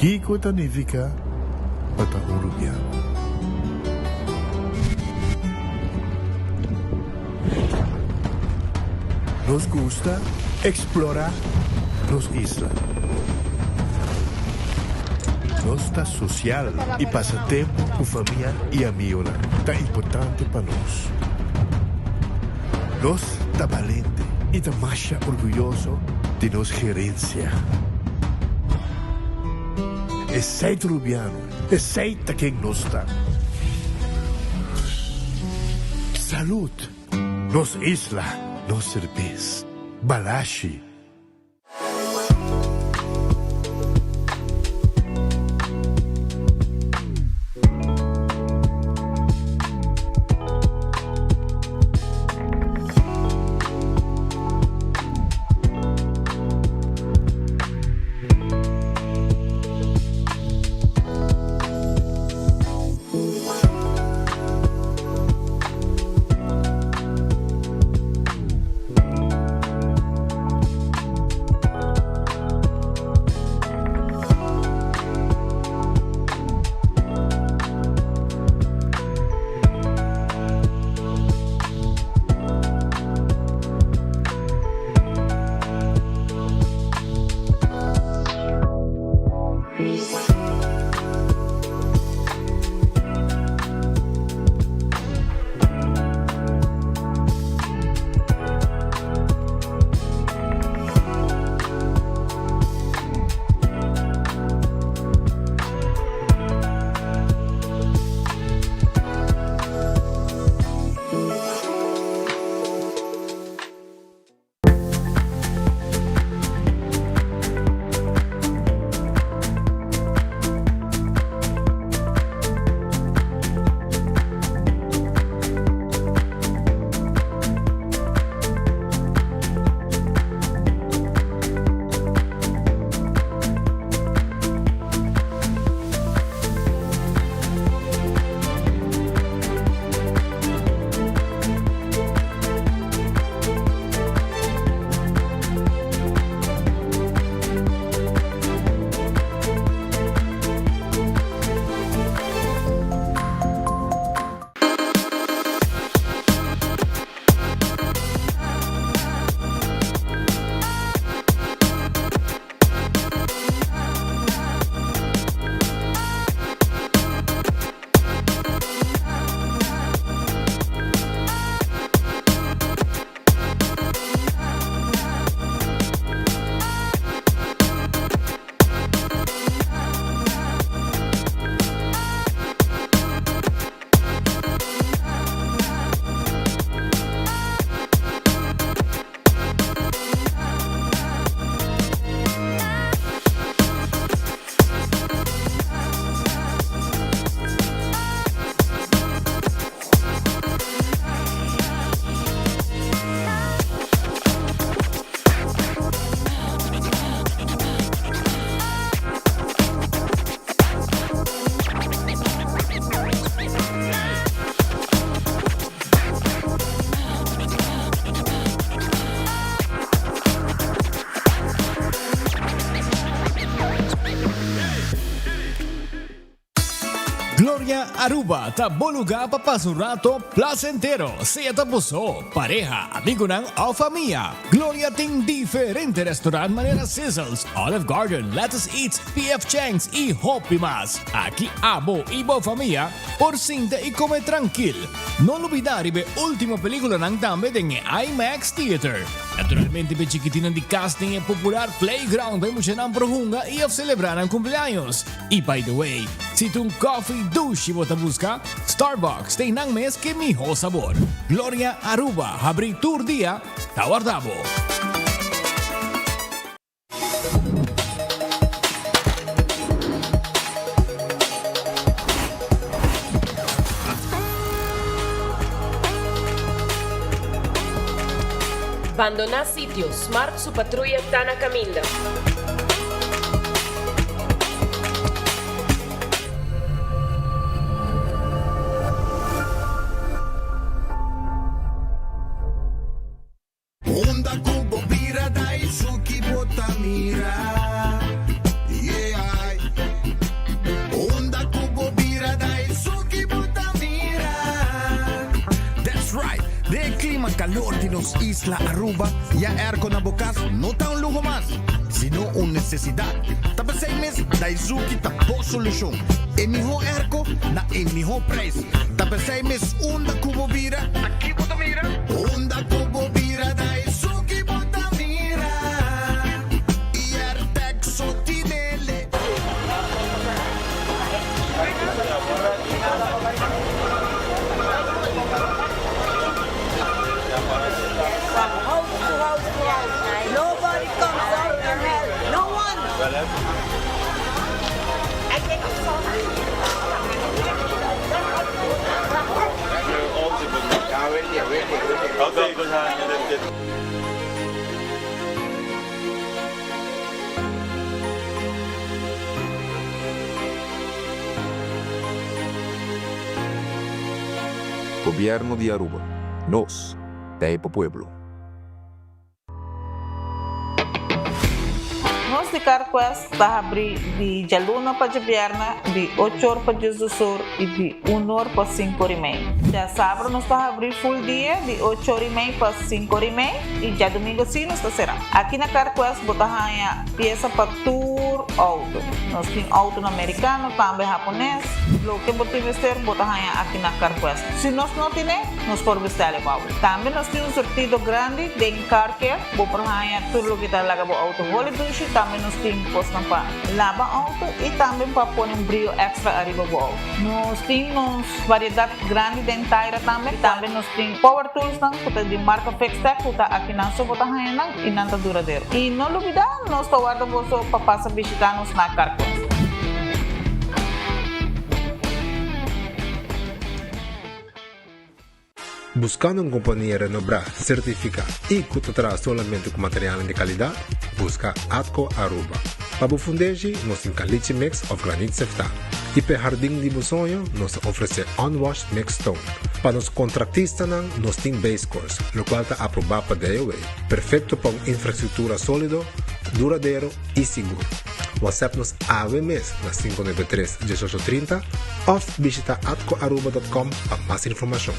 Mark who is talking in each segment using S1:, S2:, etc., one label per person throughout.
S1: Kiko ta nifiká pa ta un rubiano? Nos gusta eksplorá nos isla. Nos ta sosial i pasa tempu ku famia i amigonan ta importante pa nos. Nos ta balente i ta masha orguyoso di nos gerensia. Esei ta Rubiano, esei ta ken nos ta. Salud! Nos isla, nos serbes. Balashi.
S2: Gloria Aruba ta bo lugar pa pasa un rato placentero, sea ta bo so, pareha, amigonan of famia. Gloria tin diferente restaurant manera Sizzles, Olive Garden, Lettuce Eats, PF Chang's y hopi mas. Aki abo y bo famia por sinta y come trankil. No lubida riba e ultimo peliculanan tambe den e IMAX Theater. Naturalmente p'e chikitinnan di cas tin e popular playground pa e muchanan por hunga y of celebra nan cumpleaños. Y by the way, si ta un coffee dushi bo ta busca, Starbucks ta einan mes ke miho sabor. Gloria Aruba habri tur dia, ta warda bo.
S3: Bandoná sitio, Smart su patruya ta na kaminda.
S4: Unda ku bo bira dai suki bo ta mira, yeah. calor di nos isla Aruba, ya airco na bo cas no ta un luho mas, sino un necesidad. Ta p'esey mes Daizuki ta bo solucion. E miho airco na e miho prijs. Ta p'esey mes unda cu bo bira, ta ki bo ta mira? Unda cu bo bira Daizuki bo ta mira. Y Airtec so tinele.
S5: From house to house to house. Nobody comes out and help. No one.
S6: Gobierno di Aruba. Nos ta e pa pueblo.
S7: Nos di CarQuest ta habri di djaluna pa djabièrnè di ocho or pa diesdos or i di un or pa sinku or i mei. Djasabra nos ta habri full dia di ocho or i mei pa sinku or i mei i djadumingu si nos ta será. Aki na CarQuest bo ta haña piesa pa tur outo. Nos tin outonan merikano, tambe hapones. Loke bo tin mester bo ta haña aki na CarQuest. Si nos no tine, nos por bestèl e pa bo. Tambe nos tin un surtido grandi den Car Care. Bo por haña tur loke ta laga bo outo holi dushi. Tambe nos tin kosnan pa laba outo i tambe pa pone un brio èkstra ariba bo outo. Nos tin nos variedat grandi den taira tambe. Tambe nos tin power toolsnan ku ta di marka Fixtech ku ta akinan so bo ta haña nan. I nan ta duradero. I no lubidá, nos ta warda boso pa pasa bishitá nos na Carquest.
S8: Buscando un compania renobrá, certificá y cu ta traha solamente cu materialnan di calidad? Busca Atco Aruba. Pa bo fundeshi, nos tin caliche mix of granit seftá. Y p'e hardin di bo soño, nos ta ofrece unwashed mixed stone. Pa nos contractistanan, nos tin base course, locual ta aprobá pa DOW. Perfecto pa un infrastructura solido, duradero y sigur. WhatsApp nos awe mes na 593 1830 of bishita atcoaruba.com pa mas informacion.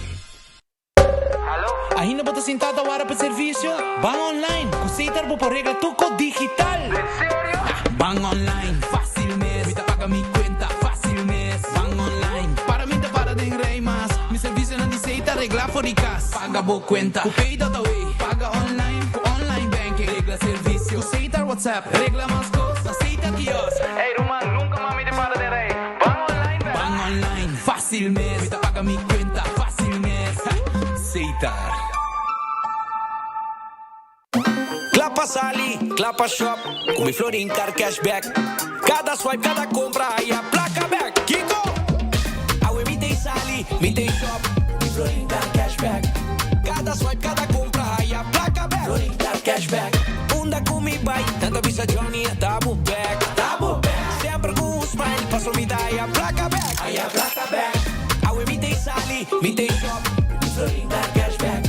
S9: Ainda bo ta sinta ta wara pa servicio? Ban online! Cu Setar bo por regla tur cos digital! En serio? Ban online, facil mes! Mi ta paga mi cuenta facil mes! Ban online, para mi ta para den rij mas! Mi servicionan di Setar regla for di cas! Paga bo cuenta cu Pay.awe! Paga online cu online banking! Regla servicio cu Setar WhatsApp! Regla mas cos na Setar Kiosk! Ey ruman, nunca mas mi ta para den rij! Ban online bek! Ban online, facil mes! Mi ta paga mi cuenta facil mes! Setar.
S10: Kla pa sali, kla pa shop, ku mi Florin Card Cashback. Kada swipe, kada kompra, haya plaka bek. Kiko? Awe mi t'ei sali, mi t'ei shop, mi Florin Card Cashback. Kada swipe, kada kompra, haya plaka bek. Florin Card Cashback. Unda ku mi bai, nan ta bisa Johnny a ta bo bek. Ta bo bek. Semper ku un smile, paso mi ta haya plaka bek. Haya plaka bek. Awe mi t'ei sali, mi t'ei shop, mi Florin Card Cashback.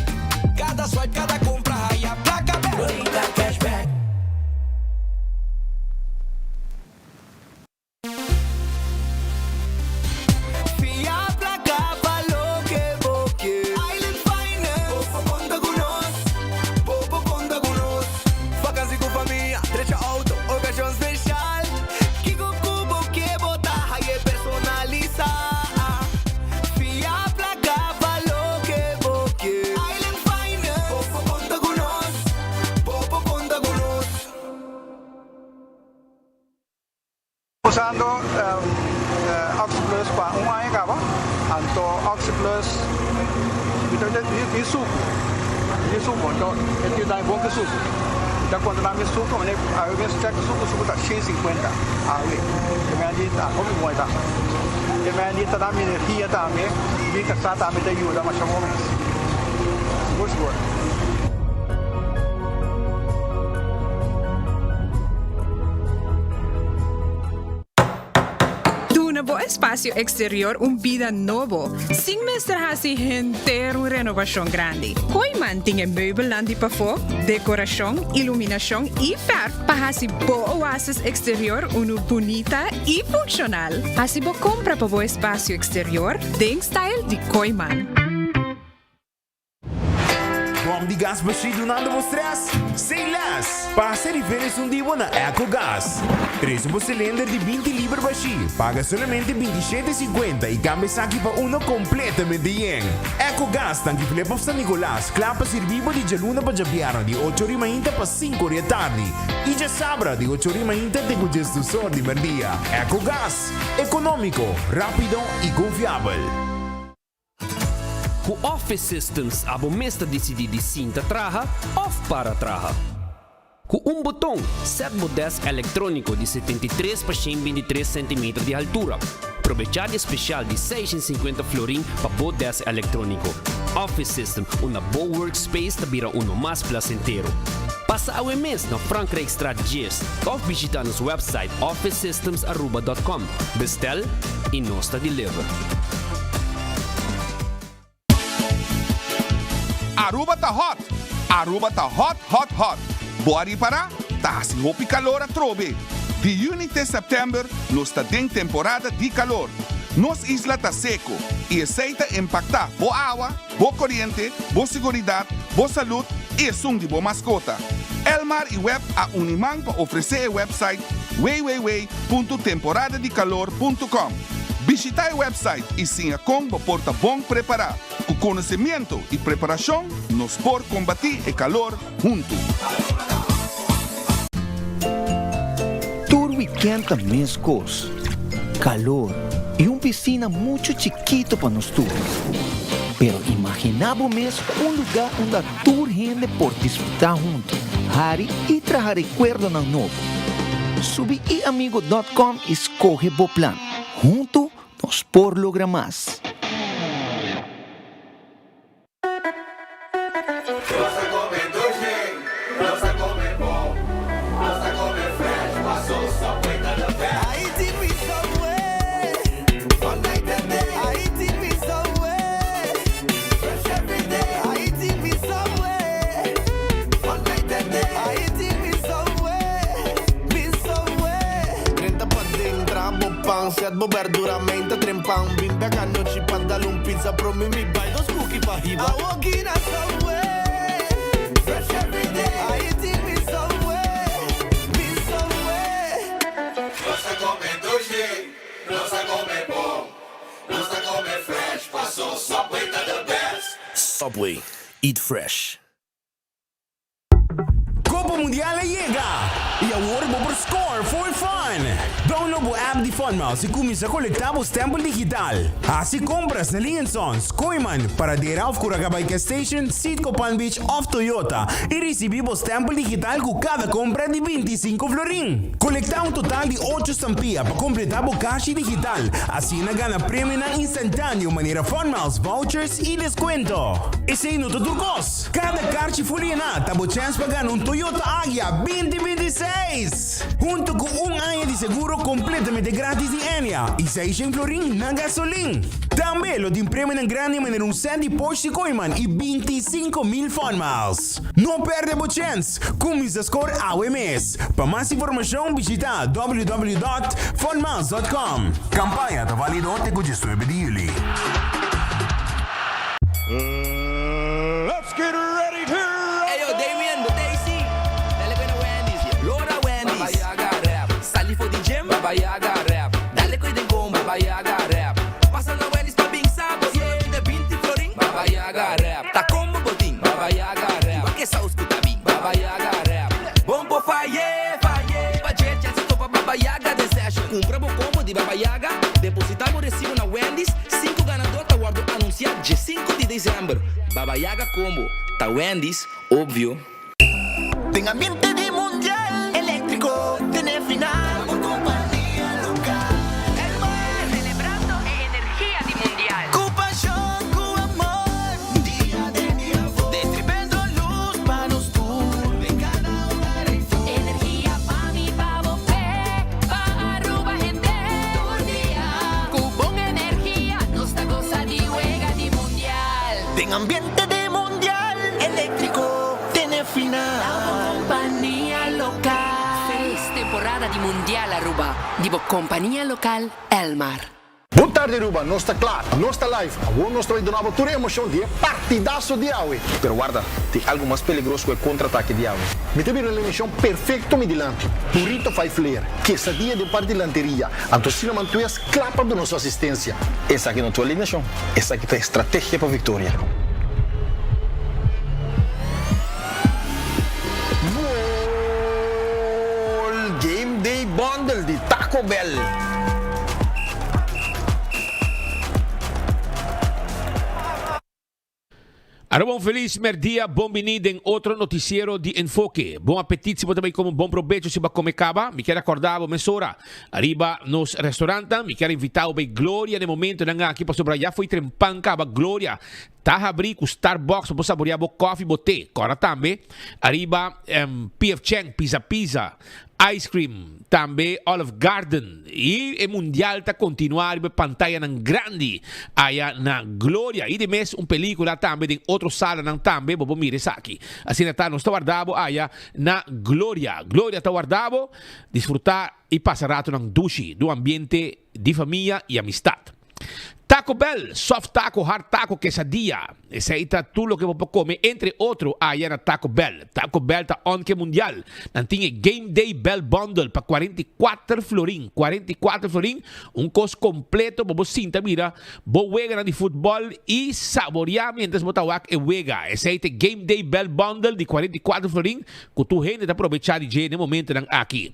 S10: Kada swipe, kada kompra, haya plaka bek. Florin Card Cashback.
S11: Fia plaka pa loke bo ke. Island Finance. Bo por konta ku nos. Bo por konta ku nos. Vakansi ku famia, drecha outo, okashon speshal. Kiko ku bo ke bo ta haye personalisá. Fia plaka pa loke bo ke. Island Finance. Bo por konta ku nos. Bo por konta ku nos.
S12: Usando Oxyplus pa un aña caba, anto Oxyplus mi ta tin sucu, tin sucu, anto e tin dai bon ki sucu. Mi ta controla mi sucu, mi awe mi check sucu, sucu ta shen sinkuenta awe, e mei di ta hopi bon e ta. E mei di ta da mi energia tambe, mi casa tambe ta yuda masha bon mes, sigur sigur.
S13: Duna bo espacio exterior un bida nobo, sin mester haci henter un renovacion grandi. Kooiman tin e meubelnan di pafó, decoracion, iluminacion y verf pa haci bo oasis exterior unu bunita y funcional. Haci bo compra pa bo espacio exterior den style di Kooiman.
S14: Bo di gas bashí dunando bo stress? Say less! Pasa riba esun di bo na Ecogas. Trese bo cilinder di 20 liber bashí, paga solamente 27,50 y cambia esaki pa uno completamente yen. Ecogas tanki Flip of San Nicolas, kla pa sirbi bo di djaluna pa djabièrnè di ocho ori mainta pa sinku ori e tardi y djasabra di ocho ori mainta te ku djesdus or di merdia. Ecogas, economico, rapido y confiabel.
S15: Ku Office Systems abo mes ta disidí di sinta traha òf para traha. Ku un boton, sèt bo dèsk elektróniko di 73 pa 123 sentimeter di haltura. Probechá di e spesial di 650 florin pa bo dèsk elektróniko. Office System, unda bo workspace ta bira uno mas plasentero. Pasa awe mes na Frankrijkstraat 10 òf bishitá nos wèpsait officesystemsaruba.com. Bestel i nos ta deliver.
S16: Aruba ta hot! Aruba ta hot hot hot! Bo a ripara? Ta hasi hopi calor atrobe! Di juni te september nos ta den temporada di calor. Nos isla ta seco y esey ta impacta bo awa, bo coriente, bo siguridad, bo salud y esun di bo mascota. Elmar y web a uni man pa ofrece e website www.temporadadicalor.com. Bishita e website y siña con bo por ta bon prepara. Cu conocimiento y preparacion nos por combati e calor hunto.
S17: Tur weekend ta mescos, calor y un piscina mucho chikito pa nos tur. Pero imagina bo mes un lugar unda tur hende por disfruta hunto, hari y traha recuerdonan nobo. Subi iamigo dot com y scoge bo plan. Hunto nos por logra mas.
S18: Nos ta come dushi, nos ta come bon, nos ta come fresh, paso Subway ta the best.
S11: I eat with Subway, all night and day. I eat with Subway, fresh every day. I eat with Subway, all night and day. I eat with Subway, with Subway.
S19: Drenta paden, traha bo pan, set bo berdura, meinta trempan. Bin bek anochi pa dal un pizza, prome mi bai dos cookie pa hiba.
S11: I walk in a Subway, fresh every day. I eat with Subway, with Subway.
S18: Nos ta come dushi, nos ta come bon, nos ta come fresh, paso Subway ta the best.
S20: Subway, eat fresh.
S14: Copa Mundial a yega! Y awor bo por score for fun! Download bo app di FunMiles y cuminsa colecta bo stempel digital. Haci compras na Lee Sons, Kooyman, Paradera of Curacabay Gas Station, Citgo Palm Beach of Toyota y ricibi bo stempel digital cu cada compra di 25 florin. Colecta un total di ocho stampia pa completa bo cashi digital, asina gana premionan instantaneo manera FunMiles vouchers y descuento. Esey no ta tur cos! Kada karchi fuliená ta bo chèns pa gana un Toyota Agya 2026! Hunto ku un aña di seguro kompletamente gratis di Enya i seishen florin na gasolin. Tambe lo tin premionan grandi manera un sèt di Porsche Kooiman i 25,000 Fun Miles. No pèrdè bo chèns! Kuminsá skor awe mes! Pa mas informashon bishitá www.funmiles.com. Kampaña ta válido te ku 19 di yüli.
S18: Let's get ready to
S10: Ey yo, Damien, bo ta ey si? Dale koe na Wendy's, yeah. Lora Wendy's. Baba Yaga rap. Sali for di gym. Baba Yaga rap. Dale koe den combo. Baba Yaga rap. Pasa na Wendy's pa bin sa bo. Solamente 20 florin. Baba Yaga rap. Ta combo bo tin. Baba Yaga rap. Wak e saus ku ta bin. Baba Yaga rap. Bon por faye, faye. Pa dje chèns di topa Baba Yaga den session. Kumpra bo combo di Baba Yaga, deposita bo resibo na Wendy's. Sinku ganador ta wòrdu anunsiá dje sinku di desèmber. Baba Yaga Combo ta Wendy's, obvio.
S11: Den ambiente di mundial eléctrico tene final bo compania local Elmar.
S21: Celebrando e energia di mundial.
S11: Cu pasion, cu amor, dia den dia for. Distribendo luz pa nos tur den cada hogar ey for.
S21: Energia pa mi, pa bo, p'e, pa Aruba hende tur dia. Cu bon energia nos ta goza di wega di mundial.
S11: Den ambiente di mundial electrico tene final.
S21: Ta bo compania local. Feliz temporada di mundial Aruba di bo compania local Elmar.
S4: Bo ta.
S1: tardi Aruba, nos ta cla, nos ta live, awor nos ta bay duna bo tur e emocion di e partidazo di awe.
S22: Pero warda, tin algo mas peligroso cu e contraataque di awe.
S1: Mi ta bira alineacion perfecto mi dilanti, burrito five layer, quesadilla den parti dilanteria, anto cinnamon twist cla pa duna su asistencia.
S22: Esaki no ta un alineacion, esaki ta estrategia pa victoria.
S1: Gol! Game Day Bundle di Taco Bell!
S23: Aruba un felis merdia, bon bini den otro noticiero di Enfoke. Bon apetit si bo ta bay come, bon probecho si bo a come caba. Mi kier acorda bo mesora ariba nos restaurantnan. Mi kier invita bo bay Gloria den momentonan aki pasobra ya fo'i trempan caba Gloria Ta habrí ku Starbucks pa bo saboreá bo kòfi, bo te. Kòrda tambe ariba PF Chang, Pizza Pizza, Ice Cream, tambe Olive Garden. I e mundial ta kontinuá riba e pantayanan grandi aya na Gloria. I di mes un pelíkula tambe den otro salanan tambe bo por mira esaki. Asina ta nos ta warda bo aya na Gloria. Gloria ta warda bo. Disfrutá i pasa ratonan dushi den un ambiente di famia i amistat. Taco Bell, soft taco, hard taco, quesadilla. Esey ta tur loke bo por come, entre otro, aya na Taco Bell. Taco Bell ta on ke mundial. Nan tin e Game Day Bell Bundle pa 44 florin. 44 florin, un cos completo pa bo sinta mira bo weganan di futbol y saborea mientras bo ta wak e wega. Esey ta e Game Day Bell Bundle di 44 florin cu tur hende ta probecha di dje n'e momentonan aki.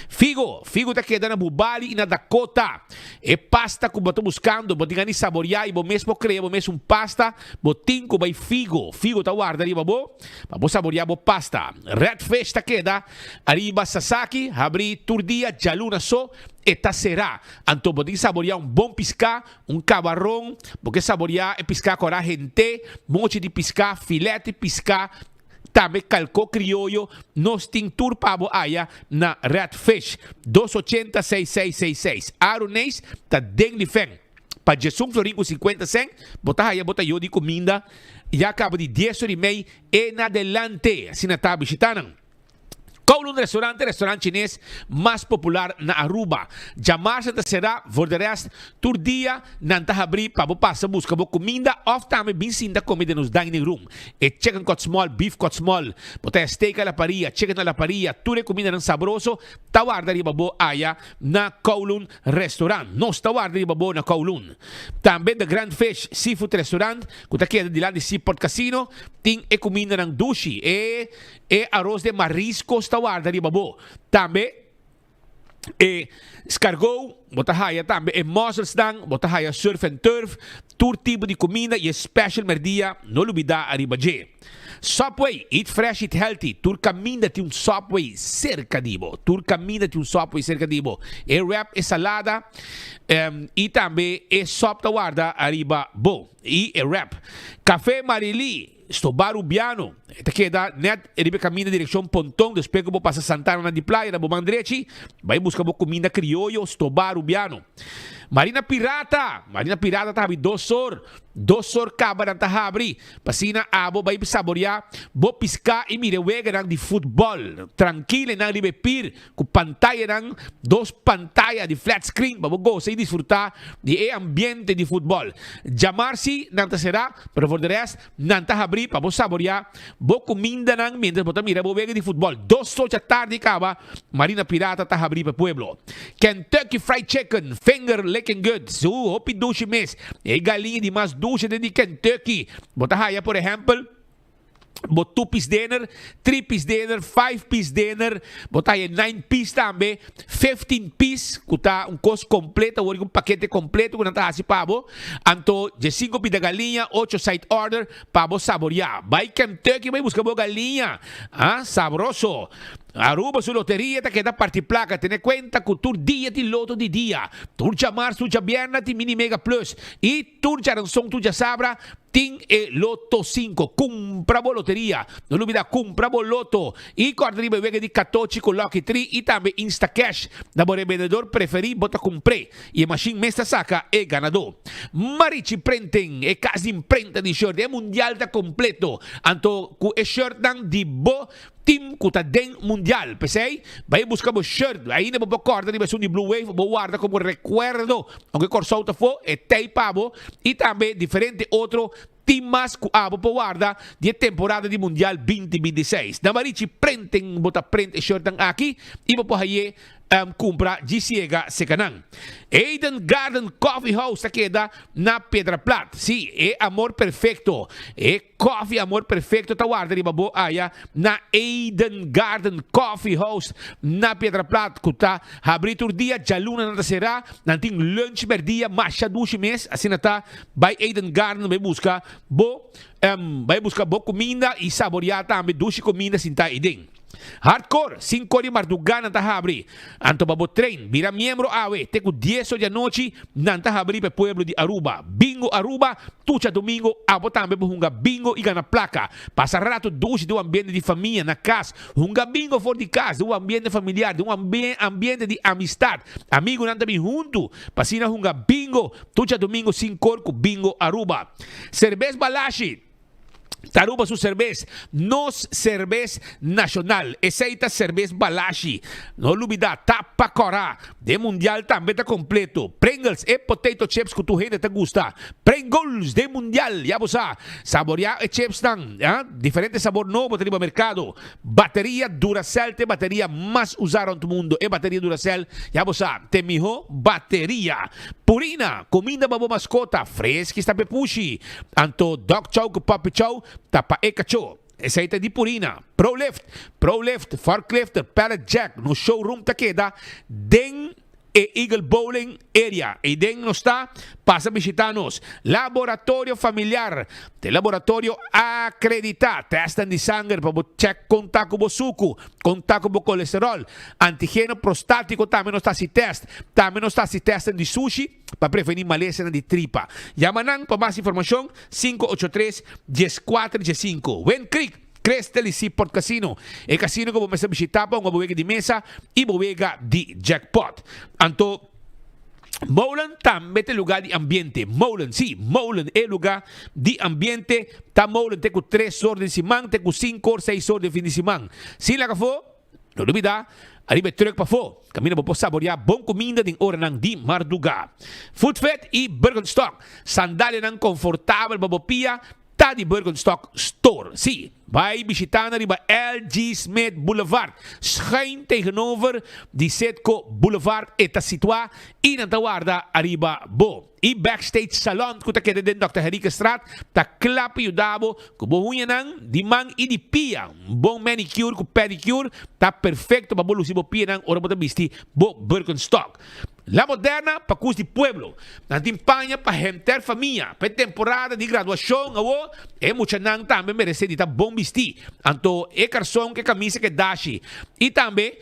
S23: Figo, Figo ta keda na Bubali y na Dakota. E pasta ku bo ta buskando, bo tin gana di saboriá i bo mes por krea bo mes un pasta, bo tin ku bai Figo. Figo ta warda riba bo pa bo saboriá bo pasta. Red Fish ta keda ariba Sasaki, habrí tur dia, djaluna so e ta será. Anto bo tin saboriá un bon piská, un kabaron, bo ke saboriá e piská kòrá hent'é, mochi di piská, filèt di piská, Tambe kalko krioyo nos tin tur pa bo aya na Red Fish. Dos ochenta seis seis seis seis. Aruneis ta den di fen. Pa djesun florin ku sinkuenta sen bo ta haya bo tayo di kuminda ya kaba di dies ora i mei en adelante. Asina ta bishitanan. Kowloon Restaurant, e restaurant chines mas popular na Aruba. Djamarsa ta será, voor de rest tur dia nan ta habrí pa bo pasa buska bo kuminda òf tambe bin sinta kome den nos dining room. E chicken cut small, beef cut small, bo ta steak a la parilla, chicken a la parilla, tur e kumindanan sabroso ta warda riba bo aya na Kowloon Restaurant. Nos ta warda riba bo na Kowloon. Tambe The Grand Fish Seafood Restaurant ku ta keda dilanti Seaport Casino tin e kumindanan dushi. E E aros de mariscos ta warda riba bo. Tambe e scargot, bo ta haya tambe e musselsnan, bo ta haya surf and turf, tur tipo di cuminda y e special merdia, no lubida ariba dje. Subway, eat fresh, eat healthy, tur caminda tin un Subway cerca di bo, tur caminda tin un Subway cerca di bo. E wrap, e salada y tambe e sop ta warda ariba bo y e wrap. Cafe Marily. Stoba Rubiano, e ta keda net riba e kaminda direkshon Ponton, despues ku bo pasa Santana na di playa na bo man drechi, bai buska bo kuminda krioyo Stoba Rubiano. Marina Pirata, Marina Pirata ta habri dos or, dos or kaba nan ta habri, pa asina abo bai saborea bo piská i mira e weganan di futbòl trankil einan riba e pir ku pantayanan, dos pantaya di flat screen pa bo gosa i disfrutá di e ambiente di futbòl. Djamar si nan ta será, pero for de rest nan ta habrí pa bo saboreá bo kumindanan miéntras bo ta mira bo wega di futbòl. Dos ocha tardi kaba, Marina Pirata ta habrí pa e pueblo. Kentucky Fried Chicken, finger licking good, su hopi dushi mes. E galiña di mas dushi den di Kentucky. Bo ta haya por ehèmpel. Bo two piece dinner, three piece dinner, five piece dinner, bo ta haya nine piece tambe, 15 piece, ku ta un kos kompleto, awor un pakete kompleto ku nan ta hasi pa bo. Anto diesinko pida galiña, ocho side order pa bo saboreá. Bai Kentucky bai buska bo galiña, ah, sabroso. Aruba su loteria ta keda parti plaka, tene kuenta ku tur dia tin loto di dia. Tur djamars, tur djabièrnè tin mini mega plus i tur djaranson, tur djasabra Tin e Loto Cinco. Cumpra bo loteria. No lubida cumpra bo loto. Y corda riba e wega di Catochi cu Lucky Tree y tambe Instacash. Na bo rebendedor preferi bo ta cumpr'e y e machine mes ta saca e ganador. Marichi Printing, e cas di imprenta di shirt. E mundial ta completo. Anto cu e shirtnan di bo. team ku ta den Mundial. P'esei, bai buska bo shirt. Ainda bo por kòrda riba esun di Blue Wave, bo warda komo rekuerdo. Ounke Kòrsou ta afó, e tei pa bo i tambe diferente otro team mas ku abo por warda di e temporada di Mundial 2026. Na Marichi Printing bo ta print e shirtnan aki i bo por haye Cumpra dji ciega seca nan. Eden Garden Coffee House ta keda na Piedra Plat. Sí, e amor perfecto. E coffee amor perfecto ta warda riba bo aya na Eden Garden Coffee House na Piedra Plat cu ta habri tur dia. Djaluna nan ta cera. Nan tin lunch merdia masha dushi mes. Asina ta bay Eden Garden bay busca bo bay busca bo cuminda y saborea tambe dushi cuminda sinta eyden. Hardcore, Sinkor di mardugá nan ta habri. Anto pa bo train, bira miembro awe, te ku dies or di anochi nan ta habri pa e pueblo di Aruba. Bingo Aruba, tur djadumingo abo tambe por hunga bingo i gana plaka. Pasa rato dushi den un ambiente di famia na kas. Hunga bingo for di kas den un ambiente familiar, den un ambiente di amistad. Amigunan ta bin huntu pa asina hunga bingo tur djadumingo sinkor ku Bingo Aruba. Serbes Balashi. Taruba su serbes, nos serbes nacional. Esey ta serbes Balashi. No lubida, tapa cora. Den mundial tambe ta completo. Pringles, e potato chips cu tur hende ta gusta. Pringles den mundial, ya bo sa. Saborea e chipsnan, ya. Diferente sabor nobo ta riba mercado. Bateria Duracell ta e bateria mas usa rond mundo. E bateria Duracell, ya bo sa, ta e miho bateria. Purina, cuminda pa bo mascota, freschi sta pepushi. Anto Dog Chow ku Puppy Chow ta pa e kachó. Esei ta di Purina. Prolift, Prolift, Forklifter, Pallet Jack, nos showroom ta keda den e Eagle Bowling area. Eiden nos ta, pasa bishita nos. Laboratorio Familiar, ta e laboratorio akreditá. Tèstnan di sanger pa bo chèk kon ta ku bo suku, kon ta ku bo kolesteròl. Antigeno prostátiko tambe nos ta hasi tèst. Tambe nos ta hasi tèstnan di sushi. Pa prevení malesanan di tripa. Yama nan pa mas informashon, 583 14 15. Wind Creek, Crystal i Seaport Casino, e kasino ku bo mester bishitá pa hunga bo wega di mesa i bo wega di jackpot. Anto, Molen tambe ta e lugá di ambiente. Molen, sí, Molen, e lugá di ambiente. Ta Molen te ku tres or den siman, te ku sinku or, seis or den fin di siman. Sin laga afó, No lubida, ariba e truck pafó, kaminda bo por saboreá bon kuminda den oranan di mardugá. Footfit i Birkenstock, sandalianan konfortabel pa bo pia, ta di Birkenstock Store. Sí, bai bishitá nan riba LG. Smith Boulevard, schuin tegenover di Citgo Boulevard e ta situá i nan ta warda ariba bo. E Backstage Salon ku ta keda den Dòkter Henriquezstraat ta kla pa yuda bo ku bo huñanan di man i di pia. Un bon manicure ku pedicure ta perfekto pa bo lusi bo pianan ora bo ta bisti bo Birkenstock. La Moderna pa kus di pueblo. Nan tin paña pa henter famia. Pa e temporada di graduashon awo e muchanan tambe meresé di ta bon bistí. Anto e karson ku e kamisa ku e dashi. I tambe.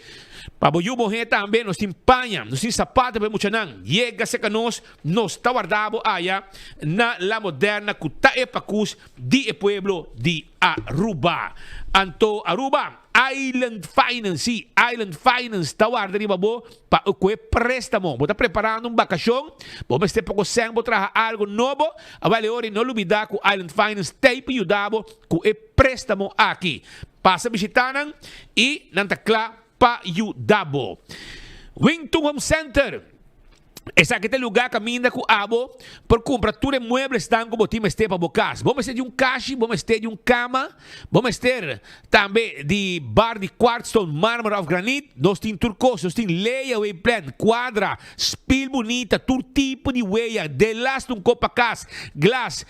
S23: Pa bo yu muhé tambe nos tin paña, nos tin sapato pa e muchanan. Yega serka nos, nos ta warda bo aya na La Moderna ku ta e pakus di e pueblo di Aruba. Anto Aruba, Island Finance, sí, Island Finance ta warda riba bo pa ku e préstamo. Bo ta preparando un bakashon, bo mester poko sèn bo traha algu nobo, awel e ora no lubida ku Island Finance t'ei pa yuda bo ku e préstamo aki. Pasa bishitá nan i nan ta kla pa yuda bo. Wington Home Center, Esaki ta e lugá kaminda ku abo por kumpra tur e mueblesnan ku bo tin mester pa bo kas. Bo mester di un kashi, bo mester di un kama, bo mester tambe di bar di kwartstone, marmer òf granit. Nos tin tur kos. Nos tin layaway plan, kuadra, Spil bunita, tur tipo di weya, delas un kop pa kas, glas,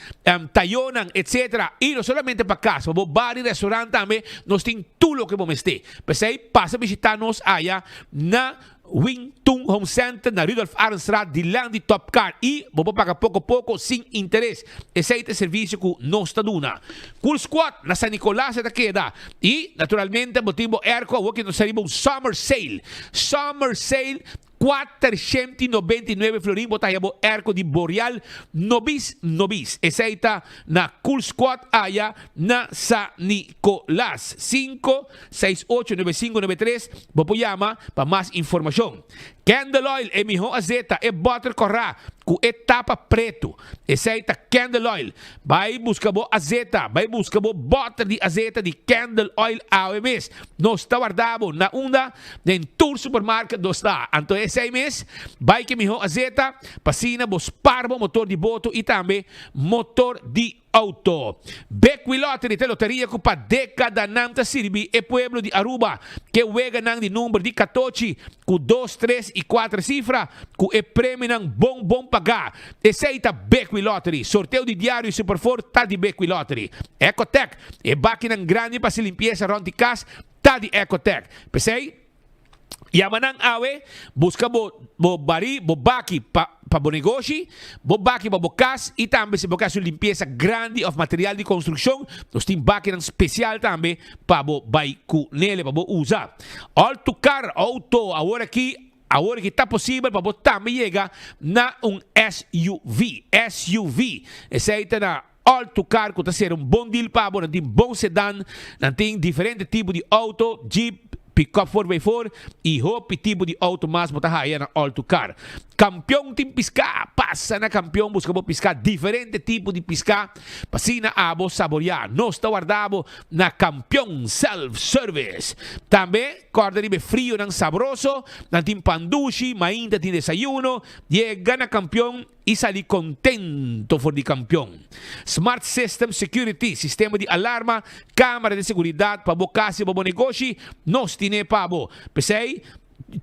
S23: tayonan, etc. I no solamente pa kas, pa bo bar i restaurant tambe nos tin tur loke bo mester. P'esei pasa bishita nos aya na Wing Tun Home Center na Rudolf Arendstraat dilanti di Top Car i bo por paga poko poko sin interes. Esei ta e servisio ku nos ta duna. Cool Squad na San Nicolas e ta keda i naturalmente bo tin bo airco awor ki nos ta riba un summer sale. Summer sale 499 florin bo ta haya bo airco di Boreal nobis nobis. Esey ta na Cool Squad aya na Sa Nicolas. 5689593 bo por yama pa mas informacion. Candle Oil e miho azeta, e boter cora. ku e tapa pretu. Esei ta candle oil. Bai buska bo azeta, bai buska bo bòter di azeta di candle oil awe mes. Nos ta warda bo na unda? Den tur supermarket nos ta. Anto esei mes, bai ke mihó azeta pa asina bo spar bo motor di boto i tambe motor di auto. Bekwee Lottery ta e loteria ku pa dekadanan ta sirbi e pueblo di Aruba ke weganan di number di katochi ku dos, tres i kuater sifra ku e premionan bon bon pagá. Esei ta Bekwee Lottery. Sorteo di diario i Super Four ta di Bekwee Lottery. Ecotec, e bakinan grandi pa hasi limpiesa rònt di kas ta di Ecotec. P'esei. Yama nan awe, buska bo bo bari, bo baki pa pa bo negoshi, bo baki pa bo kas i tambe si bo ke hasi un limpiesa grandi òf material di konstrukshon, nos tin bakinan spesial tambe pa bo bai ku nele pa bo usa. All to car auto awor aki awor aki ta posibel pa bo tambe yega na un SUV, SUV, esei ta na All to car ku ta ser un bon deal pa bo, nan tin bon sedan, nan tin diferente tipo di auto, jeep, pick-up four by four y hopi tipo di auto mas bo ta haya na All to Car. Campeon tin pisca, pasa na Campeon busca bo pisca, diferente tipo di pisca pa asina abo saboria. Nos ta warda bo na Campeon Self Service. Tambe corda riba e frionan sabroso, nan tin pan dushi, mainta tin desayuno, yega na Campeon. i sali kontento for di kampion. Smart System Security, sistema di alarma, kamera di seguridat pa bo kas i pa bo negoshi, nos tine pa bo. P'esei,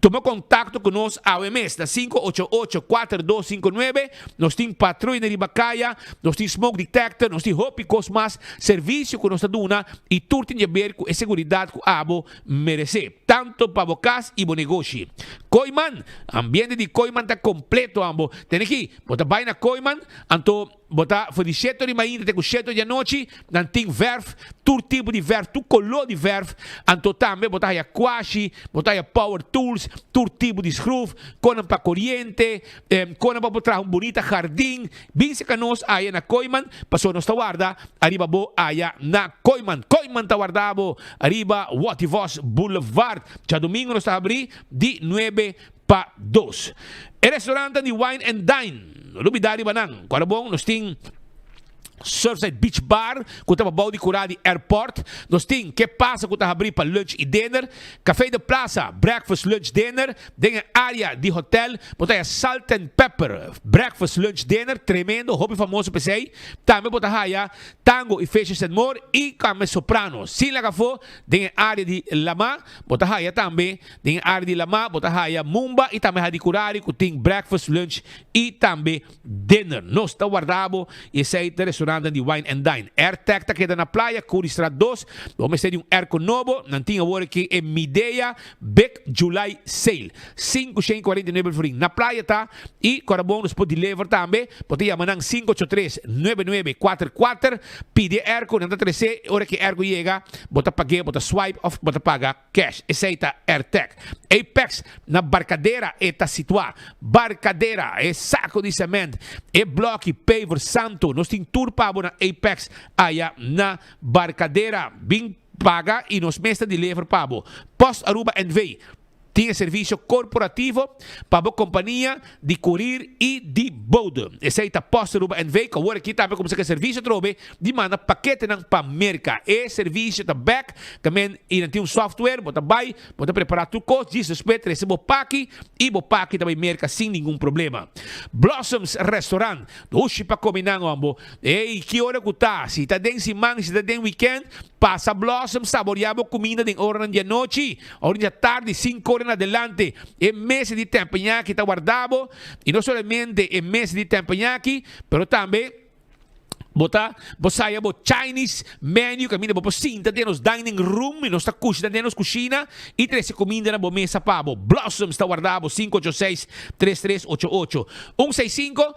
S23: tuma kontakto ku nos awe mes na 588 4259. Nos tin patruya na riba kaya, nos tin smoke detector, nos tin hopi kos mas servisio ku nos ta duna i tur tin jaber ku e seguridat ku abo meresé, tanto pa bo kas i bo negoshi. Kooiman, Ambiente di Kooiman ta kompleto ambo. Tene ki, bo ta bai na Kooiman, anto bo ta for di sheto di mainta te ku sheto di anochi, nan tin verf, tur tipo di verf, tur koló di verf, anto tambe bo ta haya kwashi, bo ta haya power tools, tur tipo di skruf, konan pa koriente, konan pa bo traha un bunita hardin. Bin seka nos aya na Kooiman, pasobra nos ta warda ariba bo aya na Kooiman. Kooiman ta warda bo ariba Wativos Boulevard. Djadumingu nos ta habrí di nuebe pa dos. E restaurantnan di Wine and Dine, no lubidá riba nan. Ku ora bon nos tin Surfside Beach Bar ku ta pabou di kurá di airport. Nos tin Ke Pasa ku ta habrí pa lunch i dinner. Café de Plaza, breakfast, lunch, dinner. Den e área di hotel bo ta haya Salt and Pepper, breakfast, lunch, dinner, tremendo, hopi famoso p'esei. Tambe bo ta haya Tango i Fishes and More i tambe Soprano. Sin laga afó, den e área di lamá bo ta haya tambe, den e área di lamá bo ta haya Mumba i tambe Hadicurari ku tin breakfast, lunch i tambe dinner. Nos ta warda bo i esei ta restaurantnan di Wine and Dine. Airtec ta keda na Playa, Curiestraat dos. Bo mester di un airco nobo, nan tin awor aki e Midea Big July Sale. 549 florin. Na Playa ta i kora bon nos por deliver tambe. Bo ta yama nan 583 9944. Pidi e airco, nan ta trese. Ora ki e airco yega, bo ta pag'é, bo ta swipe of bo ta paga cash. Esei ta Airtec. Apex na Barcadera e ta situá. Barcadera, e saco di cement, e bloki, paver, santo. Nos tin tur pa bo na Apex aya na Barcadera. Bin paga y nos mes ta deliver pa bo. Post Aruba NV. Tin e servisio korporativo pa bo kompania di kurir i di bode. Esei ta Post Aruba NV ku awor aki tambe kuminsá ku e servisio atrobe di manda paketenan pa Merka. E servisio ta bek tamen i nan tin un software, bo ta bai, bo ta prepará tur kos, djis despues trese bo paki i bo paki ta bai Merka sin ningun problema. Blossoms Restaurant, dushi pa kome nan hombo. Ey, ki ora ku ta? Si ta den siman, si ta den weekend, pasa Blossom saboreá bo kuminda den oranan di anochi. Ora dja tardi, sinku ora en adelante, e mesa di tempeñaki ta warda bo, i no solamente e mesa di tempeñaki, pero tambe bo ta bo saya bo Chinese menu kaminda bo por sinta den nos dining room i nos ta kushina den nos kushina i trese kuminda na bo mesa pa bo. Blossoms ta warda bo, 586 3388. 165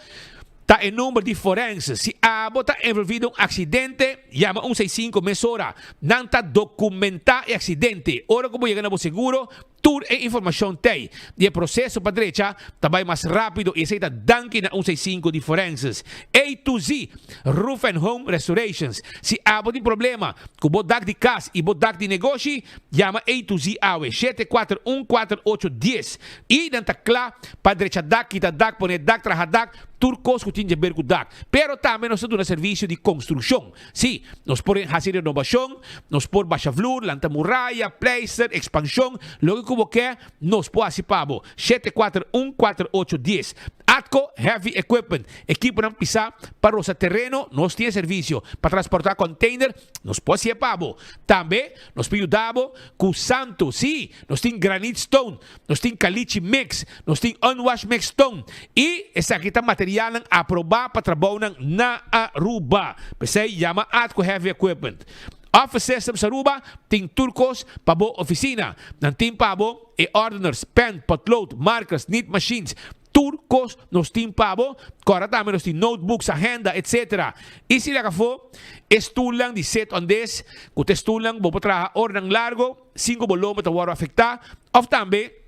S23: Ta e number di forense. Si abo ta envolvi den un accidente, yama 165 mesora. Nan ta documenta e accidente. Ora cu bo yega na bo seguro, Tur e informashon t'ei. Di e proseso pa drecha ta bai mas rápido i esei ta danki na 165 di Forenses. A to Z Roof and Home Restorations. Si abo tin problema ku bo dak di kas i bo dak di negoshi, yama A to Z awe, 741 4810 i nan ta kla pa drecha dak, kita dak, pone dak, traha dak, tur kos ku tin djaber ku dak. Pero tambe nos ta duna servisio di konstrukshon. Sí, nos por hasi renobashon, nos por basha vloer, lanta muraya, pleister, ekspanshon, loke ku bo ke, nos por hasi pa bo. 7414810. Atco Heavy Equipment, ekiponan pisá pa rosa tereno, nos tin e servisio. Pa transportá container, nos por hasié pa bo. Tambe nos por yuda bo ku santu. Sí, nos tin granite stone, nos tin caliche mix, nos tin unwash mix stone. I esaki ta materialnan aprobá pa trabounan na Aruba. P'esei yama Atco Heavy Equipment. Office Systems Aruba tin tur kos pa bo oficina. Nan tin pa bo e ordeners, pen, potlood, markers, nit machines, tur kos nos tin pa bo. Kòrda tambe nos tin notebooks, agenda, etc. I si laga afó e stulnan di sit on this, ku ta e stulnan bo por traha oranan largo sin ku bo lomba ta wòrdu afektá, òf tambe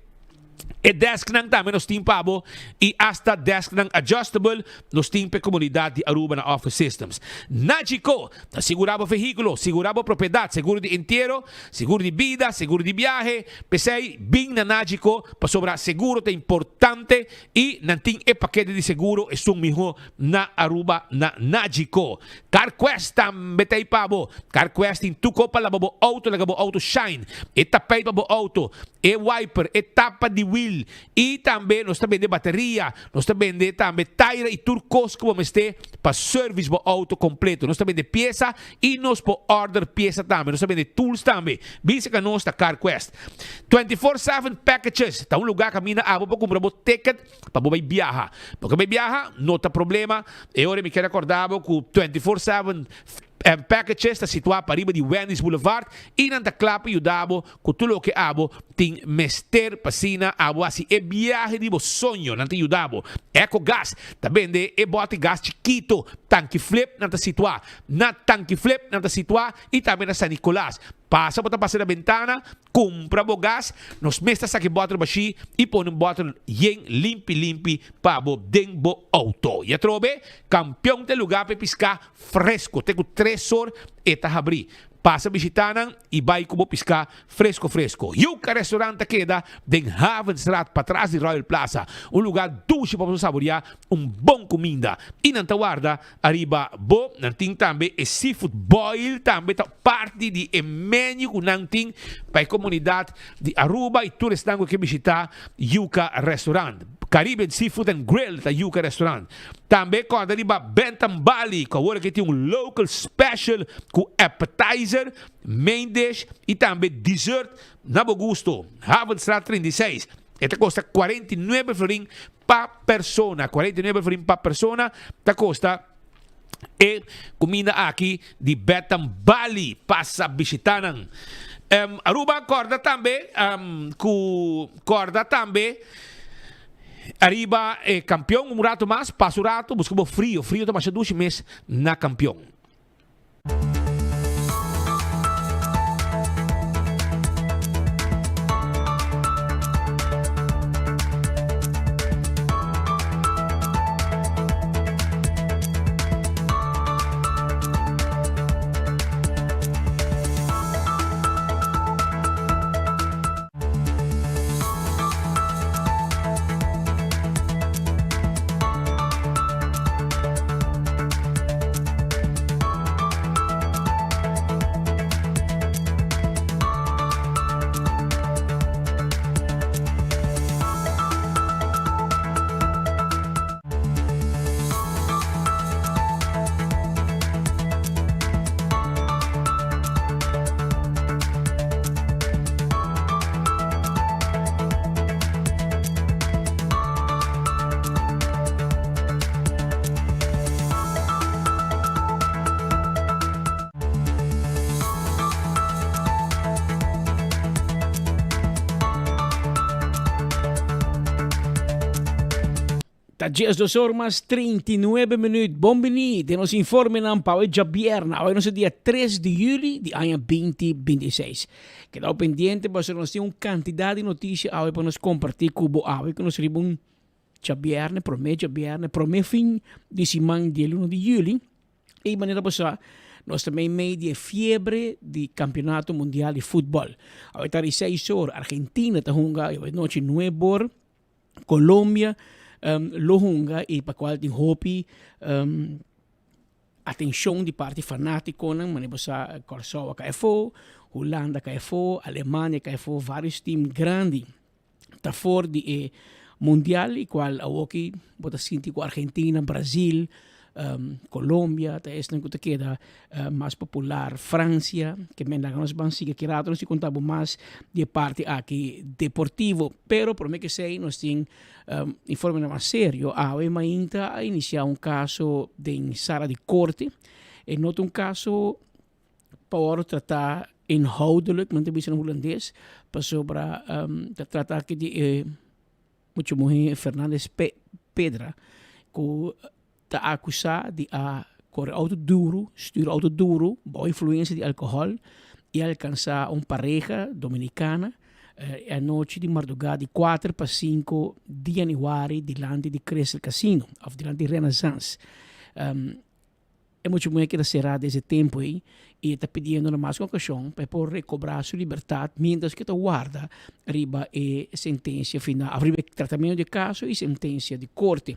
S23: E desknan tambe nos tin pa bo y hasta desknan adjustable nos tin pa e comunidad di Aruba na Office Systems. Nagico ta sigura bo vehiculo, sigura bo propiedad, seguro di entiero, seguro di bida, seguro di biahe. P'esey bin na Nagico pasobra seguro ta importante y nan tin e pakete di seguro esun miho na Aruba na Nagico. CarQuest tambe ta ei pa bo. CarQuest tin tuko pa laba bo auto laga bo auto shine. E tapijt pa bo auto, e wiper, e tapa di wiel y tambe nos ta bende bateria, nos ta bende tambe taira y tur cos cu bo mester pa service bo auto completo. Nos ta bende pieza y nos por order pieza tambe. Nos ta bende tools tambe. Bisa ca nos ta CarQuest. 24/7 Packages ta un lugar caminda abo por cumpra bo ticket pa bo bai biaha. Bo ke bai biaha? No ta problema. E ora mi kier acorda bo cu 24/7 Packages ta situa pariba di Wendy's Boulevard y nan ta cla pa yuda bo cu tur loke abo tin mester pa asina abo haci e biahe di bo soño. Nan ta yuda bo. Ecogas ta bende e bote gas chikito Tanki Flip. Nan ta situa na Tanki Flip nan ta situa y tambe na San Nicolas. Pasa bo ta pasa na bentana, kumpra bo gas, nos mes ta saka e bòter bashí i pone un bòter yen limpi limpi pa bo den bo outo. I atrobe, Kampion ta e lugá pa e piská fresko, te ku tres or e ta habrí. Pasa bishitá nan i bai ku bo piská fresko fresko. Yuca Restaurant ta keda den Havenstraat patras di Royal Plaza, un lugá dushi pa bo saboriá un bon kuminda i nan ta warda Ariba bo nan tin tambe e seafood boil tambe ta parti di e menu ku nan tin pa e komunidat di Aruba i tur esnan ku ke bishita Yuca Restaurant. Caribbean Seafood and Grill ta Yuca Restaurant. Tambe kòrda riba Bentham Bali ku awor aki tin un local special ku appetizer, main dish i tambe dessert na bo gusto. Havenstraat 36. E ta kosta 49 florin pa persona. 49 florin pa persona ta kosta e kuminda aki di Betham Bali. Pasa bishita nan. Um, Aruba korda tambe um, ku korda tambe ariba e kampion un rato mas, pasa un rato, buska bo frio. Frio ta masha dushi mes na kampion.
S2: Ta 12 or mas 39 minuut. Bon bini den nos informenan pa awe djabierna. Awe nos ta dia 3 di juli di aña 2026. Keda pendiente pasobra nos tin un cantidad di noticia awe pa nos comparti cu bo awe cu nos riba un djabierne, prome djabierne, prome fin di siman di e luna di juli. E manera bo sa, nos ta meimei di e fiebre di Campeonato Mundial di Futbol. Awe ta di seis or Argentina ta hunga y awe nochi nuebe or Colombia lo hunga y pa cual tin hopi atencion di parti fanaticonan, manera bo sa Corsou a cay afo, Hulanda a cay afo, Alemania a cay afo, varios team grandi ta for di e mundial y cual awoki bo ta sinti cu Argentina, Brazil, Colombia ta esnan cu ta keda mas popular, Francia, ke men laga nos ban sigui aki rato nos tin conta bo mas di e parti aki deportivo. Pero prome ke esey nos tin informenan mas serio. Awe mainta a inicia un caso den sala di corte, e no ta un caso pa wòrdu tratá inhoudelijk, men ta bisa na hulandes, pasobra ta trata aki di e mucha muhé Fernandez Pedra ku ta akusá di a kore outo duru, stür outo duru bou influensia di alkohòl i a alkansá un pareha dominikana e anochi di mardugá di kuater pa sinku di yanüari dilanti di Crystal Casino òf dilanti di Renaissance. E mucha muhé keda será desde e tempu ei i e ta pidiendo na mas ku okashon pa e por rekobrá su libertat miéntras ku e ta warda riba e sentensia final òf riba e tratamentu di e kaso i sentensia di korte.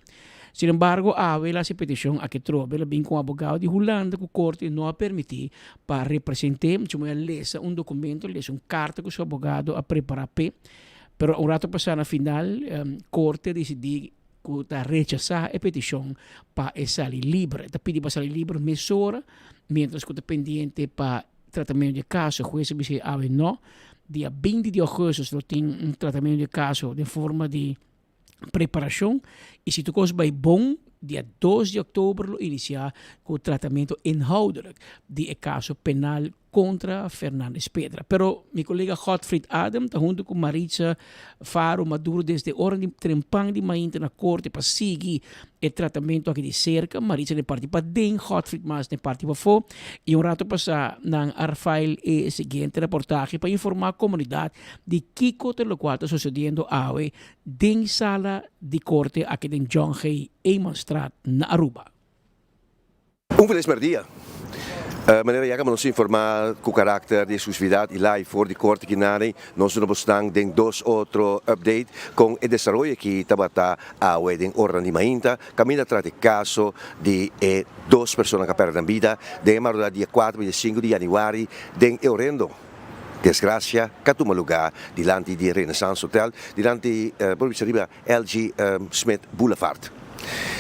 S2: Sin embargo, awe el a hasi e petishon aki atrobe. El a bin ku un abogado di Hulanda ku korte no a permití pa represent'é. Mucha muhé a lesa un dokumento, a lesa un karta ku su abogado a prepará p'e. Pero un rato pasá na final korte a disidí ku ta rechasá e petishon pa e sali liber. E ta pidi pa sali liber mesora, miéntras ku ta pendiente pa tratamentu di e kaso. Hues a bisa awe nò. Dia binti di ougùstus lo tin un tratamentu di e kaso den forma di preparashon i si tur kos bai bon, dia dos di òktober lo inisiá ku tratamentu inhoudelijk di e kaso penal kontra Fernandez Pedra. Pero mi kolega Godfried Adam ta huntu ku Maritza Faro Maduro desde ora di trempan di mainta na korte pa sigui e tratamentu aki di serka. Maritza den parti paden, Godfried mas den parti pafó. I un rato pasá nan a file e siguiente reportahe pa informá komunidat di kiko ta lokual ta sosediendo awe den sala di korte aki den John G. Emanstraat na Aruba.
S3: Un felis merdia. Manera ya kaba nos informa ku karakter di eksklusividat i live for di korte kinani, nos duna bosnan den dos otro update kon e desaroyo aki tabata awe den oranan di mainta kaminda trata e kaso di e dos persona ku a pèrdè nan bida den e madrugada dia kuater pa dia sinku di yanüari den e horendo desgrasia ku a tuma lugá dilanti di Renaissance Hotel dilanti por bisa riba LG Smith Boulevard.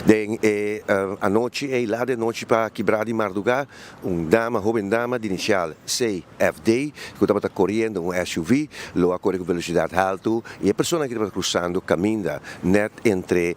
S3: Den e anochi ei laat den nochi pa kibrá di mardugá, un dama, hoben dama di inisial CFD, ku tabata koriendo un SUV, lo a kore ku velosidat haltu i e persona aki tabata krusando kaminda nèt entre,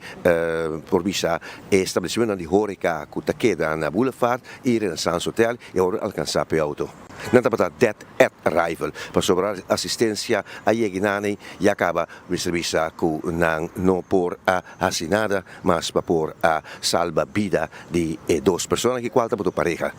S3: por bisa, e establesimentonan di hóreka ku ta keda na Boulevard i Renaissance Hotel i a wòrdu alkansá pa e outo. Nan tabata dead at arrival pasobra asistensia a yega nan i a kaba Mester bisa cu nan no por a haci nada mas pa por a salba bida di e dos persona ki cual tabata pareha.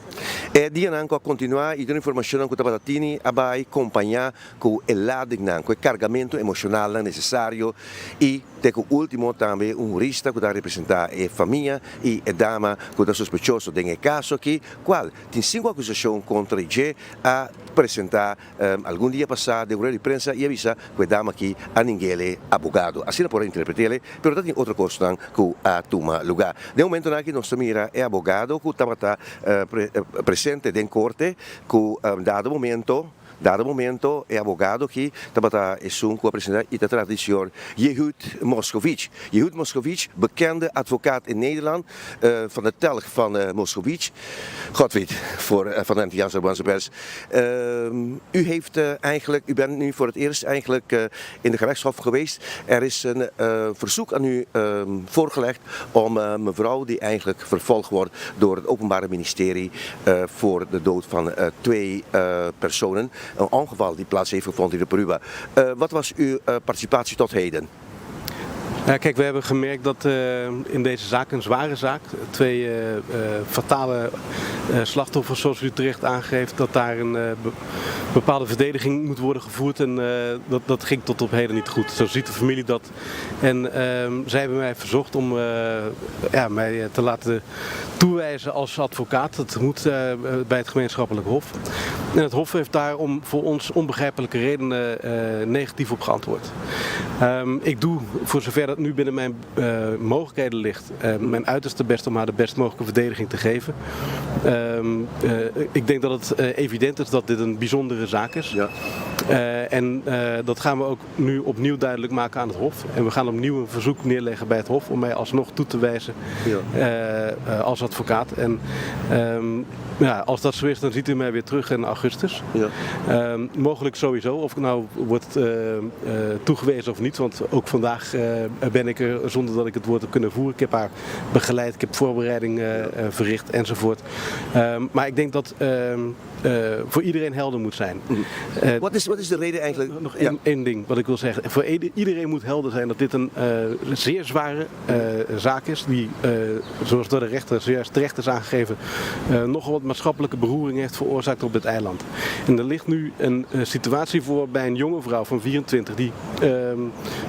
S3: E dianan cu a continua y duna informacionnan cu tabata tini a bay compaña cu e ladingnan, cu e cargamento emocionalnan necesario y te cu ultimo tambe un hurista cu ta representa e famia y e dama cu ta sospechoso den e caso aki cual tin cinco acusacion contra dje a presenta Algun dia pasá den un rueda di prensa i a bisa ku e dama aki a ningele abogado. Asina por a interpret'ele, pero ta tin otro kosnan ku a tuma lugá. Den momentonan aki nos ta mira e abogado ku tabata presente den korte ku dado momento, dado momento e abogado aki tabata esun ku a presentá i ta trata di señor Yehud Moskovich. Yehud Moskovich, bekende advokaat in Nederland, van de telg van Moskovich. Godfried, voor van de Antilliaanse Arubaanse Pers. U heeft eigenlijk, u bent nu voor het eerst eigenlijk in de gerechtshof geweest. Er is een verzoek aan u voorgelegd om mevrouw die eigenlijk vervolgd wordt door het Openbare Ministerie voor de dood van twee personen. Een ongeval die plaats heeft gevonden in de Peruba. Wat was uw participatie tot heden?
S5: Ja, kijk, we hebben gemerkt dat in deze zaak, een zware zaak, twee fatale slachtoffers zoals u terecht aangeeft, dat daar een bepaalde verdediging moet worden gevoerd en dat, dat ging tot op heden niet goed. Zo ziet de familie dat. En ehm, zij hebben mij verzocht om ja, mij te laten toewijzen als advocaat. Dat moet bij het gemeenschappelijk hof. En het hof heeft daar om voor ons onbegrijpelijke redenen negatief op geantwoord. Um, ik doe, voor zover dat nu binnen mijn mogelijkheden ligt, mijn uiterste best om haar de best mogelijke verdediging te geven. Um, ik denk dat het evident is dat dit een bijzondere zaak is. Ja. En dat gaan we ook nu opnieuw duidelijk maken aan het Hof. En we gaan opnieuw een verzoek neerleggen bij het Hof om mij alsnog toe te wijzen ja. als advocaat. En um, ja, als dat zo is, dan ziet u mij weer terug in augustus. Ja. Um, mogelijk sowieso, of ik nou wordt toegewezen of niet. Want ook vandaag ben ik er zonder dat ik het woord heb kunnen voeren. Ik heb haar begeleid, ik heb voorbereiding verricht enzovoort. Um, maar ik denk dat voor iedereen helder moet zijn.
S3: Mm. wat, is, wat is de reden eigenlijk?
S5: Nog één, ja. één ding wat ik wil zeggen. Voor iedereen moet helder zijn dat dit een zeer zware zaak is. Die, zoals door de rechter zojuist terecht is aangegeven, nogal wat maatschappelijke beroering heeft veroorzaakt op dit eiland. En er ligt nu een situatie voor bij een jonge vrouw van 24 die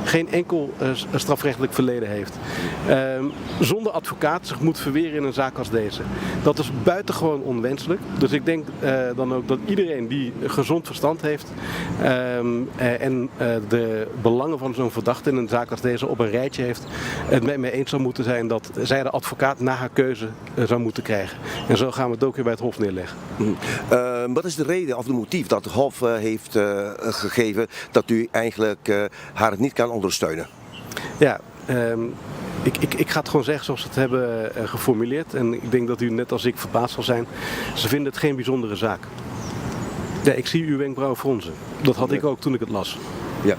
S5: geen enkel strafrechtelijk verleden heeft. zonder advocaat zich moet verweren in een zaak als deze. Dat is buitengewoon onwenselijk. Dus ik denk dan ook dat iedereen die gezond verstand heeft um, en de belangen van zo'n verdachte in een zaak als deze op een rijtje heeft, het met mij eens zou moeten zijn dat zij de advocaat na haar keuze zou moeten krijgen. En zo gaan we het ook weer bij het Hof neerleggen.
S3: Mm. Uh, wat is de reden of de motief dat het Hof heeft gegeven dat u eigenlijk haar niet kan ondersteunen?
S5: Ja, um, ik, ik, ik ga het gewoon zeggen zoals ze het hebben geformuleerd. En ik denk dat u net als ik verbaasd zal zijn. Ze vinden het geen bijzondere zaak. Ja, ik zie uw wenkbrauwen fronsen. Dat had ik ook toen ik het las.
S3: Ja.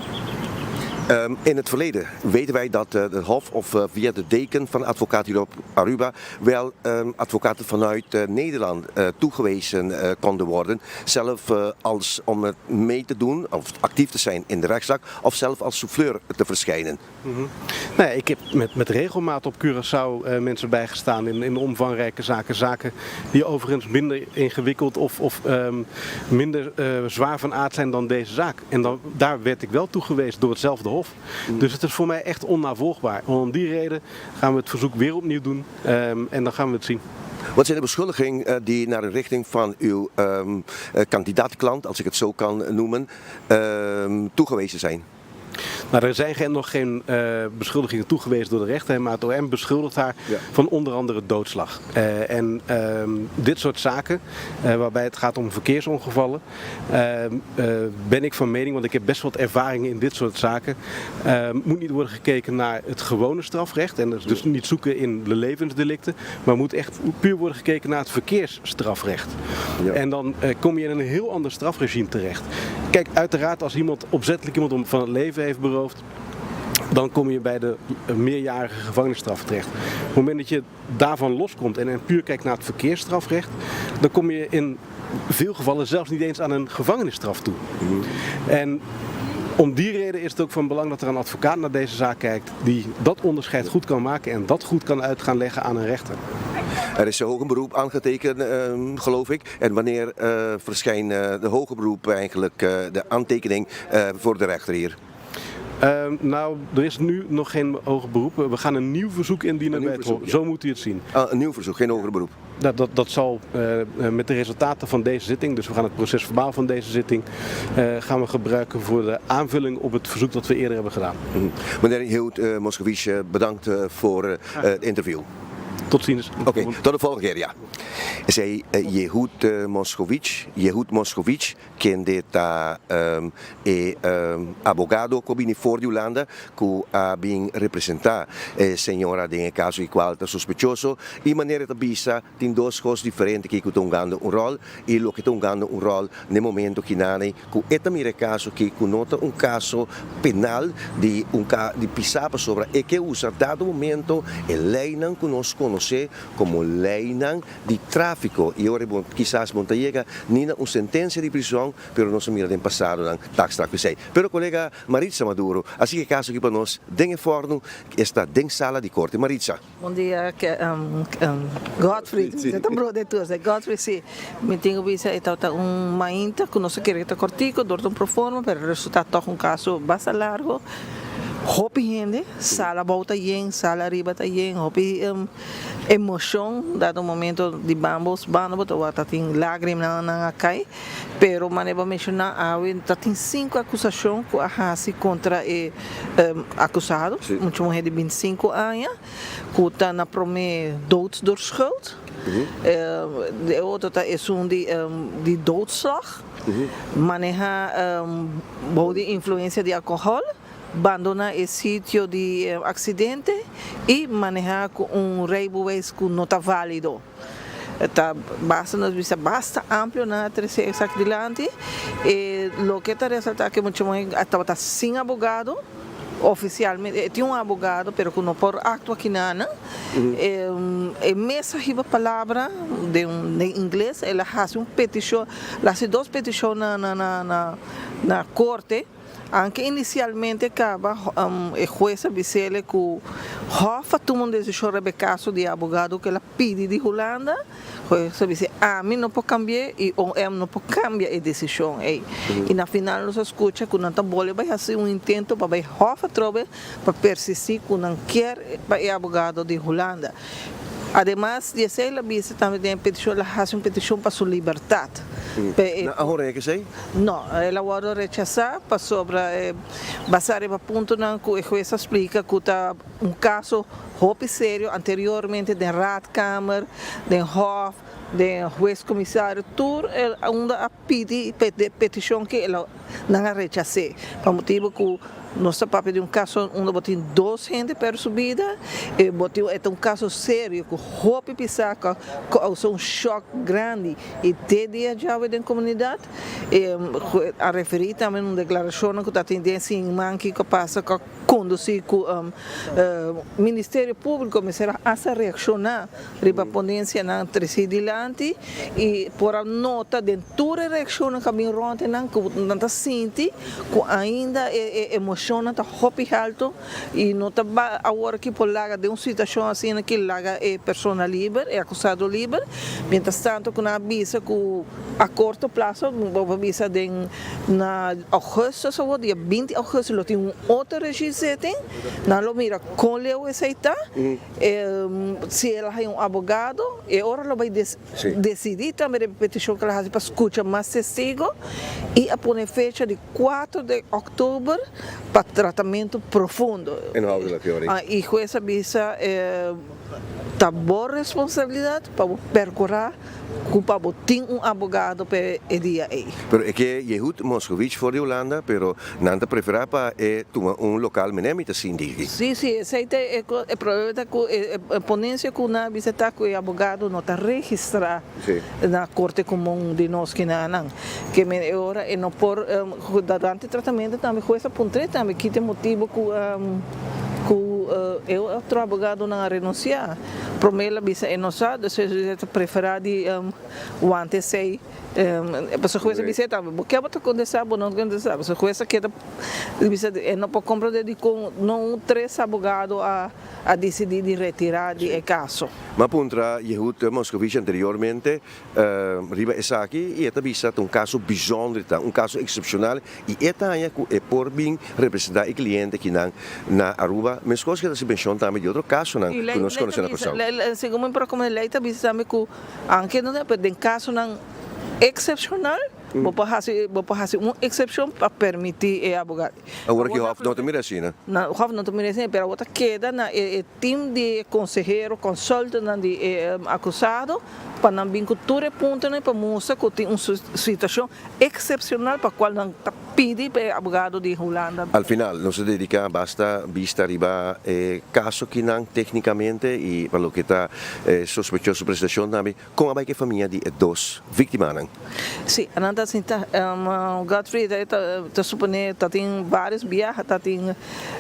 S3: Um, in het verleden weten wij dat uh, het Hof of uh, via de deken van advocaat hier op Aruba wel um, advocaten vanuit uh, Nederland toegewezen konden worden. Zelf als om het mee te doen of actief te zijn in de rechtszaak of zelf als souffleur te verschijnen.
S5: Mm -hmm. Nee, ik heb met, met regelmaat op Curaçao mensen bijgestaan in, in omvangrijke zaken. Zaken die overigens minder ingewikkeld of, of um, minder zwaar van aard zijn dan deze zaak. En dan, daar werd ik wel toegewezen door hetzelfde Hof. Dus het is voor mij echt onnavolgbaar. Om die reden gaan we het verzoek weer opnieuw doen um, en dan gaan we het zien.
S3: Wat zijn de beschuldigingen die naar de richting van uw um, kandidaatklant, als ik het zo kan noemen, um, toegewezen zijn?
S5: Nou, er zijn geen, nog geen uh, beschuldigingen toegewezen door de rechter, maar het OM beschuldigt haar ja. van onder andere doodslag. Uh, en uh, dit soort zaken, uh, waarbij het gaat om verkeersongevallen, ben ik van mening, want ik heb best wat ervaring in dit soort zaken, moet niet worden gekeken naar het gewone strafrecht en dus niet zoeken in de levensdelicten, maar moet echt puur worden gekeken naar het verkeersstrafrecht. Ja. En dan kom je in een heel ander strafregime terecht. Kijk, uiteraard als iemand opzettelijk iemand om van het leven heeft beroofd, dan kom je bij de meerjarige gevangenisstraf terecht. Op het moment dat je daarvan loskomt en, en puur kijkt naar het verkeersstrafrecht, dan kom je in veel gevallen zelfs niet eens aan een gevangenisstraf toe. Mm. En om die reden is het ook van belang dat er een advocaat naar deze zaak kijkt die dat onderscheid goed kan maken en dat goed kan uit gaan leggen aan een rechter.
S3: Er is een hoger beroep aangetekend, uh, geloof ik. En wanneer uh, verschijnt uh, de hoger beroep eigenlijk de aantekening voor de rechter hier?
S5: Uh, nou, er is nu nog geen hoger beroep. We gaan een nieuw verzoek indienen
S3: nieuw
S5: bij het
S3: verzoek,
S5: Hof.
S3: ja.
S5: Zo moet u het zien.
S3: Ah, een nieuw verzoek, geen hoger beroep.
S5: Dat, dat, dat zal uh, met de resultaten van deze zitting, dus we gaan het proces verbaal van deze zitting, uh, gaan we gebruiken voor de aanvulling op het verzoek dat we eerder hebben gedaan.
S3: Mm. Meneer Hield uh, Moscovici, bedankt voor het interview.
S5: Tot ziens.
S3: Oké, okay, tot de volgende keer, ja. Esei Yehud uh, Moscovici, Yehud Moscovici, kende ta um, e um, abogado ku bini for di Hulanda, ku a bin representá e señora den e kaso i kual ta sospechoso i manera ta bisa tin dos kos diferente ki ku ta hungando un ròl i loke ta hungando un ròl n'e momento kinane ku e ta mira e kaso ki ku no ta un kaso penal di un ka di pisá pasobra e ke usa dado momento e leinan ku nos konosé. konosé komo leinan di tráfiko i ora bo kisas bo no ta yega ni na un sentensia di prison pero nos a mira den pasadonan taakstraf esei. Pero kolega Maritza Maduro a sigui e kaso aki pa nos den e fòrnu esta den sala di korte. Maritza.
S6: Bon dia Godfrey, mi ta broda e tur, Godfrey si, mi tin ku bisa e tabata un mainta ku nos a kere ta kortiku dor ta un proforma pero resulta tòg un kaso basta largo, hopi hende, sala abou ta yen, sala ariba ta yen, hopi emoshon dado momento di bambos banda bo ta wak ta tin lagrimanan nan a kai. Pero manera bo a menshoná awe ta tin sinku akusashon ku a hasi kontra e akusado, mucha muhé di bintisinku aña, ku ta na promé dood door schuld. E otro ta esun di di doodslag, manehá bou di influensia di alkohòl, bandoná e sitio di aksidente i manehá ku un reibeweis ku no ta válido. Ta basta nos bisa basta amplio nan a trece esaki dilanti. E loke ta resalta ke mucha muhe a tabata sin abogado oficialmente. E tin un abogado pero cu no por actua kinanan. E mes a hiba palabra den den ingles. El a haci un peticion, el a haci dos peticion na na na na corte. Anke inisialmente kaba e hues a bis'ele ku Hof a tuma un desishon riba e kaso di e abogado ku el a pidi di Hulanda, hues a bis'e ami no por kambi'é i OM no por kambia e desishon ei. I na final nos a skucha ku nan ta bolbe bai hasi un intento pa bai Hof atrobe pa persistí ku nan kier pa e abogado di Hulanda. Ademas di esei el a bisa tambe den e petishon el a hasi un petishon pa su libertat.
S3: Nan a hora esei?
S6: No, el a wòrdu rechasá pasobra e basá riba puntonan ku e hues a splika ku ta un kaso hopi serio anteriormente den raadkamer, den hof, den hues komisario, tur el unda a pidi petishon ke el a nan a rechas'é pa motibu ku nos ta papia di un kaso unda bo tin dos hende pèrdè su bida i bo tin e ta un kaso serio ku hopi pisá ku a kousa un shòk grandi i te dia djawe den komunidat. E a referí tambe na un deklarashonnan ku ta tin den siman kiko a pasa ku a kondusí ku Ministerio Públiko mester a hasta reakshoná riba ponensianan tresí dilanti i por a nota den tur e reakshonnan ku a bin rònt nan ku nan ta sinti ku ainda e emoshonnan ta hopi haltu i no ta awor aki por laga den un situashon asina ki laga e persona liber, e akusado liber, mientras tanto ku nan a bisa ku a korto plaso, bo por bisa den na augustus awor, dia binti augustus lo tin un otro regiezitting, nan lo mira kon leu esei ta. Si el a haña un abogado, e ora lo bai desidí tambe riba e petishon ku el a hasi pa skucha mas testigo i a pone fecha di kuater di òktober pa tratamentu profundo. I hues a bisa, Ta bo responsabilidat pa bo perkurá Ku pa bo tin un abogado p'e e dia ei.
S3: Pero e ke Yehud Moskovich for di Hulanda, pero nan ta preferá pa e tuma un lokal mene mi ta sinti aki.
S6: Sí, sí, esei ta e e problema ta ku e ponencia ku nan a bisa ta ku e abogado no ta registrá na Korte Komun di nos kinanan. Ke men e ora e no por durante tratamento tambe hues a puntr'é tambe ki ta e motibu ku ku e otro abogadonan a renunsiá. Promé el a bisa e no sa, despues el ta preferá di wanta esei. Pasobra hues a bisa e tambe, bo ke bo ta kontestá, bo no ta kontestá. Pasobra hues a keda bisa e no por komprondé dikon no un tres abogado a disidí di retirá di e kaso.
S3: Mi a puntra Yehud Moscovici anteriormente Riba esaki i e ta bisa ta un kaso bizonder ta un kaso eksepshonal i e ta haña ku e por bin representá e kliente kinan na Aruba meskos ku e ta hasi menshon tambe di otro kasonan ku nos konosé na Kòrsou.
S6: Segun mi por a lei ta bisa tambe ku anke no ta pero den kasonan eksepshonal bo por hasi bo por hasi un eksepshon pa permití e abogado.
S3: Awor aki Hof no ta mira asina.
S6: Hof no ta mira asina pero awor ta keda na e. Team di e konsehero, consultantnan di e akusado. pa nan bin ku tur e puntonan pa mustra ku tin un situashon eksepshonal pa kual nan ta pidi pa e abogado di Hulanda.
S3: Al final nos a dedica basta bista riba e caso kinan tecnicamente y pa loke ta e sospechoso presentacion tambe con a bay cu e famia di e dos victimanan.
S6: Si, nan ta sinta. Godfrey ta supone ta tin varios biaha ta tin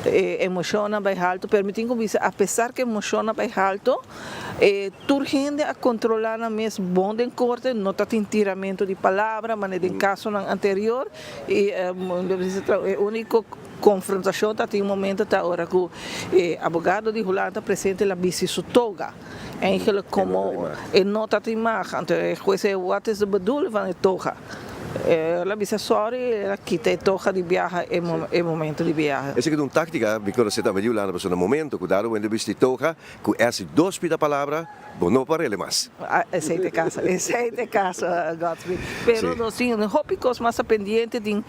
S6: e emocionnan bay halto pero mi tin cu bisa apesar cu e emocionnan bay halto E tur hende a kontrolá nan mes bon den korte, no ta tin tiramento di palabra manera den kasonan anterior i e úniko konfrontashon ta tin momento ta ora ku e abogado di Hulanda presente la bisti su toga. Eigenlijk komo e no ta tin mag, anto e hues e wat is de bedoeling van e toga? El a bisa sorry, el a kita e toga di biaha e momento di biaha.
S3: Esaki ta un táktika mi konosé tambe di Hulanda pasobra na momento ku dado wende bisti toga Ku es dos pida palabra, bo no por rele mas.
S6: Esei ta e kaso, esei ta e kaso, Godfrey. Pero nos tin hopi kos mas pendiente, tin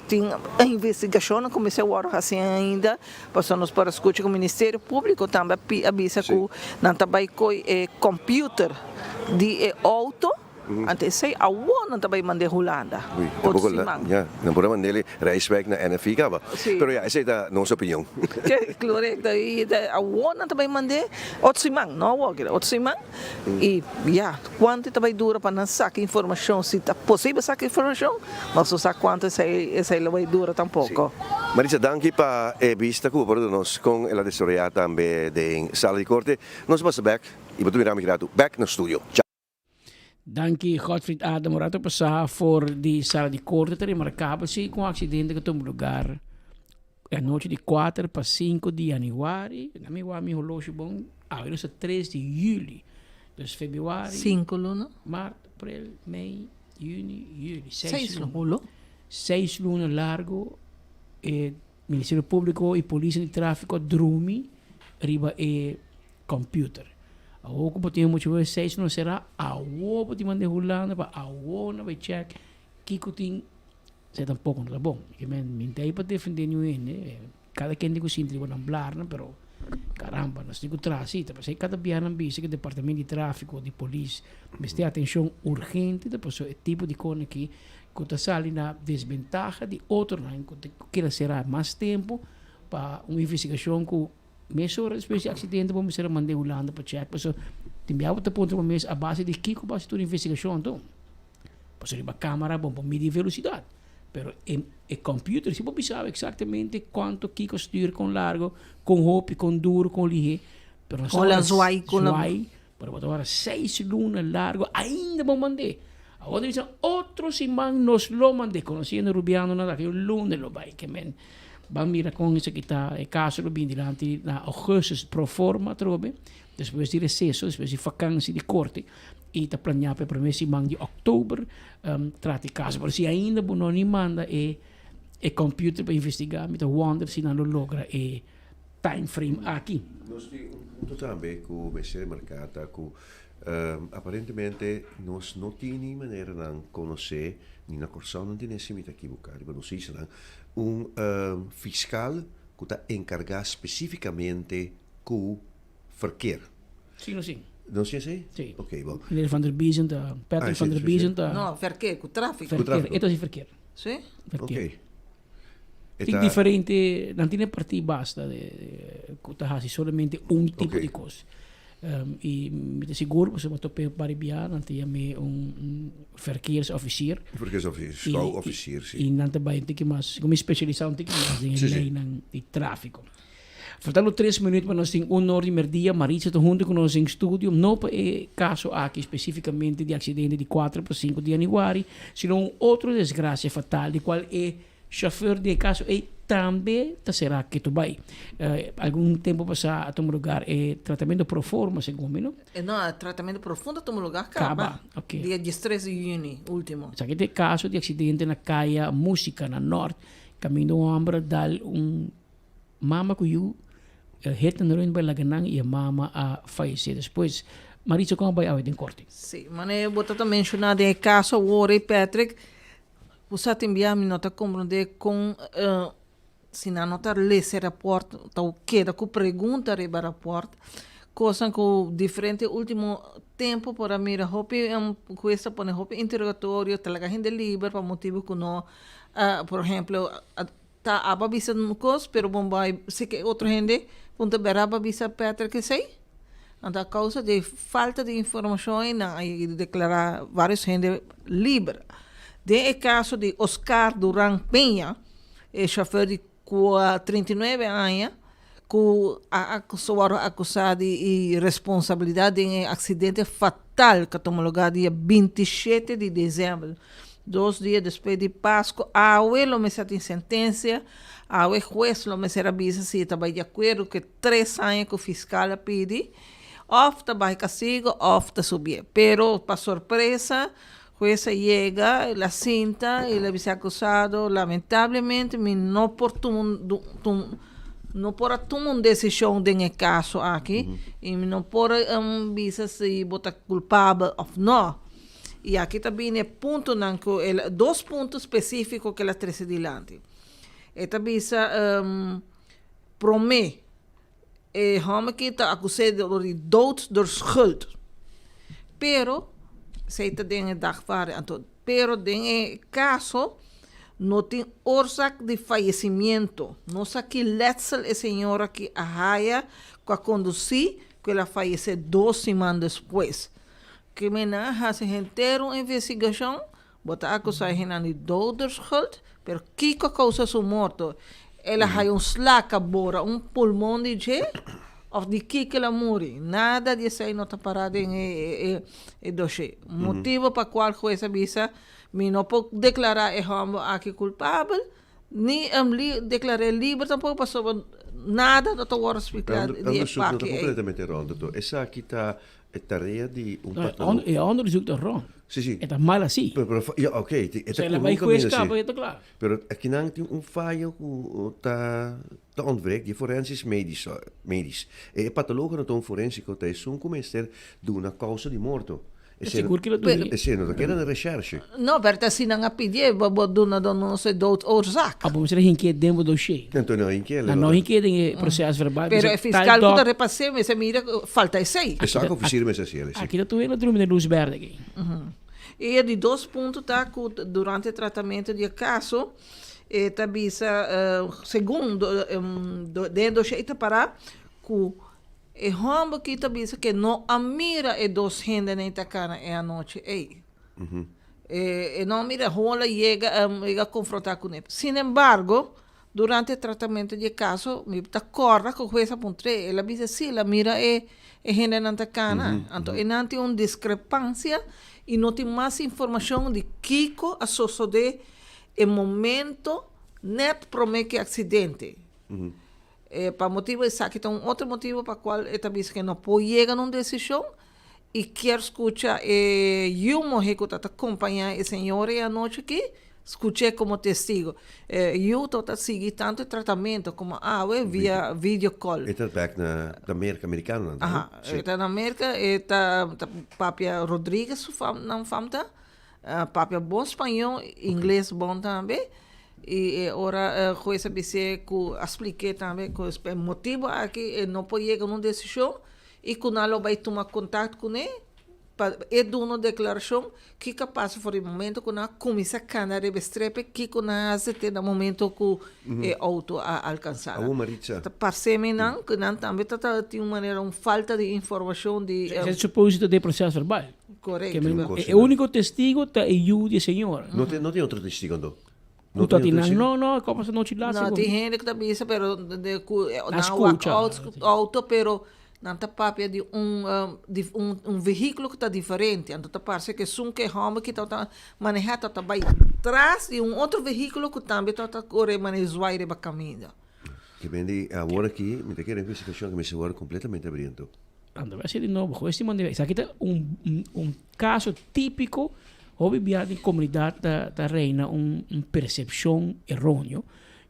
S6: tin investigashonnan ku mester wòrdu hasi ainda, pasobra nos por a skucha ku Ministerio Públiko tambe a bisa ku nan ta bai koi e computer di e outo. Anto esei awor nan ta bai mand'é Hulanda otro siman.
S3: Ya, nan por a mand'é Rijswijk na NFI kaba. Pero ya, esei ta nos opinion.
S6: Korekto. I awor nan ta bai mand'é otro siman, no awor, otro siman. I ya, kuantu ta bai dura pa nan saka informashon, si ta posibel saka informashon, nos no sa kuantu esei lo bai dura tampoko.
S3: Maritza, danki pa e bista ku bo por a duna nos kon el a desaroyá tambe den sala di korte. Nos a pasa bèk i bo ta mira mi gratu bèk na studio. Chao.
S2: Danki Godfried Adam. Un rato pasá for di sala di korte ta remarkabel si ku un aksidente ku tuma lugar e anochi di kuater pa sinku di yanüari. Na mi wak mi holoshi bon, awe nos ta tres di yüli. Dus februari,
S6: Sinku luna.
S2: Mart, aprel, mei, yüni, yüli. Seis
S6: Seis
S2: luna.
S6: luna.
S2: Seis luna largu e Ministerio Públiko i Polis di Tráfiko a drumi riba e Computer. Awor ku bo tin muchu bes seis no será awor bo tin manda e Hulanda pa awor nan bai check kiko tin esei tampoko no ta bon. Ke men mi ta ei pa defende niun hende kada ken tin ku sinti riba nan blarnan pero caramba nos tin ku traha si ta pasei kada biaha nan bisa ku departamento di trafiko di polis mester atenshon urgente ta pasobra e tipo di kos aki ku ta sali na desbentaha di otronan ku ta keda será mas tempu pa un investigashon ku Mesora despues di aksidente bo mester a mand'é Hulanda pa chèk pasobra tin bia bo ta puntra bo mes a base di kiko bo hasi tur investigashon anto. Pasobra riba kamera bo por midi velosidat pero e e computer si por bisa bo eksaktamente kuantu kiko stuur kon largo kon hopi kon duru kon lihé pero nos ta
S6: Kon la
S2: wara
S6: zwai kon la
S2: zwai pero bo ta wara seis luna largo ainda bo mand'é. Awor ta bisa otro siman nos lo mand'é konosiendo rubianonan aki un luna lo bai ke men. Ban mira kon esaki ta, e kaso lo bin dilanti na augustus pro forma atrobe, despues di reseso, despues di fakansi di korte, i ta planeá pa e promé siman di òktober trata e kaso. Pero si ainda bo no ni manda e e computer pa investigá, mi ta wonder si nan lo logra e time frame aki.
S3: Nos tin un punto tambe ku mester remarká ta ku aparentemente nos no tin ni maneranan konosé, ni na Kòrsou nan tene si mi ta ekiboká riba nos islanan, Un fiscal cu ta encarga specificamente cu verkeer.
S2: Sí, no sí.
S3: No sí así?
S2: Sí.
S3: Ok, bon.
S2: Meneer Van der Biezen ta, Patrick van der Biezen ta.
S6: No, verkeer, cu trafico.
S2: Verkeer,
S3: Cu trafico.
S2: e ta si verkeer.
S6: Sí?
S2: Verkeer.
S3: Ok. E
S2: Tin
S3: ta.
S2: diferente, nan tin e parti basta de, cu ta haci solamente un tipo
S3: Ok.
S2: di cos. I mi ta sigur pasobra mi a topa bari bia nan ta yam'é un verkeersofficier.
S3: Verkeersofficier, schouwofficier, si.
S2: I nan ta bai un tiki mas, komo spesialisá un tiki mas den e leinan di tráfiko. Faltando tres minuut pa nos tin un or di merdia, Maritza ta huntu ku nos den studio, no pa e kaso aki spesífikamente di aksidente di kuater pa sinku di yanüari, sino un otro desgrasia fatal di kual e Chauffeur di e caso ey tambe ta sera ketu bay. Algun tempo pasa a tuma lugar e tratamento pro forma segun mi no?
S6: No, e tratamento profundo a tuma lugar caba.
S2: Caba, ok.
S6: Dia diestres di juni ultimo.
S2: Esaki ta e caso di accidente na Caya Musica na Noord caminda un homber a dal un mama cu yu hit and run bay laga nan y e mama a fayece despues. Maritza con a bay awe den corte?
S6: Si, manera bo ta ta menciona den e caso awor ey Patrick, Bo sa tin bia mi no ta komprondé kon si nan no ta lesa e rapòrt ta keda ku pregunta riba e rapòrt. Cosnan cu diferente ultimo tempo por a mira hopi hues ta pone hopi interrogatorio, ta laga hende liber pa motibo cu no por ehemplo ta aba bisa un cos pero bon bay si ke otro hende punta bera aba bisa Patrick esey. Anto a causa di falta di informacion ey nan a yega di declara varios hende liber. Den e caso di Oscar Duran Peña, e chauffeur di Ku 39 aña ku a wòrdu akusá di responsabilidat den e aksidente fatal ku a tuma lugá dia 27 di desèmber, dos dia despues di Pasku. Awe lo mester tin sentensia, awe hues lo mester a bisa si e ta bai di akuerdo ku e tres aña ku fiskal a pidi òf ta bai kastigu òf ta subié. Pero pa sorpresa Hues a yega, el a sinta, el a bisa e akusado, Lamentablemente mi no por tuma un no por a tuma un desishon den e kaso aki i mi no por bisa si bo ta kulpabel òf nò. I aki ta bini e puntonan ku el a, dos punto spesífiko ku el a trese dilanti. E ta bisa, Promé, E hòmber aki ta akus'é dor di dood door schuld. Pero, esei ta den e dagvaarding. Anto, pero den e kaso no tin oorzaak di fayesimiento. No sa ki letsel e señor aki a haya ku a kondusí ku el a fayesé dos siman despues. Kriminal a hasi henter un investigashon Bo ta akusá e hendenan di doderschuld, pero kiko a kousa su morto? El a haya un sla ku a bora un pulmon di dje? Òf di kiko el a muri? Nada di esei no ta pará den e doshé. Motibu pa kual hues a bisa, Mi no por deklará e hòmber aki kulpabel, ni deklar'é liber tampoko, pasobra nada no ta wòrdu spliká di e
S3: Onderzoek no ta
S6: paki ei.
S3: kompletamente rònt, dòktor. Esaki ta E tarea di un patrón.
S2: E onderzoek ta rond.
S3: Sí, sí.
S2: E ta mal así.
S3: Pero, pero, ja, oké. E ta
S2: Sea, la bai
S3: camino
S2: juez
S3: así.
S2: caba, e ta klaar.
S3: Pero akinan tin un fallo ku ta ta ontbreekt, di forensisch medisch, medisch. E patologo ta un forensico ta esun ku mester duna kousa di morto.
S2: Sigur ki lo duna.
S3: Esei no ta keda na recherche.
S6: No, pero ta asina nan a pidié, bo bo duna don nos e doodoorzaak.
S2: A bo mester a hinkié den bo dossier.
S3: Anto no hinkié.
S2: Nan no hinkié den e proces verbal.
S6: Pero e fiscal ku ta repas'é mester mira ku falta esei.
S3: Esaki ofisier mester hasiel esei.
S2: Aki ta tur hende drumi den luz berde aki.
S6: I e di dos punto ta ku durante e tratamento di e kaso e ta bisa segun den e dossier e ta pará ku E hòmber ki ta bisa ke no a mira e dos hendenan ta kana e anochi ei. E no a mira, hon la yega yega a konfrontá kuné. Sin embargo, durante e tratamentu di e kaso, mi ta kòrda ku hues a puntr'é, el a bisa si el a mira e e hendenan ta kana. Anto einan tin un diskrepansia i no tin mas informashon di kiko a sosodé e momento nèt promé ku e aksidente. E pa motibo esaki ta un otro motibo pa cual e ta bisa ke no por yega na un decision y kier scucha e yiu muhe cu ta ta compaña e señora e anochi aki scuch'e como testigo. E yiu ta ta sigui tanto e tratamento como awe via video call.
S3: E ta bek na ta Merca, americano nan ta, no?
S6: Aha, e ta na Merca, e ta ta papia Rodriguez su fam nan fam ta. Papia bon spañó, ingles bon tambe. I e ora hues a bis'é ku a splik'é tambe ku e motibu aki e no por yega na un desishon i ku nan lo bai tuma kontakto kuné pa e duna un deklarashon kiko a pasa for di momento ku nan a kuminsá kana riba e strepe, kiko nan a hasi te na momento ku e outo a alkansá nan. Ta parse mi nan ku nan tambe ta tin un manera un falta di informashon di.
S2: Esei ta suposito den proseso verbal.
S6: Correcto.
S2: E único testigo ta e yu di e señora.
S3: No tin, no tin otro testigo anto?
S2: No tin otro testigo? No, no, como pasa nochi laat.
S6: No, tin hende cu ta bisa, pero de cu nan wak auto, pero nan ta papia di un, di un, un vehiculo cu ta diferente. Anto ta parce cu esun cu e homber ki tabata maneha tabata bay tras di un otro vehiculo cu tambe tabata core mane zwaai riba caminda.
S3: Ke men di awor aki mi ta kere investigacion cu mester worde completamente abri anto.
S2: Ando bai hasi di nobo, goe si manda esaki ta un un caso tipico hopi bia den comunidad ta ta reina un un percepcion eroneo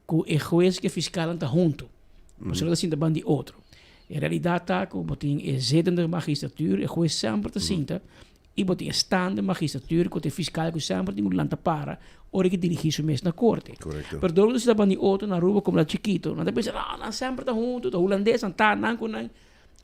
S2: cu e hues cu e fiscalnan ta hunto, pasobra nan ta sinta banda di otro. E realidad ta cu bo tin e zittende magistratuur, e hues semper ta sinta I bo tin e staande magistratuur ku ta e fiskal ku semper tin ku lanta para ora ke dirigí su mes na korte.
S3: Korekto.
S2: Pero dor ku ta banda di otro na Aruba komo ta chikito, nan ta pensa, no, nan semper ta huntu, ta hulandes, nan ta nan ku nan.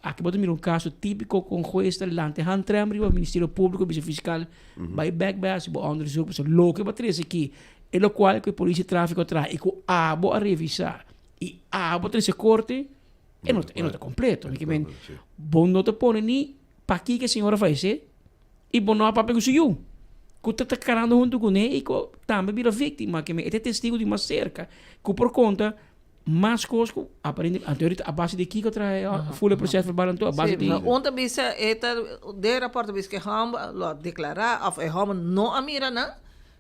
S2: Aki bo ta mira un kaso típiko kon hues ta lanta e handrem riba Ministerio Públiko bisa fiskal bai bèk bai hasi bo onderzoek pasobra loke bo a trese aki e lokual ku e polis di tráfiko a traha i ku abo a revisá i abo a trese korte e no e no ta kompleto. Mi ke men bo no ta pone ni pakiko e señor a falesé i bo no a papia ku su yu ku ta ta karando huntu kuné i ku tambe bira víktima ke men e ta e testigo di mas serka ku por konta Mas kos ku aparente anto ahorita a base di kiko traha e full e proces verbal anto a base di.
S6: Sí, un ta bisa e ta den raport ta bisa ku e hòmber lo a deklará òf e hòmber no a mira nan,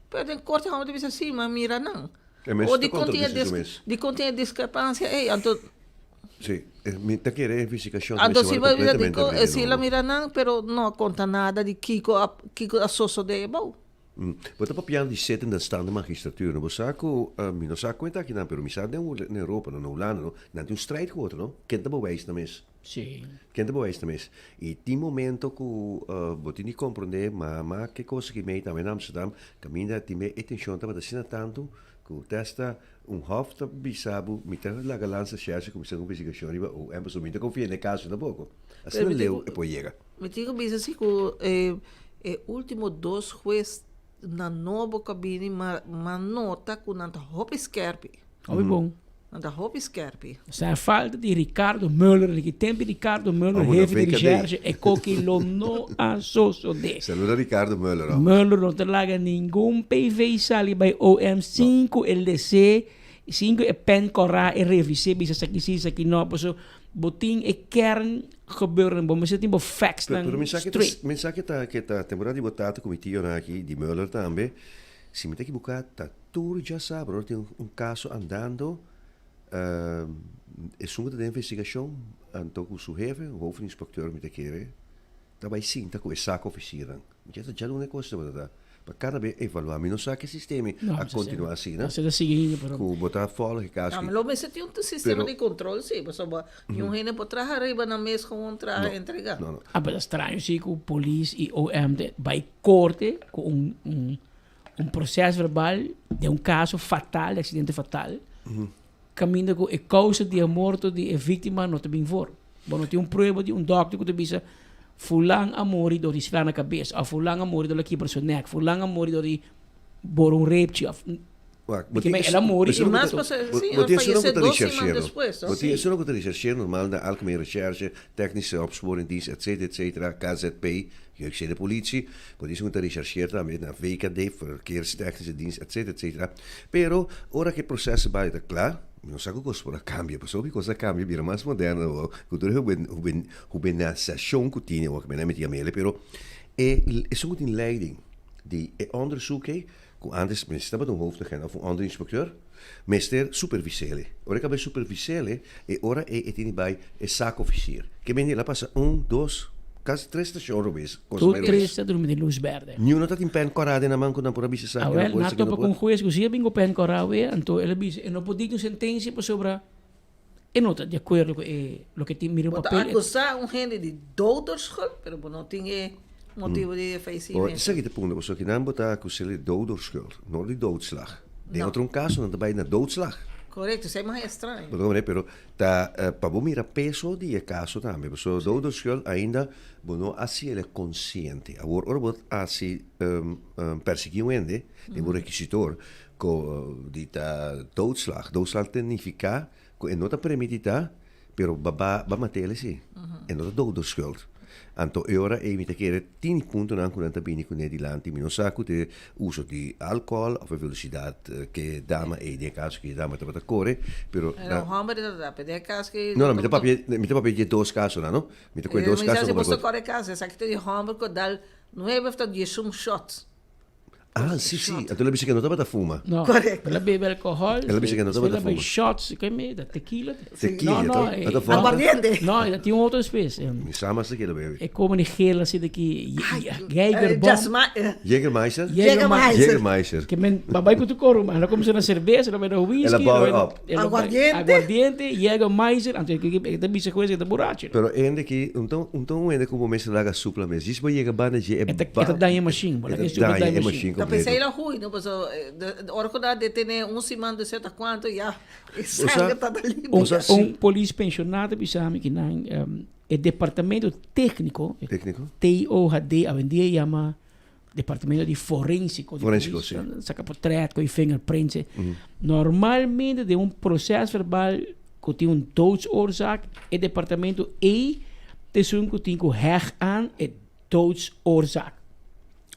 S6: pero den korte e hòmber ta bisa sí mi a mira nan.
S3: E mes
S6: O
S3: ta
S6: dikon tin e
S3: kontradisí su mes.
S6: dikon tin e diskrepansia ei anto.
S3: Sí, mi ta kere e investigashon ta
S6: Anto
S3: mester
S6: si
S3: wòrdu
S6: bo bisa
S3: kompletamente
S6: dikon
S3: abrí di
S6: si el a
S3: nobo.
S6: mira nan pero no a konta nada di kiko a kiko a sosodé abou.
S3: Bo ta papiando di zitten den staande magistratuur. No bo sa ku, mi no sa kuenta akinan, pero mi sa den Europa, no, na Hulanda, no, nan tin un strijd ku otro, no. Ken ta bewijs na mes?
S2: Sí.
S3: Ken ta bewijs na mes? I tin momento ku bo tin di komprondé, ma ma ke kos aki mei tambe na Amsterdam, kaminda tin be e tenshon tabata asina tantu ku testa un hof ta bisa bo, mi ta laga landsrecherche kuminsá ku investigashon riba OM, pasobra mi no ta konfia den e kaso tampoko. Asina leu e por yega.
S6: Mi tin ku bisa si ku e e ultimo dos hues na nobo ku a bini ma ma nota ku nan ta hopi skerpi.
S2: Hopi bon.
S6: Nan ta hopi skerpi.
S2: Sa e falta di Ricardo Muller di ki tempi Ricardo Muller
S3: Amo na
S2: hefe di
S3: VKD.
S2: recherche e koki lo no a sosode.
S3: Saluda Ricardo Muller oh.
S2: Muller no ta laga ningun PV sali bai OM sin ku e lese sin ku e pen kora e revis'é bisa esaki si esaki no paso bo tin e kern gebeuren bo mester tin bo facts nan
S3: Pero mi sa ke ta
S2: straight.
S3: mi sa ke ta ke ta temporada di bo tata ku mi tionan aki di Muller tambe si mi ta ekiboká ta tur djasabra ora tin un kaso andando esun ku ta den investigashon anto ku su hefe hoofdinspecteur mi ta kere ta bai sinta ku e zaakofficiernan. Mi ta djaluna e kos tabata ta pa kada be evaluá. Mi no sa ke sistema a kontinuá asina.
S2: No, ta sigui ainda, pero.
S3: Ku bo ta volg e kaso.
S6: Lo mester tin un sistema di kontrol si, pasobra niun hende por traha riba nan mes gewoon traha entregá.
S3: No, no.
S2: Ah, pero ta straño si ku polis i OM ta bai korte ku un un un proses verbal den un kaso fatal, di aksidente fatal, kaminda ku e kousa di e morto di e víktima no ta bin for. Bo no tin un prueba di un dòkter ku ta bisa fulan a muri dor di sla na kabes òf fulan a muri dor di kibra su nèk, fulan a muri dor di bora un repchi òf
S3: Bo tin
S2: el a muri.
S6: I mas pasobra si el fayesé dos siman despues.
S3: Bo tin esun ku ta rechercheer normal na Algemeen Recherche, Technische Opsporingsdienst etc etc, KZP, Jeugdzede Politie. Bo tin esun ku ta rechercheer tambe na VKD, Verkeerstechnische Dienst etc etc. Pero ora ku e proces bai ta kla, Mi no sa ku kos por a kambia, pasobra hopi kos a kambia bira mas moderno awor, ku tur e hubenasashon ku tin awor, ku mi a meti amele, pero e esun ku tin leiding di e onderzoek ei, ku antes mester tabata un hoofdagent òf un onderinspecteur, mester supervisele. Ora e kaba e supervisele, e ora ei e tin di bai e zaakofficier. Ke bende el a pasa un, dos, kasi tres stashon robes, kos
S2: Tur
S3: mai
S2: tres
S3: robes.
S2: ta drumi den lus berde.
S3: Niun no ta tin pen kòrá den nan man ku nan por a bisa esaki no
S2: Awel,
S3: por,
S2: nan a
S3: esaki no
S2: topa
S3: por.
S2: ku un hues ku si a bin ku pen kòrá awe, anto el a bisa e no por dikta un sentensia pasobra e no ta di akuerdo ku e loke tin mira un
S6: Bo ta
S2: papel.
S6: akusá un hende di doderschuld, pero bo no tin e motibu di
S3: Bo,
S6: fallecimiento.
S3: esaki ta punto, pasobra kinan bo ta akus'é di doderschuld, no di doodslag. Den
S6: No.
S3: otro un kaso nan ta bai na doodslag.
S6: Korekto, esei mas estraño.
S3: Bo ta komprende? Pero Ta pa bo mira peso di e kaso tambe, pasobra doodschuld ainda bo no a hasi el konsiente. Awor ora bo hasi persiguí un hende den bo rekisitor ku di ta doodslag, doodslag ta nifiká ku e no ta premeditá pero ba ba mat'el si, e no ta doodschuld. Anto e ora ei mi ta kere tin puntonan ku nan ta bini kuné dilanti. Mi no sa ku ta e uso di alkohòl òf e velosidat ke dama ei, den e kaso ke e dama tabata kore, pero
S6: Era un hòmber di ta trata, den e kaso ke.
S3: No, no, mi ta papia, mi ta papia di e dos kasonan, no? Mi ta kohe dos
S6: Mi sa
S3: kaso
S6: si
S3: ku
S6: bo ta kore kaso, esaki ta di hòmber ku a dal nuebe òf ta diesun shòt.
S3: Ah, si, si. Anto el a bisa ke no tabata fuma.
S2: No.
S6: Correcto.
S2: El a bebe alcohol.
S3: El a bisa ke no tabata
S2: El a bebe
S3: fuma.
S2: shots, ke me, da tequila.
S3: Tequila,
S2: No, no,
S3: to?
S2: eh,
S3: Ata vodka?
S6: Aguardiente.
S2: No, e tin un otro especie.
S3: Mi sa mas tequila bebe.
S2: E come di geel así de ki Jägerbomb.
S6: Jasma- eh.
S3: Jägermeister?
S2: Jägermeister.
S3: Jägermeister.
S2: Ke men babay ku tu koro, man. Como se na cerveza, na whisky.
S3: El a bouw op.
S6: Aguardiente.
S2: Aguardiente, Jägermeister. Anto e ta bisa ku e ta buracho.
S3: Pero hende ki, unton, unton un hende ku bo mester laga supla mes. Djis bo yega banda dje e
S2: E ta, e ta daña e machine. Bo laga e supla
S3: daña
S2: daña
S3: e machine
S6: Ta
S3: completo.
S6: pensei la hui, no? Paso, ora ku nan a detene un siman de seta kuanto, ya e sangre ta ta limpia.
S2: Un, un polis pensionado bisa mi ki nan. E departamento técnico,
S3: Técnico.
S2: TOHD, awendia yama departamento di forensico. Di
S3: Forensico,
S2: polis,
S3: si.
S2: Saca portret cu fingerprints. Normalmente den un proces verbal cu tin un doodsoorzaak, e departamento ei ta esun cu tin cu heg aan e doodsoorzaak.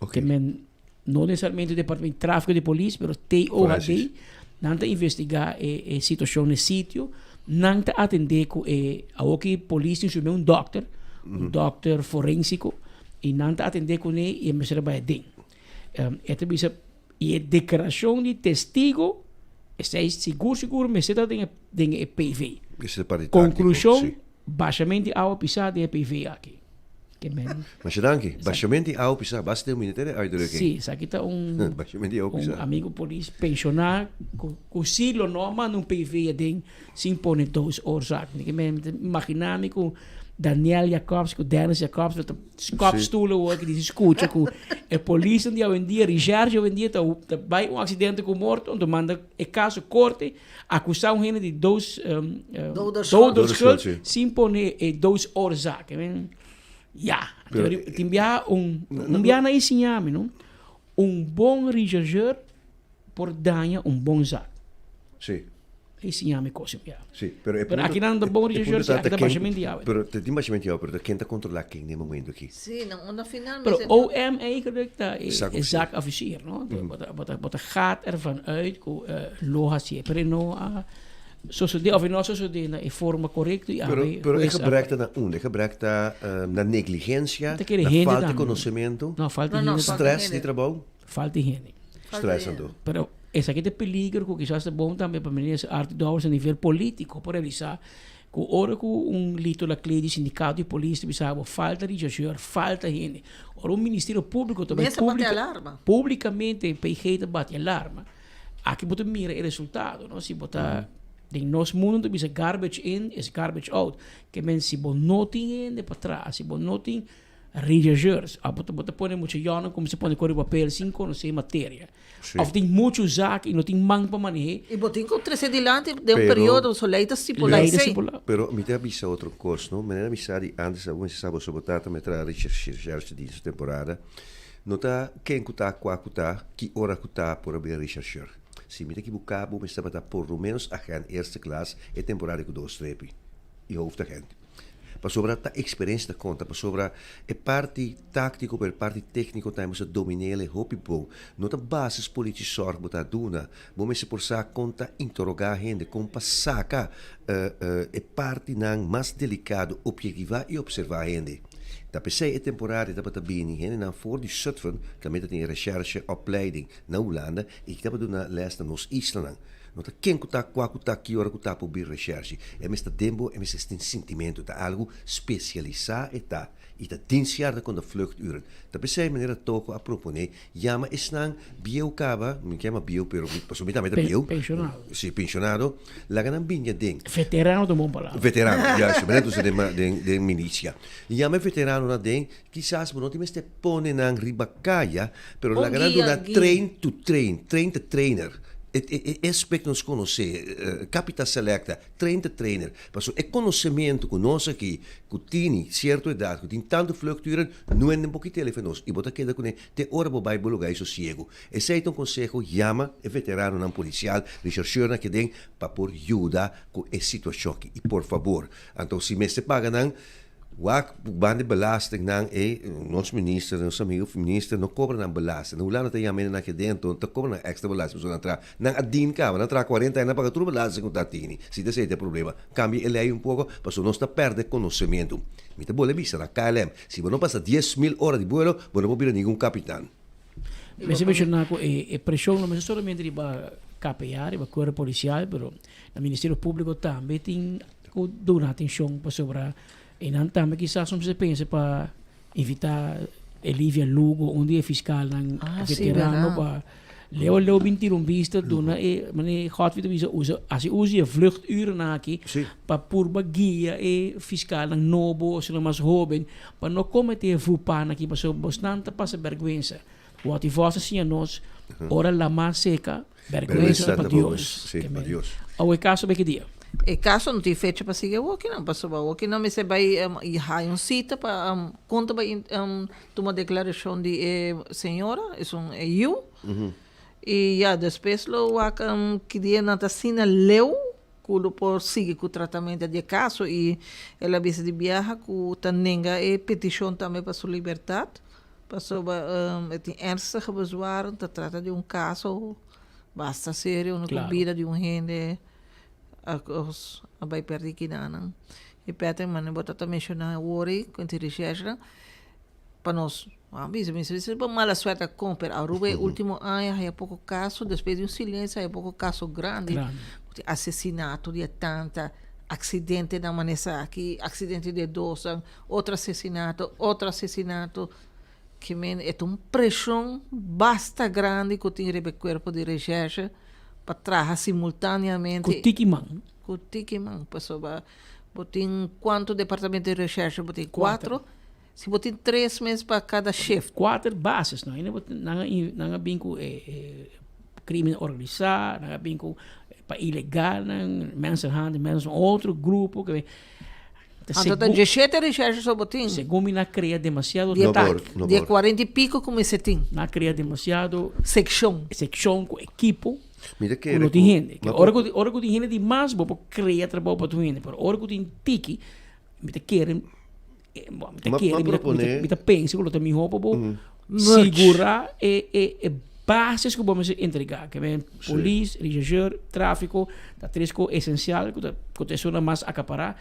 S3: Ok.
S2: Ke men no necesariamente departamento di trafico di polis, pero TOHD,
S3: Forensisch.
S2: nan ta investiga e, e situacion na e sitio, nan ta atende cu e, awoki polis tin su mes un dokter, un dokter forensico, y nan ta atende cune y e mester a bay aden. E ta bisa, y e declaracion di testigo, esey sigur sigur mester ta den e, den e PV.
S3: Mester ta parti tactico,
S2: Conclusion,
S3: si.
S2: bashamento di awa pisa den e PV aki. Ke men.
S3: Masha danki. Bashamento di awa pisa, basta den un minuto e uitdrukking.
S2: Si, esaki ta un,
S3: Bashamento di awa
S2: un
S3: pisa.
S2: amigo polis pensioná cu, cu si lo no a manda un PV aden sin pone doodsoorzaak. Ke men, mi ta imagina mi cu Daniel Jacobs cu Dennis Jacobs lo ta skop stoel awor ki dici scucha cu e polisnan di awendia, recherche awendia ta, ta bay un accidente cu morto, anto manda e caso corte, acusa un hende di doos,
S6: Doderschuld.
S2: doderschuld,
S3: si.
S2: sin pone e doodsoorzaak. I mean, ya.
S3: Pero,
S2: Tin biaha un, un biaha nan enseña mi, no? Un bon rechercheur por daña un bon zaak.
S3: Si.
S2: E siña mi cos ya.
S3: Si, pero e
S2: Pero
S3: punto,
S2: aki nan ta bon
S3: e punto
S2: rechercheur,
S3: ta
S2: aki ta
S3: ken,
S2: bashament di awe.
S3: pero te tin bashament di awe, pero ta ken ta controla ken den e momento aki?
S6: Si, no, unda final
S2: Pero
S6: mester
S2: OM eigenlijk ta e
S3: Zaak
S2: e
S3: officier.
S2: zaakofficier, no? Bo ta bo ta bo ta gaat ervan uit cu lo hacié, pero e no a sosode of e no a sosode na e forma corecto y
S3: Pero,
S2: awe
S3: pero e
S2: hues a
S3: gebrek ta na unda? E gebrek ta na negligencia,
S2: Ta kere
S3: na
S2: hende
S3: falta di
S2: tambe.
S3: conocemento,
S2: No, falta
S6: No, no,
S2: hende
S6: falta
S3: stress
S6: hende.
S3: di trabou?
S2: Falta hende.
S3: Stress anto.
S2: Pero esaki ta e peligro cu kisas ta bon tambe pa minister Arthur Dowers a nivel politico por realisa cu ora cu un Lito Laclé di sindicato di polis ta bisa bo falta rechercheur, falta hende. Ora un ministerio publico ta bay
S6: Mester bati alarma.
S2: publicamente PG ta bati alarma. Aki bo ta mira e resultado, no? Si bo ta den nos mundo ta bisa garbage in is garbage out. Ke men si bo no tin hende pa traha, si bo no tin Rechercheurs, a bo ta bo ta pone mucha yònan kuminsá pone kore papel sin konosé materia.
S3: Sí.
S2: Òf tin muchu zak i no tin man pa maneh'é.
S6: I bo tin ku trese dilanti den un
S3: Pero-
S6: periodo, so lei ta stipulá
S2: Lei ta
S6: esei.
S2: stipulá.
S3: Pero mi ta bisa otro kos, no? Manera mi sa di antes, awo mi sa boso bo tata mi a traha recherche di su temporada. No ta ken ku ta, kua ku ta, ki ora ku ta por a bira rechercheur. Si mi ta ekibuká bo mester tabata por lo menos agent eerste klas e temporada ku dos strepi i hoofdagent. Pasobra ta experiencia ta conta, pasobra e parti tactico pero e parti tecnico tambe bo sa dominele hopi bon. No ta basis politie zorg bo ta duna, bo mester por sa con ta interroga hende, con pa saca e partinan mas delicado, objetiva y observa hende. Ta p'esey e temporada tabata bini hendenan for di Zutphen, caminda ta tin e recherche opleiding na Hulanda y ki tabata duna les na nos islanan. No ta ken ku ta, kua ku ta, ki ora ku ta por bin reshershi. E mester ta den bo, e mester tin sintimentu. Ta algu spesialisá e ta i ta dienstjaren kon ta vluchturen. Ta p'esei manera Toko a proponé, yama esnan bieu kaba, mi ke yama bieu pero pasobra mi tambe ta bieu.
S2: Penshonado.
S3: Si, penshonado, laga nan bin aden.
S2: Veterano ta un bon palabra.
S3: Veterano, juist. Manera ta usa den den milisia. Yama e veteranonan aden, kisas bo no tin mester pone nan riba kaya, pero
S6: Un
S3: laga nan
S6: guia,
S3: duna
S6: guia.
S3: train to train, train the trainer. E e e aspecto nos conoce, Capita Selecta, train the trainer. Pasobra e conocemento cu nos aki, cu tini cierto edad, cu tin tanto vluchturen, no hende por kita el'e nos. Y bo ta keda cune te ora bo bay bo lugar y sosiego. Esey ta un conseho, yama e veteranonan policial, rechercheurnan aki den, pa por yuda cu e situacion aki. Y por fabor, anto si mester paga nan, Wak ban di belasting nan ey nos minister nos amigo minister no cobra nan belasting na Hulanda ta yama hende nan kede anto ta cobra nan extra belasting pasobra nan traha nan a dien caba nan traha cuarenta aña nan paga tur belasting cu ta tini si ta esey ta e problema cambia e ley un poco pasobra nos ta perde conocemento mi ta bolbe bisa na KLM si bo no pasa 10000 ora di vuelo bo no por bira ningun capitan.
S2: Mester menciona cu e presion no mester solamente riba KPA riba cuerpo policial pero na Ministerio Publico tambe tin Ku duna atenshon pasobra einan tambe kisas nos mester pensa pa invitá Elivia Lugo, un di e fiskalnan
S6: Ah, sí,
S2: veterano
S6: bèrdat.
S2: pa leu leu bin tira un bista duna e manera Godfrey ta bisa usa hasi uso di e vluchturennan aki
S3: Sí.
S2: pa purba guia e fiskalnan nobo osino mas hoben pa no kometé e vupanan aki pasobra bosnan ta pasa bèrgwensa. Wòt i vòs a siña nos ora lamá seka bèrgwensa ta pa Dios.
S3: Sí, pa Dios.
S2: Awe kaso b'e ki dia?
S6: E kaso no tin fecha pa sigui awokinan, pasobra awokinan mester bai haya un sita pa kon ta bai tuma deklarashon di e señora, esun e yu. I ya despues lo wak ki dia nan ta asina leu ku lo por sigui ku tratamentu di e kaso i el a bisa di biaha ku ta nenga e petishon tambe pa su libertat pasobra e tin ernstige bezwaren, ta trata di un kaso basta serio unda ku bida di un hende a bai pèrdí kinanan. I Patrick manera bo ta menshoná awor ei ku e reshèrshenan pa nos a bisa mi si bo mala suerte a kon pero Aruba e ultimo aña haya poko kaso despues di un silencio haya poko kaso grandi asesinato di e tanta aksidentenan manera esaki aksidente di e dosnan otro asesinato otro asesinato ke men e ta un preshon basta grandi ku tin riba e kuerpo di reshèrshe pa traha simultaneamente
S2: Ku tiki man.
S6: Ku tiki man pasobra bo tin kuantu departamento di reshèrshe bo tin kuatro. Si bo tin tres mes pa kada shift.
S2: Kuater bases no. Ainda bo nan a nan a bin ku e e krimen organisá, nan a bin ku pa ilegalnan, mensenhandel, mensen otro grupo ke
S6: ta Anto ta dieshete recherche so bo tin.
S2: Segun mi nan a krea demasiado
S6: No por, no por. Di e kuarenta i piko ku mester tin.
S2: Nan a krea demasiado
S6: Sekshon.
S2: Sekshon ku ekipo
S3: Mi ta
S2: ku
S3: kere
S2: no tin
S3: ku
S2: hende.
S3: Ma
S2: Ora ku ora ku tin hende di mas bo por krea trabou pa tur hende, pero ora ku tin tiki mi ta kere Mi ta kere, mi ta pensa ku lo ta mihó pa bo sigurá e e e bases ku bo mester entregá. Ke men polis, rechercheur, tráfiko ta tres kos esensial ku ta ku ta esun mas akapará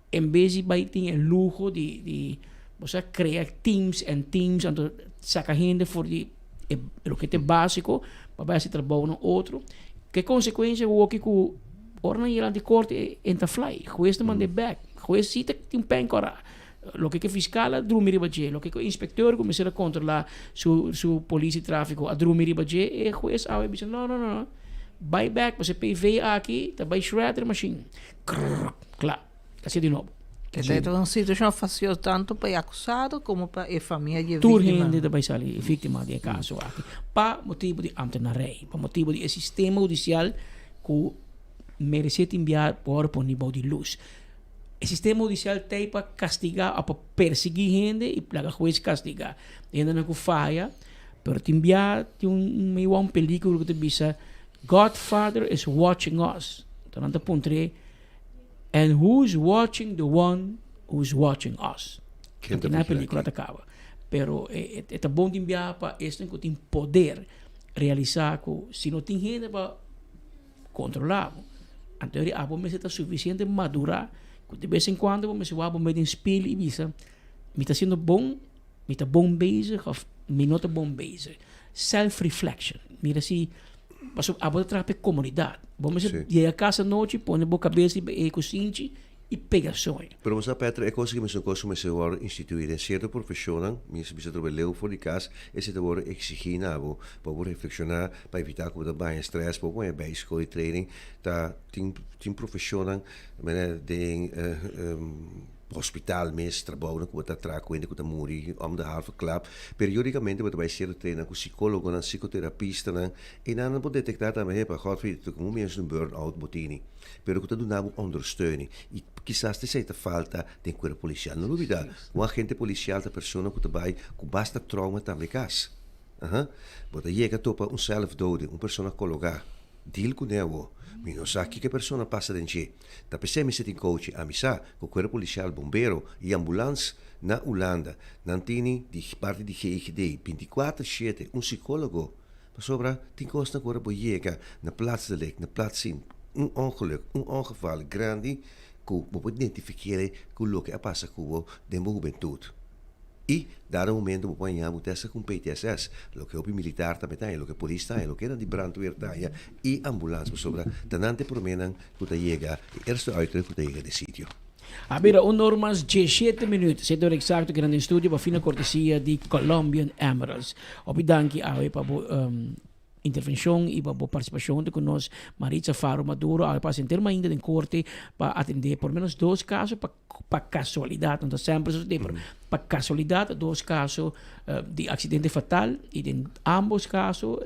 S2: en bes di bai tin e luho di di bo sa krea teams en teams anto saka hende for di e loke ta e básiko pa bai hasi trabou na otro. Ke konsekuensia woki ku Ora nan yega di korte e ta fly, hues ta mand'é bek. Hues si ta tin pen kora. Loke ku e fiskal a drumi riba dje, loke ku e inspekteur ku mester a kontrolá su su polis di tráfiko a drumi riba dje, e hues awe bisa no no no, bai bek pasobra e PV aki ta bai shredder machine. Krrrr, kla, ta hasié di nobo.
S6: Esei ta un situashon fasioso tantu pa e akusado komo pa e famia di e
S2: víktima. Tur hende ta bai sali víktima di e kaso aki pa motibu di ambtenarij, pa motibu di e sistema hudisial ku meresé tin bia por pone bou di lus. E sistema hudisial ta ei pa kastigá òf pa persiguí hende i laga hues kastigá hendenan ku faya, pero tin bia tin un mi wou un pelíkula ku ta bisa Godfather is watching us, anto nan ta puntr'é and who's watching the one who's watching us?
S3: Ken ta
S2: Anto na e
S3: vigilá
S2: pelíkula
S3: ken?
S2: ta kaba. Pero e ta bon tin bia pa esnan ku tin poder realisá ku si no tin hende pa Controla bo. Anto eri abo mester ta suficiente madura cu de bes en cuando bo mester wak bo mes den spiel y bisa, mi ta haciendo bon, mi ta bon bezig of mi no ta bon bezig. Self reflection. Mira si, pasobra abo ta traha pa e comunidad. Bo mester yega cas anochi, pone bo cabes riba e cusinchi y pega soño.
S3: Pero bo sa Petra, e kos aki mester un kos ku mester wòrdu instituí den sierto profeshonnan, mi mester bisa trobe leu for di kas, esei ta wòrdu eksigí na bo pa bo reflekshoná, pa evitá ku bo ta baña strès, pa bo baña bei skol i training, ta tin tin profeshonnan manera den hospital mes, trabounan ku bo ta traha ku hende ku ta muri om de halve klap, periodikamente bo ta bai sierto training ku sikólogonan, sikoterapistanan, i nan por detektá tambe, hepa, Godfrey, ta komo mi un burn out bo tini. pero ku ta duna bo ondersteuning i kisas ta esei ta falta den kuerpo polisial. No lubida, un agente polisial ta persona ku ta bai ku basta trauma tambe kas. Aha. Bo ta yega topa un zelfdoding, un persona kologá. Deal kuné awo. Mi no sa kiko e persona pasa den dje. Ta p'esei mester tin coaching. Ami sa ku kuerpo polisial, bombero i ambulans na Hulanda nan tini di parti di GGD bintikuater shete un sikólogo. Pasobra tin kosnan ku ora bo yega na plaatsdelict, na plaatszin, un ongeluk, un ongeval grandi ku bo por identifik'é ku loke a pasa ku bo den bo hubentut. I dado momento bo por haña bo testa ku un PTSS, loke hopi militar tambe ta haña, loke polis ta haña, loke nan di brandweer ta haña i ambulans pasobra ta nan ta e proménan ku ta yega, e eerste uitruk ku ta yega den sitio.
S2: A bira un or mas diesshete minuut, sete ora exacto kinan den studio pa fina cortesia di Colombian Emeralds. Hopi danki awe pa bo intervencion y pa bo participacion hunto cu nos Maritza Faro Maduro awe pasa henter mainta den corte pa atende por menos dos caso pa pa casualidad, no ta semper sosode pero pa casualidad dos caso di accidente fatal y den ambos caso.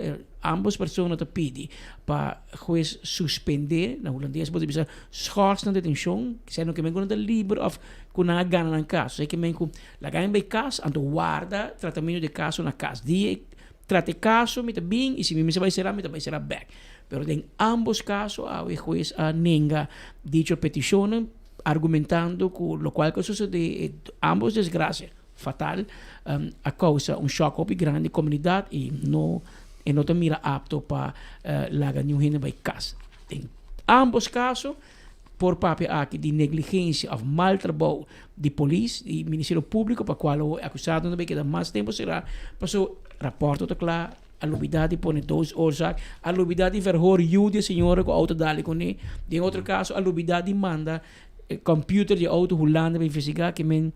S2: Ambos persona ta pidi pa hues suspende, na hulandes bo ta bisa schors nan detencion, esei no ke men ku nan ta liber of ku nan a gana nan kaso. Esei ke men ku laga nan bai kas anto warda tratamiento di e kaso na kas. Dia e trata e kaso mi ta bin i si mi mester bai sera mi ta bai sera bek. Pero den ambos kaso awe hues a nenga dicho peticionnan argumentando ku lokual ku a sucede e ambos desgracia fatal a causa un shock hopi grandi comunidad y no e no ta mira apto pa laga niun hende bay cas. Den ambos caso por papia aki di negligencia of mal trabou di polis y Ministerio Publico pa cual e acusado no bay keda mas tempo cera paso raporto ta cla a lubida di pone doodsoorzaak a lubida di verhoor yu di e señora cu auto dali cune den otro caso a lubida di manda computer di auto Hulanda pa investiga ki men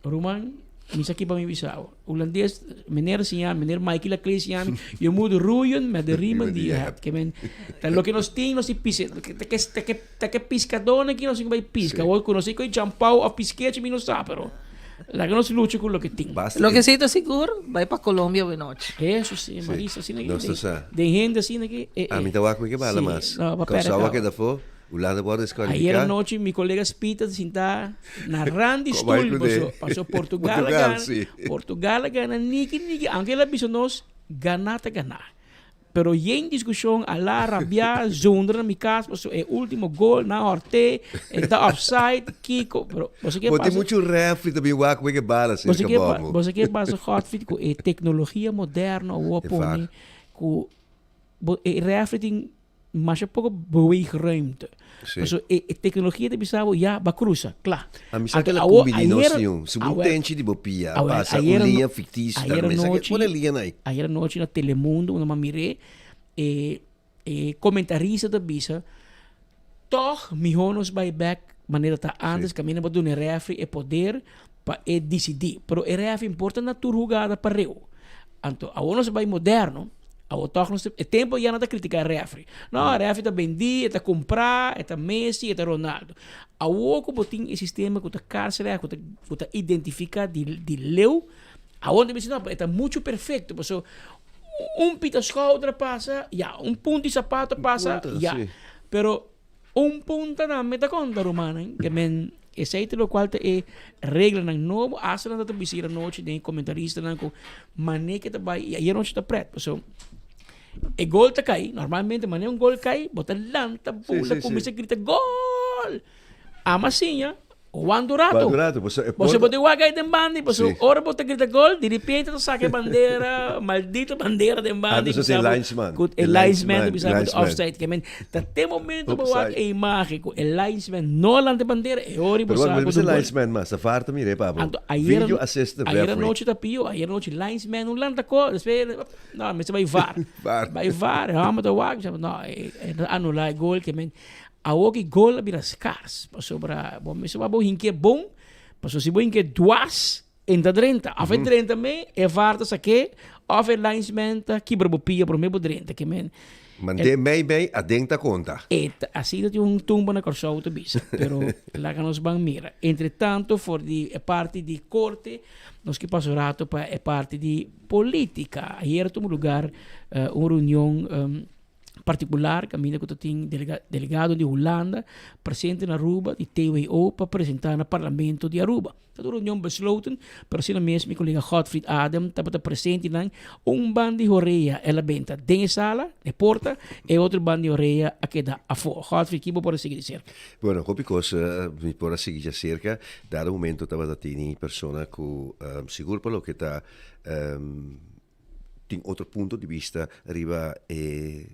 S2: Ruman, mi sa ki pa mi bisa bo. Hulandes, meneer siña, meneer Mikey Laclé siña mi, je moet roeien met de riemen die je hebt. Ke men, ta loke nos tin, nos tin pise, ta ke, ta ke, ta ke piskadónan ki nos tin ku bai piska. Awor ku nos tin ku e champau òf piskechi mi no sa, pero laga nos lucha ku loke tin.
S6: Loke si ta sigur, bai pa Colombia awe nochi.
S2: Eso si, Marisa, asina ki,
S3: Nos ta sa.
S2: den hende asina ki, eh, eh.
S3: Ami ta wak mi ke bala
S2: Si,
S3: mas.
S2: no, pa pèrdè
S3: Kòrsou a
S2: kaba.
S3: keda afó. Hulanda por descualifica.
S2: Ayer anochi mi colega Spita ta sinta na rand di stoel paso paso Portugal a gana Portugal a gana niki niki aunke el a bisa nos gana ta gana pero yen discusion ala rabia zundra na mi cas paso e ultimo gol nan horte e ta offside kiko pero boso ke
S3: Bo tin
S2: pasa
S3: mucho refri ta bin wak weke bala
S2: boso
S3: cerca
S2: ke
S3: bobo.
S2: boso ke pasa Godfried cu e tecnologia moderno awor
S3: E
S2: pone
S3: var.
S2: cu bo e refri tin Masha poko beweegruimte.
S3: Sí.
S2: Paso e, e tecnologia ta bisa bo, ya, ba cruza, kla.
S3: A mi sa
S2: Anto
S3: que la
S2: awo,
S3: cumbini nos
S2: ayer,
S3: niun. Si bo
S2: awe,
S3: tenchi di bo pia,
S2: awe,
S3: pasa un
S2: ayer
S3: liña
S2: ano,
S3: ficticio,
S2: ayer
S3: ta mesa que
S2: anochi,
S3: pone liña nai.
S2: ayer anochi na Telemundo, unda m'a mir'é, e, e comentarista ta bisa, tog mihó nos bai bek manera ta antes, kaminda bo duna e refri e poder pa e disidí. Pero e refri importa na tur hugada pareu. Anto awor nos a bai moderno, awor tòg nos ta, e tempu ya no ta kritiká e refri. No, e refri ta bendí, e ta kumprá, e ta Messi, e ta Ronaldo. Awor ku bo tin e sistema ku ta kárselá, ku ta ku ta identifiká di di leu, awor nan ta bisa no, e ta muchu perfekto pasobra un pita skouder a pasa, ya, un punta di sapato a pasa, ya. Pero Un punta nan mi ta konta rumannan ke men esei ta lokual ta e reglanan nobo asta nan ta bisa ayer anochi den e komentaristanan ku mane ke ta bai i ayer anochi ta pret paso e gol ta kai normalmente mane un gol kai bo ta lanta bula kuminsa grita gol ama siña Juan Durato.
S3: Juan Durato, paso e
S2: Boso
S3: por
S2: bo tin wak ahí den bandi, paso
S3: Sí.
S2: ora bo ta grita gol, di repente ta saca e bandera, maldito bandera den bandi,
S3: Antes
S2: bisa
S3: e
S2: bo
S3: linesman,
S2: cu e
S3: e
S2: linesman ta
S3: linesman,
S2: bisa bo ta
S3: linesman.
S2: offside. Ke men, ta te momento bo wak
S3: Offside.
S2: e imagen cu e linesman no lanta e bandera, e ora bo
S3: Pero
S2: sa
S3: wak,
S2: cu
S3: bisa
S2: ta un gol.
S3: linesman mas, ta VAR ta mira e papo.
S2: Anto ayer,
S3: Video assistant
S2: ayer
S3: referee.
S2: anochi ta pio, ayer anochi linesman no lanta ko, despues, no, mester bai VAR.
S3: VAR.
S2: Bai VAR, e homber ta wak, bisa bo, no, e, e ta anula e gol, ke men, Awor ki gol a bira skars, pasobra bo mester wak bo hink'é bon, pasobra si bo hink'é duas, e ta drenta. Of e drenta me, e var ta sak'é, of e linesman ta kibra bo pia promé bo drenta. Ke men.
S3: Mant'é mei mei aden ta konta.
S2: E ta, asina tin un tumba na Kòrsou ta bisa, pero laga nos ban mira. Entre tanto for di e parti di korte, nos ke pasa un rato pa e parti di polítika. Ayer a tuma lugar un reunion. Particular caminda cu ta tin delegado di Hulanda presente na Aruba di TWO pa presenta na Parlamento di Aruba. Ta un reunion besloten, pero asina mes mi colega Godfried Adem tabata presente nan. Un ban di horea el a benta den e sala, e porta, e otro ban di horea a keda afo. Godfried, ki bo por a sigui di cerca?
S3: Bueno, hopi cos mi por a sigui djacerca. Dado momento tabata tini persona cu sigur pa loke ta tin otro punto di bista riba e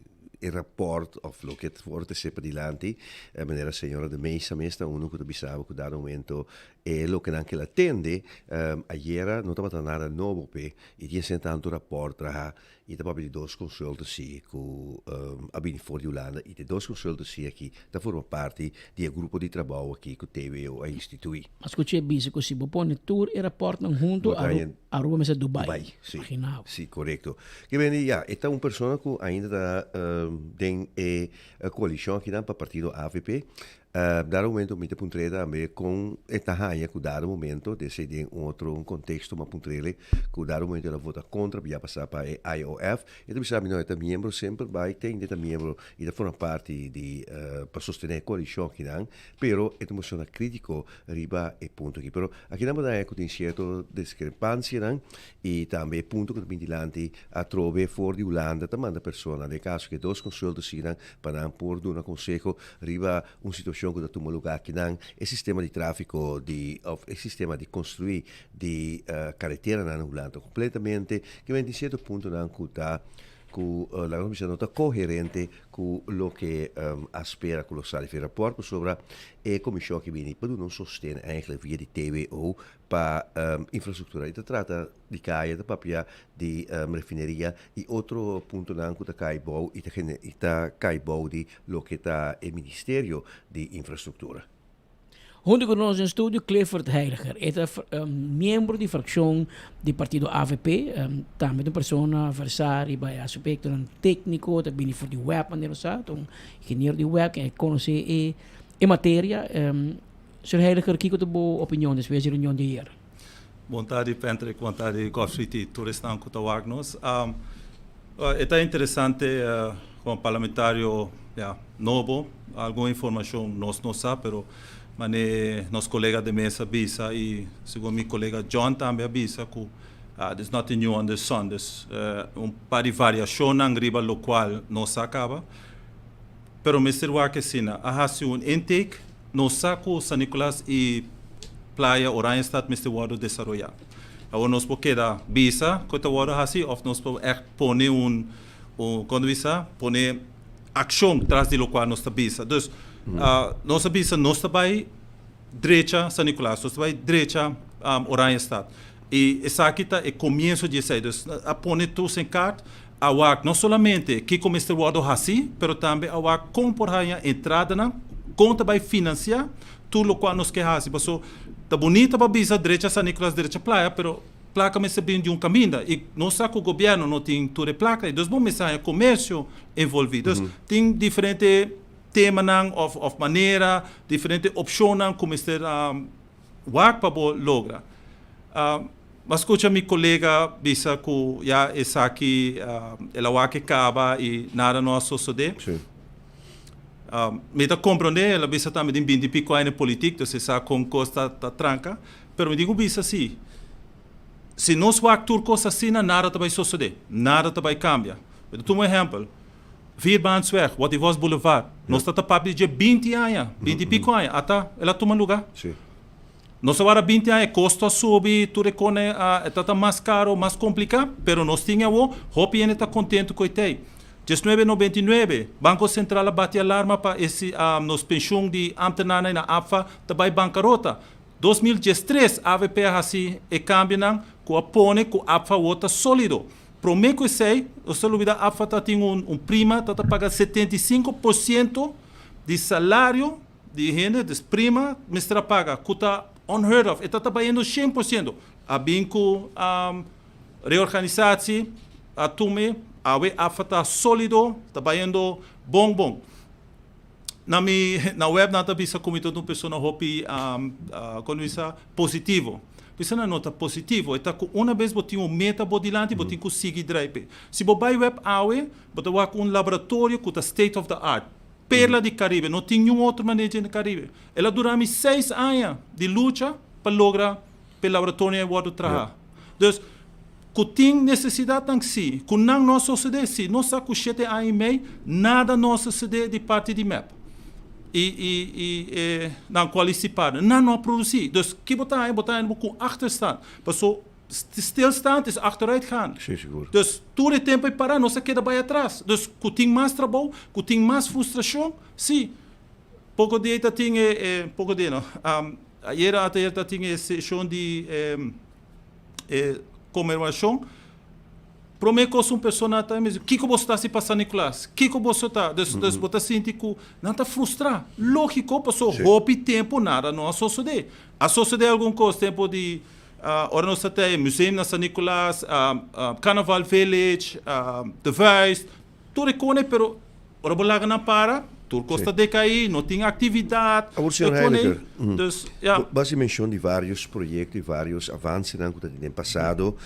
S3: e rapport of loke ta worde trece padilanti, manera señora de Meza mes ta uno cu ta bisa bo cu dado momento e loke nan keda tende ayera no tabata nada nobo p'e y tin esei tanto rapport traha y ta papia di dos consultancy cu a bini for di Hulanda y e dos consultancy aki ta forma parti di e grupo di trabao aki cu TWO a institui.
S2: A scucha bisa cu si bo pone tur e rapportnan hunto Aruba mester Dubai.
S3: Dubai, si.
S2: Imagina bo.
S3: Si, korekto. Ke bende, ya, e ta un persona ku ainda ta den e koalishon akinan pa partido avp. Dado momento mi ta puntr'é tambe kon e ta haña ku dado momento, desei den un otro un konteksto mi a puntr'el ku dado momento el a vota kontra bia pasá pa e IOF. E ta bisa mi no, e ta miembro semper bai te ainda e ta miembro i ta forma parti di pa sostené e koalishon akinan, pero e ta mociona kritiko riba e punto aki. Pero akinan bo ta haña ku tin sierto diskrepansianan i tambe e punto ku ta bin dilanti atrobe for di Hulanda ta manda persona, den e kaso ku e dos konsultansinan pa nan por duna konseho riba un situashon ku ta tuma lugá akinan, e sistema di tráfiko di òf e sistema di konstruí di kareteranan na Hulanda kompletamente ke men tin sierto puntonan ku ta ku laga nos bisa no ta koherente ku loke a spera ku lo sali for e rapòrt pasobra e komishon aki bini pa duna un sosten eigentlik via di TWO pa infrastruktura i ta trata di kaya ta papia di refineria i otro puntonan ku ta kai bou i ta i ta kai bou di loke ta e ministerio di infrastruktura.
S2: Hunto ku nos den studio Clifford Heiliger. E ta miembro di frakshon di partido avp. Tambe ta un persona versá riba e aspektonan tékniko, ta bini for di web manera nos sa, ta un ingeniero di web ken e konosé e e materia. Señor Heiliger, kiko ta bo opinion despues di e reunion di ayer?
S7: Bon tardi Patrick, bon tardi Godfried i tur esnan ku ta wak nos. E ta interesante komo parlamentario ya nobo, algun informashon nos no sa pero mane nos kolega de mesa a bisa i segun mi kolega John tambe a bisa ku there's nothing new under the sun, dus un par di variashonnan riba lokual nos sa kaba. Pero mester wak asina, a hasi un intake, nos sa ku San Nicolas i Playa Oranjestad mester wòrdu desaroyá. Awor nos por keda bisa ku ta wòrdu hasi òf nos por ègt pone un, un kon ta bisa, pone akshon tras di lokual nos ta bisa. Dus, nos a bisa nos ta bai drecha San Nicolas, nos ta bai drecha Oranjestad. I esaki ta e komienso di esei. Dus a pone tur sin kaart, a wak no solamente kiko mester wòrdu hasi, pero tambe a wak kon por haña entradanan, kon ta bai finansiá tur lokual nos ke hasi. Paso ta bunita pa bisa drecha San Nicolas, drecha Playa, pero plaka mester bin di un kaminda i nos sa ku gobièrnu no tin tur e plaka ei. Dus bo mester haña komersio envolví. Dus tin diferente temanan òf òf manera, diferente opshonnan ku mester Wak pa bo logra. M'a skucha mi kolega bisa ku ya esaki el a wak e kaba i nada no a sosodé. Mi ta komprondé, el a bisa tambe den binti piko aña den politik, dus e sa kon kos ta tranka. Pero mi tin ku bisa si, si nos wak tur kos asina nada ta bai sosodé, nada ta bai kambia. Mi ta tuma un ehèmpel. Vierbaansweg, Wat die Was Boulevard. Nos ta ta papia di dje binti aña, binti i piko aña. Ata el a tuma luga. Nos a wara binti aña, e kosto a subi, tur e kone a e ta ta mas karo, mas kompliká, pero nos tin awo, hopi hende ta kontentu ku e tei. Diesnuebe nobenta i nuebe, Banko Sentral a bati alarma pa e si nos penshun di ámtenarnan na APFA ta bai bankarota. 2013 avp a hasi e kambionan ku a pone ku APFA awo ta sólido. Promé ku esei, nos ta lubidá APFA ta tin un un prima ta ta paga 75% di salario di hende, dus prima mester a paga ku ta unheard of, e ta ta bayendo 100%. A bin ku reorganisatie, a tum'e, awe APFA ta sólido, ta bayendo bon bon. Na mi na web nan ta bisa ku mi ta un persona hopi kon bisa positivo. Bisa nan no ta positivo, e ta ku una bes bo tin un meta bo dilanti bo tin ku sigui drai p'e. Si bo bai web awe bo ta wak un laboratorio ku ta state of the art, perla di Caribe, no tin niun otro manera dje na Caribe. El a dura mi seis aña di lucha pa logra p'e laboratorio ei wòrdu traha. Dus, ku tin nesesidatnan si, ku nan no a sosodé si. Nos sa ku shete aña i mei nada no a sosodé di parti di mep i i i e nan koalisiepartner. Nan no a produsí. Dus ki bo ta haña? Bo ta haña bo ku achterstand. Paso stilstand is achteruit gaan.
S3: Sí, sigur.
S7: Dus tur e tempu ei pará nos a keda bai atras. Dus ku tin mas trabou, ku tin mas frustrashon, si. Poko dia ta tin e e poko dia no. Ayera atayer ta tin e seshon di e e konmemorashon. Promé kos un persona ta bisa, kiko boso ta hasi pa San Nicolas? Kiko boso ta? Dus dus bo ta sinti ku nan ta frustrá. Lógiko, pasobra hopi tempu nada no a sosodé. A sosodé algun kos tempu di ora nos ta ta e museum na San Nicolas, Carnaval Village, De Vuist, tur e kone, pero ora bo laga nan para. Tur kos ta decaí, no tin actividad.
S3: Awor señor Heiliger,
S7: Dus, ja.
S3: Bo haci mencion di varios proyecto y varios avancenan cu ta tin den pasado,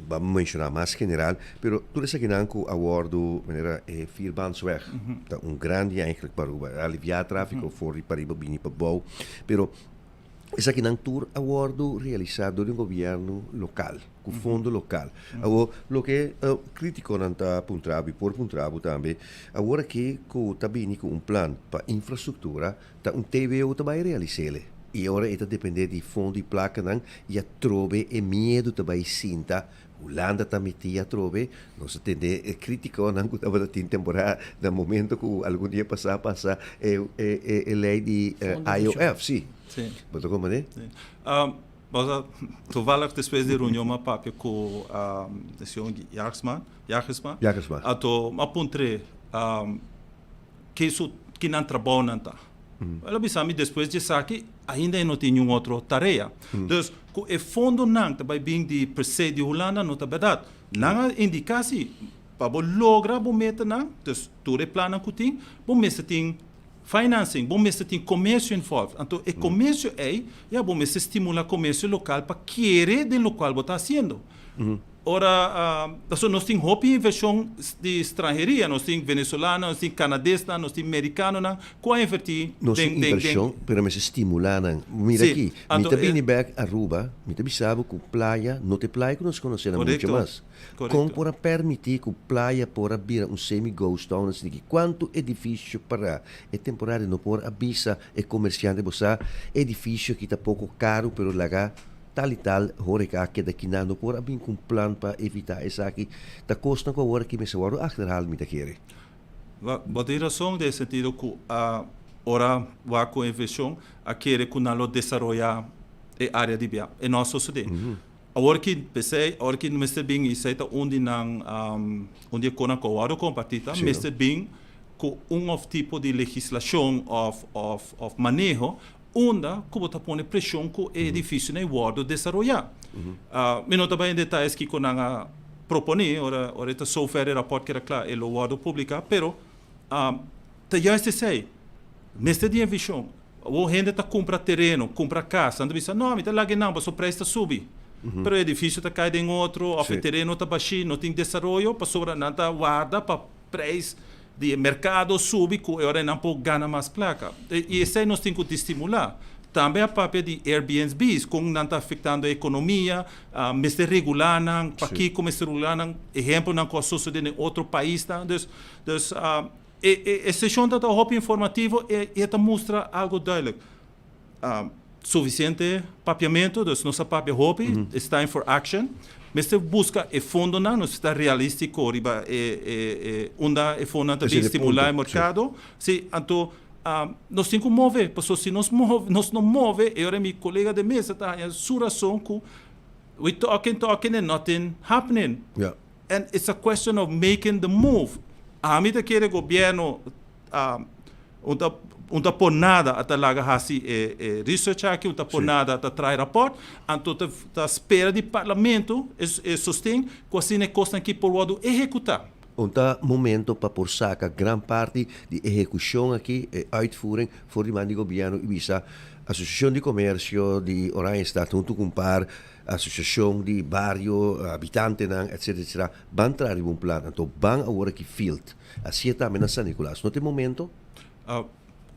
S3: bo a menciona mas general, pero tur esakinan cu a wordo, manera e vierbandsweg, ta un grandi eigenlijk pa Aruba, a alivia trafico for di pariba bini pabou, pero Esakinan tur a wòrdu realisá dor di un gobièrnu lokal, ku fondo lokal. Awor, loke krítikonan ta puntra bo i por puntra bo tambe, awor aki ku ta bini ku un plan pa infrastruktura, ta un TBO ta bai realis'é. I e ora ei ta dependé di fondo i plakanan i atrobe e miedu ta bai sinta. Hulanda ta mití atrobe. Nos a tende e krítikonan ku tabata tin temporada na momento ku algun dia pasá a pasa e e lei di IOF, sí.
S7: Sí.
S3: Bo ta komprendé?
S7: Sí. Bo sa, toevallig despues di reunion m'a papia ku e señor Jagersma, Jagersma.
S3: Jagersma.
S7: Anto m'a puntr'é ke su, ki nan trabounan ta. El a bisa mi despues di esaki ainda e no tin niun otro tarea. Dus ku e fondonan ta bai bin di per se di Hulanda no ta bèrdat. Nan a indiká si pa bo logra bo metanan, dus tur e plannan ku tin, bo mester tin financing, bo mester tin komersio involved. Anto e komersio ei, ya bo mester stimula komersio lokal pa kere den lokual bo ta hasiendo. Ora, pasobra nos tin hopi invershon di stranheria, nos tin venezolanonan, nos tin kanadesnan, nos tin merikanonan ku a invertí
S3: Nos tin
S7: den, den, den.
S3: invershon, pero mester stimulá nan. Mira
S7: Sí,
S3: aki, mi
S7: anto
S3: ta
S7: e.
S3: bini bèk Aruba, mi ta bisa bo ku playa no ta e playa ku nos konosé na mucho
S7: Korekto,
S3: mas. Kon
S7: korekto.
S3: por a permití ku playa por a bira un semi-ghost town asina aki? Kuantu edifisio pará e temporada no por a bisa e komersiante, bo sa, e edifisio aki ta poko karu, pero laga Tal i tal horeca a keda kinan no por a bin cu un plan pa evita esaki. Ta cosnan cu awor aki mester wordo achterhaal mi ta kere.
S7: Bo tin rason den e sentido cu a ora wak cu inversion a kere cu nan lo desaroya e area di bia. E no a sosode. Awor ki pesey awor ki mester bin y esey ta un di nan un di e conan cu a wordo comparti ta mester bin cu un of tipo di legislacion of of of maneho Unda ku bo ta pone preshon ku e edifisionan ei wòrdu desaroyá. Mi no ta bai en detayes kiko nan a proponé, ora ora e ta sofer e rapòrt keda kla e lo wòrdu publiká, pero ta juist esei, mester di e vishon. Awor hende ta kumpra tereno, kumpra kas, nan ta bisa, no, mi ta laga e nan pasobra preis ta subi. Pero e edifisio ta kai den otro òf e tereno ta bashí, no tin desaroyo pasobra nan ta warda pa Prijs di e mercado subi cu e ora nan por gana mas placa. Y esey nos tin cu distimula. Tambe a papia di Airbnb's, con nan ta afectando e economia, mester regula nan, pakico mester regula nan, ehempelnan cu a sosode den otro paisnan. Dus, dus e e sesion ta hopi informativo y e ta mustra algo duidelijk. Suficiente papiamento, dus nos a papia hopi, it's time for action. Mester busca e fondonan, nos ta realistico riba e e unda e fondonan ta bin stimula e mercado. Si, anto nos tin cu move, pasobra si nos move, nos no move, e ora mi colega den mesa ta haña su rason cu we talking, talking and nothing happening. And it's a question of making the move. Ami ta kere gobierno Un ta un ta por nada a ta laga hasi e e research aki, un ta por nada a ta traha e raport, anto ta ta spera di parlamento e e sosten ku asina e kosnan aki por wòrdu ehekutá.
S3: Un ta momento pa por saka gran parti di ehekushon aki, e uitvoering, for di man di gobièrnu i bisa Asosiashon di Komersio di Oranjestad huntu ku un par asosiashon di bario, habitantenan, etcetera, etcetera, ban traha riba un plan. Anto ban awor aki field. Hacié tambe na San Nicolas. No tin momento?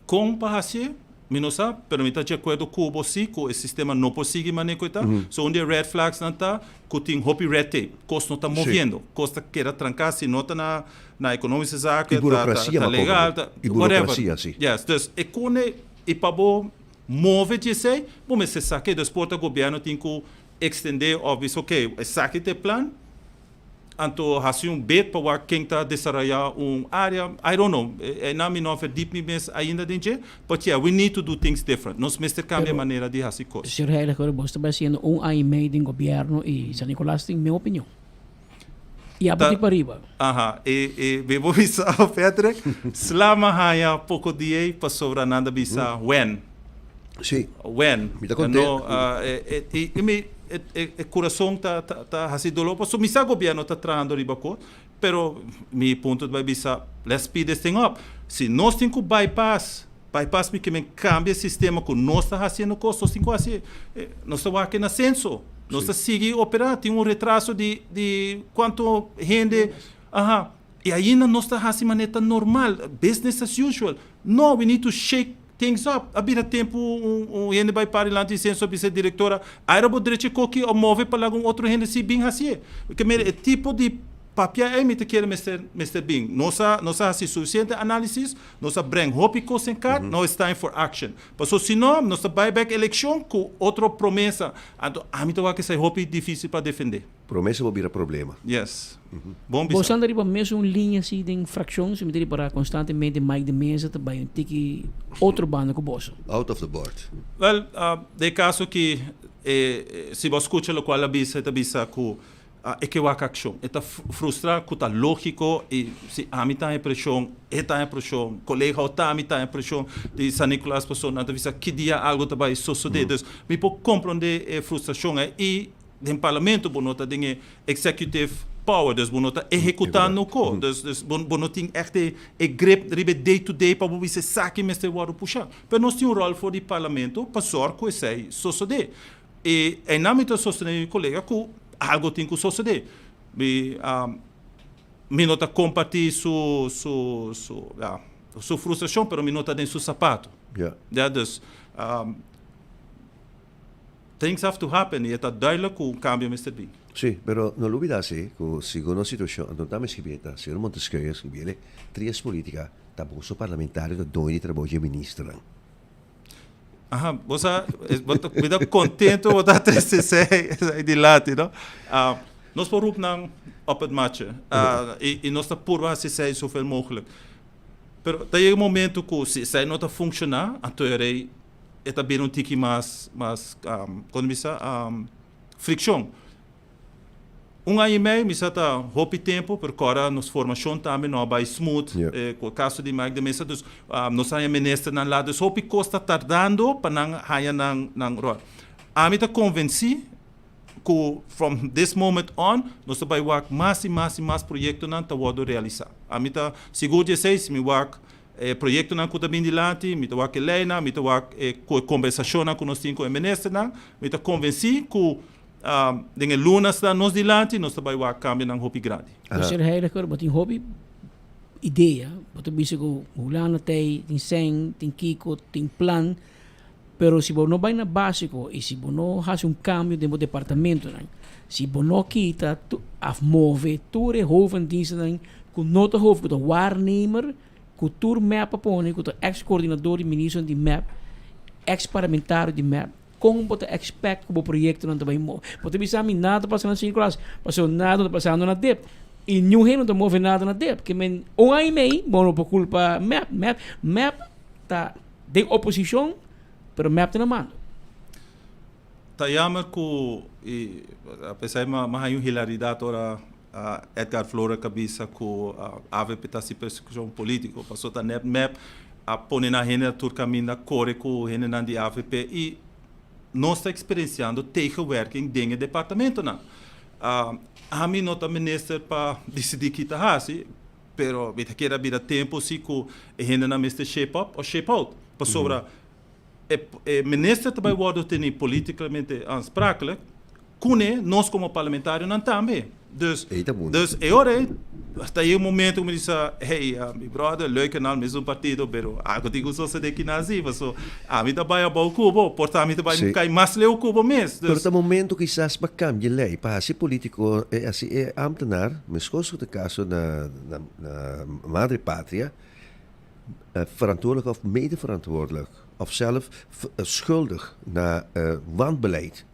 S7: Con pa hacié? Mi no sa, pero mi ta di acuerdo cu bo si cu e sistema no por sigui manera cu e ta. So un di e red flags nan ta cu tin hopi red tape. Cos no ta moviendo. Cos ta keda tranca si no ta na na economische zaken,
S3: Y burocracia,
S7: ta
S3: ma
S7: legal,
S3: poco.
S7: ta
S3: Y
S7: whatever.
S3: burocracia, si.
S7: Yes, dus e cone y pa bo move di esey, bo mester sa ke. Dus por ta gobierno tin cu extende of bisa ok, esaki ta e plan. Anto hasi un bid pa wak ken ta desaroyá un área, I don't know, einan mi no a verdiep mi mes ainda den dje, but yeah, we need to do things different. Nos mester kambia e manera di hasi kos.
S2: Señor Heiliger, bo ta bai haciendo un aña y mei den gobierno y San Nicolas tin mi opinion. Y a partir pa riba.
S7: Aha, e e mi bo bisa Patrick, sla mi a haña poko di ei pasobra nan ta bisa when.
S3: Sí.
S7: When.
S3: Mi ta contento.
S7: No, e e mi e e kurason ta ta ta hasi doló pasobra mi sa gobierno ta trahando riba kos. Pero mi punto ta bai bisa, let's speed this thing up. Si nos tin ku bypass, bypass mi ke men kambia e sistema ku nos ta hasiendo kos, nos tin ku hasi, nos ta wak na senso. Nos ta sigui operá, tin un retraso di di kuantu hende, aha, i ainda nos ta hasi manera ta normal, business as usual. No, we need to shake things up. A bira tempu un un hende bai para dilanti di senso a bisa e direktora, aira bo drecha e koki o move pa laga un otro hende si bin hasié. Ke mira e tipo di papia ei mi ta kere mester mester bin. Nos a nos a hasi sufisiente análisis, nos a breng hopi kos en kaart, now it's time for action. Paso si no, nos ta bai bek elekshon ku otro promesa. Anto ami ta wak esei hopi difísil pa defendé.
S3: Promesa bo bira problema.
S7: Yes. Bon bisa.
S2: Bo anda riba mesun liña si den fraccion si mi ta ripara constantemente Mike de Meza ta bay un tiki otro banda cu boso.
S3: Out of the board.
S7: Wel, den e caso aki si bo a scucha locual a bisa e ta bisa cu e ke wak accion. E ta frustra cu ta logico y si ami ta haña presion, e ta haña presion, colega Otami ta haña presion di San Nicolas pasobra nan ta bisa ki dia algo ta bay sosode. Dus mi por comprende e frustracion ey y Den parlamento bo no ta den e executive power, dus bo no ta ehecutando ko. Dus, dus bo, bo no tin echt e, e grip riba e day to day pa bo bisa esaki mester wordo pusha. Pero nos tin un rol for di parlamento pa zorg ku esei sosode. E einan mi ta sostene mi colega ku algo tin ku sosode. Mi, mi no ta comparti su, su, su, ja, su frustracion, pero mi no ta den su sapato. Ja, dus, Things have to happen y e ta duidelijk cu un cambio mester bin.
S3: Sí, pero no lubida sí cu segun nos situacion, anto ta mi scribi ta señor Montesquieu a scribi ele, trias politica ta boso parlamentario ta doño di trabou dje ministernan.
S7: Aha, bo sa, bo ta, mi ta contento bo ta trece esey, esey dilanti, no? Nos por roep nan op het matje, y, y nos ta purba haci esey zoveel mogelijk. Pero ta yega un momento cu si esey no ta funciona, anto e rey e ta bira un tiki mas, mas, kon bisa, frikshon. Un aña i mei mi sa ta hopi tempu, pero kòrda nos formashon tambe no a bai smooth, ku e kaso di Mike de Meza, dus nos a haña ministernan laat, dus hopi kos ta tardando pa nan haña nan nan ròl. Ami ta konvensí ku from this moment on nos ta bai wak mas i mas i mas proyektonan ta wòrdu realisá. Ami ta sigur di esei, si mi wak E proyektonan ku ta bin dilanti, mi ta wak e leinan, mi ta wak e kombersashonnan ku nos tin ku e ministernan. Mi ta konvensí ku den e lunasnan nos dilanti nos ta bai wak kambionan hopi grandi.
S2: Meneer Heiliger, bo tin hopi idea, bo ta bisa ku Hulanda ta ei, tin sèn, tin kiko, tin plan, pero si bo no bai na básiko i si bo no hasi un kambio den bo departamentonan, si bo no kita òf move tur e hoofddienstennan ku no ta hoofd, ku ta waarnemer, ku tur mep a pone ku ta ex koordinador di ministronan di mep, ex parlamentario di mep, kon bo ta expect ku bo proyektonan ta bai move? Bo ta bisa mi nada ta pasa na Sint Nicolaas, pasobra nada no ta pasando na dip i niun hende no ta move nada na dip. Ke men un aña i mei bo no por kulpa mep. Mep mep ta den oposishon pero mep ta na mando.
S7: Ta jammer ku i apesar mi a haña un hilaridat ora Edgar Flora ka bisa ku avp ta hasi persekushon politiko pasobra ta nèt mep a pone nan hende na tur kaminda kore ku hendenan di avp i nos ta eksperensiando tegenwerking den e departamentonan. Ami no ta minister pa disidí ki ta hasi pero mi ta kere a bira tempu si ku e hendenan mester shape up o shape out pasobra e minister ta bai wòrdu teni politikamente aansprakelijk Kuné nos komo parlamentarionan tambe. Dus, dus e ora ei ta yega un momento ku mi bisa, hey, mi brother, leuk en al, mi es un partido, pero algo tin ku sosodé kinan así, paso ami ta bai abou ku bo, por ta ami ta bai kai mas leu ku bo mes.
S3: Pero ta momento kisas pa kambia lei, pa hasi politiko, hasi e ambtenaar, meskos ku ta kaso na na Madre Patria, verantwoordelijk of medeverantwoordelijk of zelf schuldig na wanbeleid.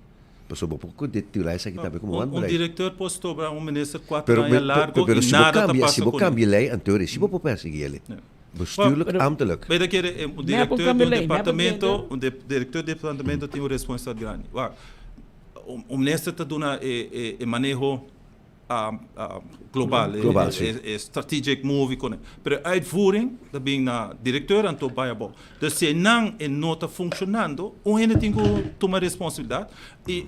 S3: Pasobra bo por ku dit lijst aki tambe komo
S7: Un wanbeleid. directeur por stobra un minister kuater aña largo
S3: Pero
S7: y
S3: si bo
S7: nada ta
S3: kambia,
S7: pasa
S3: si bo
S7: kuné.
S3: kambia lei anto si bo por persiguí el'e. Bestuurlijk, ambtelijk.
S7: Weet ik, un
S2: Mep
S7: directeur di
S2: cambia
S7: un
S2: ley, mep
S7: departamento, un directeur di departamento tin un responsabilidad grandi. Wak, un minister ta duna e e maneho global,
S3: Global, sí.
S7: e strategic move y con Pero uitvoering ta bin na directeur anto bay abou. Dus si nan e no ta funcionando, un hende tin cu tuma responsabilidad y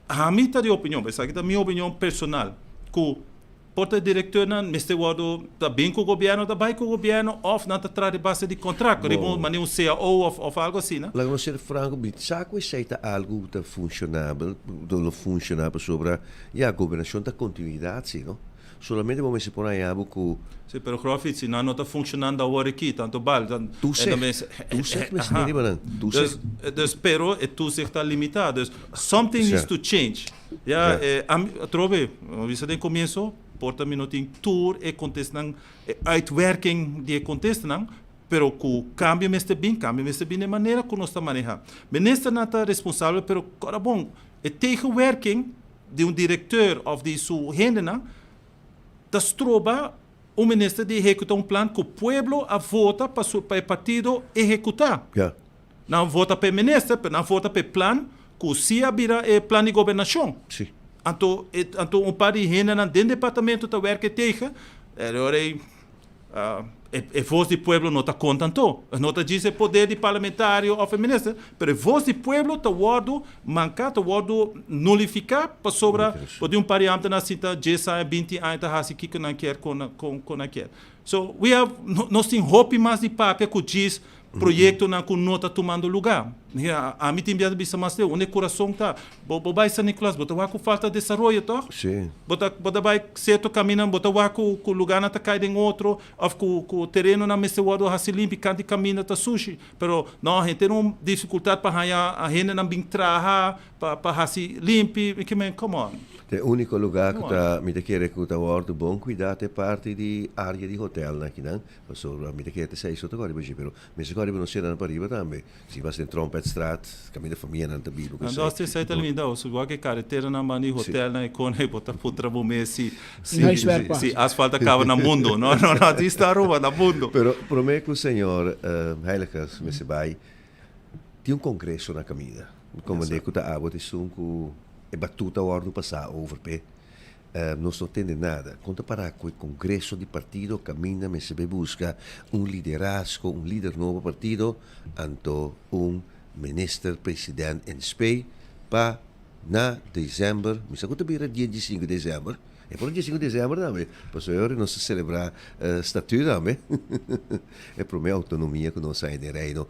S7: ami ta di opinion, esaki ta mi opinion personal, cu. Por ta directornan mester wordo ta bin cu gobierno ta bay cu gobierno of nan ta traha di base di contract riba un manera un cao of of algo asina.
S3: Laga nos ser franco, mi sa cu esey ta algo cu ta funcionabel, cu lo funciona pasobra ya gobernacion ta continuidad si no. Solamente bo mester por haña bo cu.
S7: Si, pero Groffie, si nan no ta funcionando awor aki, tanto bal.
S3: Toezicht, toezicht mester tin riba nan, toezicht.
S7: Dus, pero e toezicht ta limita. Dus something needs to change. Ya, ami, atrobe, mi bisa den comienso, por ta mi no tin tur e contestanan, e uitwerking di e contestanan, pero cu cambio mester bin, cambio mester bin den manera cu nos ta maneha. Ministernan ta responsabel, pero ora bon, e tegenwerking di un directeur of di su hendenan ta stroba un minister di ehecuta un plan cu pueblo a vota pa su pa e partido ehecuta. Nan vota pa e minister, pero nan vota pa e plan cu si a bira e plan di gobernacion. Anto e anto un par di hendenan den departamento ta werken tegen, e ora ei E voz di pueblo no ta konta anto. No ta djis e poder di parlamentario of e minister, pero e voz di pueblo ta wordo manka, ta wordo nulifiká pasobra por tin un par di ambtenaar sinta djes aña, binti aña ta hasi kiko nan kier kon kon nan kier. So we have, nos tin hopi mas di papia ku djis Proyectonan cu no ta tumando lugar. Ami tin bia ta bisa mas leu, unda e curason ta? Bo bo bai San Nicolas, bo ta wak cu falta desaroyo, toch?
S3: Sí.
S7: Bo ta bo ta bai cierto caminnan, bo ta wak cu cu lugarnan ta cay den otro, of cu cu terenonan mester wordo haci limpi, canti caminda ta sushi. Pero no, henter un dificultad pa haya hendenan bin traha, pa pa haci limpi. Mi ke men, come on.
S3: Ta e unico lugar cu ta, mi ta kere cu ta wordo bon cuida ta e parti di area di hotelnan akinan. Pasobra mi ta kere ta esei so ta kòrda riba dje, pero mester kòrda riba nos seranan pariba tambe. Si bas den Trompetstraat, kaminda famianan ta biba ku esei.
S7: Anto esei ta linda, o igual ke kareteranan banda di hotelnan e kone bo ta putra bo mes si si si asfalt a kaba na mundo. No, no, no, di sta Aruba, na mundo.
S3: Pero promé ku señor Heiligers mester bai, tin un kongreso na kaminda. Komandé ku ta abo ta esun ku e batuta a wòrdu pasá over p'e. Nos no tende nada. Kon ta para ku e kongreso di partido kaminda mester bai buska un liderazgo, un lider nobo pa partido, anto un minister president en spe pa na december, mi sa ku ta bira dia diesinku december, e por diesinku december tambe, pasobra e ora nos ta selebrá statuut tambe, e prome outonomia ku nos haña den Reino.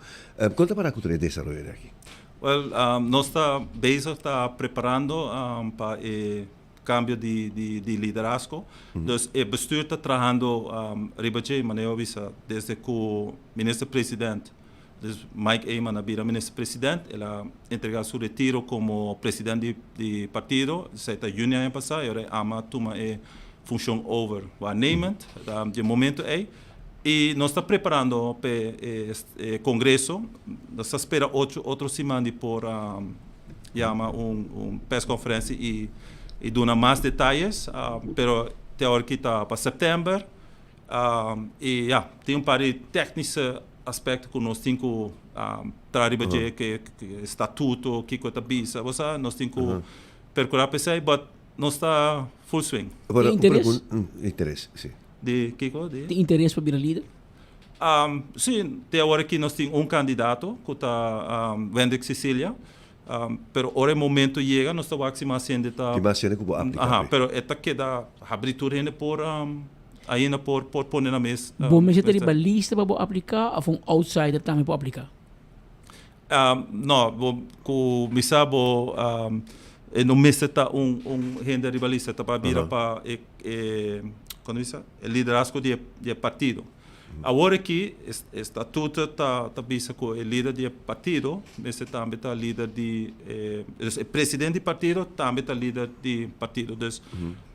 S3: Kon ta para ku tur e desaroyo aki?
S7: Wel, nos ta bezig ta preparando pa e cambio di di liderazgo. Dus e bestuur ta trahando riba dje, manera bo a bisa, desde cu Minister President, dus Mike Eman a bira Minister President, el a entrega su retiro como president di di partido, esey ta juni aña pasa, y ora e ama a tuma e funcion over waarnemend di e momento ey. Y nos ta preparando p'e e congreso, nos ta spera ocho otro siman di por yama un un persconferencia y y duna mas detayes, pero te awor aki ta pa september y ya, tin un par di technische aspecto cu nos tin cu traha riba dje, ke statuto, kiko ta bisa, bo sa, nos tin cu percura p'esey, but nos ta full swing.
S2: Tin interes?
S3: Interes, si.
S7: Di kiko? Di?
S2: Tin interes pa bira lider?
S7: Sí, te awor aki nos tin un kandidato ku ta Wendrick Cecilia, pero ora e momento yega nos ta wak si mas hende ta.
S3: Tin mas hende ku por apliká.
S7: Aha, pero e ta keda habrí tur hende por ainda por por pone nan mes.
S2: Bo mester ta riba lista pa bo apliká òf un outsider tambe por apliká?
S7: No, bo ku mi sa bo e no mester ta un un hende riba lista, ta pa bira pa e e kono bisa e liderazgo di e di e partido. Awor aki e statuto ta ta bisa ku e lider di e partido mester tambe ta lider di e dus e presidente di partido tambe ta lider di partido. Dus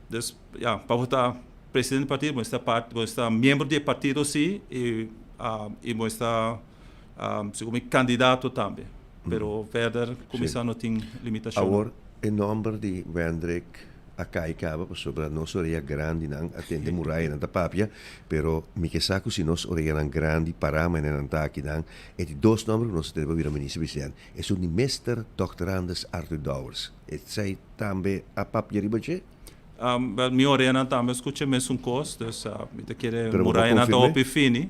S7: dus ya pa bo ta presidente di partido bo mester ta part bo mester ta miembro di e partido si i i bo mester ta Segun mi candidato tambe. Pero verder cuminsa no tin limitacion.
S3: Awor e nomber di Wendrick a cay caba pasobra nos orea grandinan a tende murayanan ta papia, pero mi ke sa cu si nos oreanan grandi para manera nan ta akinan, e di dos nomber cu nos a tende pa bira minister president, esun di Mister Dòkter Anders Arthur Dowers. Esey tambe a papia riba dje?
S7: Wel, mi oreanan tambe a scucha e mesun cos, dus mi ta kere murayanan ta hopi fini.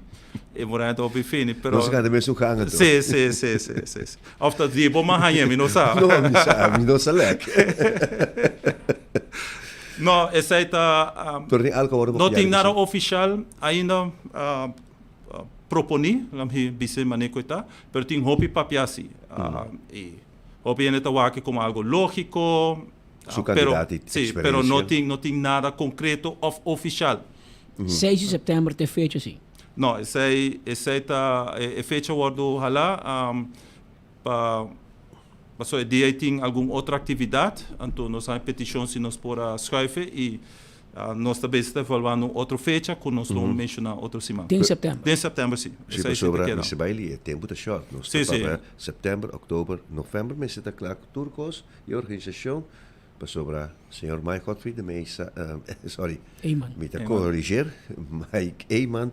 S7: E murayanan ta hopi fini, pero.
S3: Nos a canta mesun gang anto.
S7: Si, si, si, si, si, si. Of ta di bo mahaña, mi no sa.
S3: No, mi sa, mi no sa lek.
S7: No, esei ta
S3: Pero tin algo awor
S7: no tin nada ofishal ainda proponí, laat mi bisa e manera ku e ta, pero tin hopi papia si. I hopi hende ta wak komo algo lógiko,
S3: Su kandidat i
S7: sí, pero no tin no tin nada konkreto òf ofishal.
S2: Seis di sèptèmber ta e fecha si?
S7: No, esei esei ta e fecha wòrdu halá pa pasobra e dia ei tin algun otro aktividat, anto nos a haña petishon si nos por a schuife i nos ta bezig ta evaluando un otro fecha ku nos lo menshoná otro siman.
S2: Den sèptèmber?
S7: Den sèptèmber si.
S3: Si, pasobra mester bai li e tempu ta shòrt. Nos ta papia sèptèmber, òktober, novèmber mester ta kla ku tur kos i organisashon pasobra señor Mike Godfrey de Meza, sorry,
S2: Eman.
S3: mi ta corrigeer, Mike Eman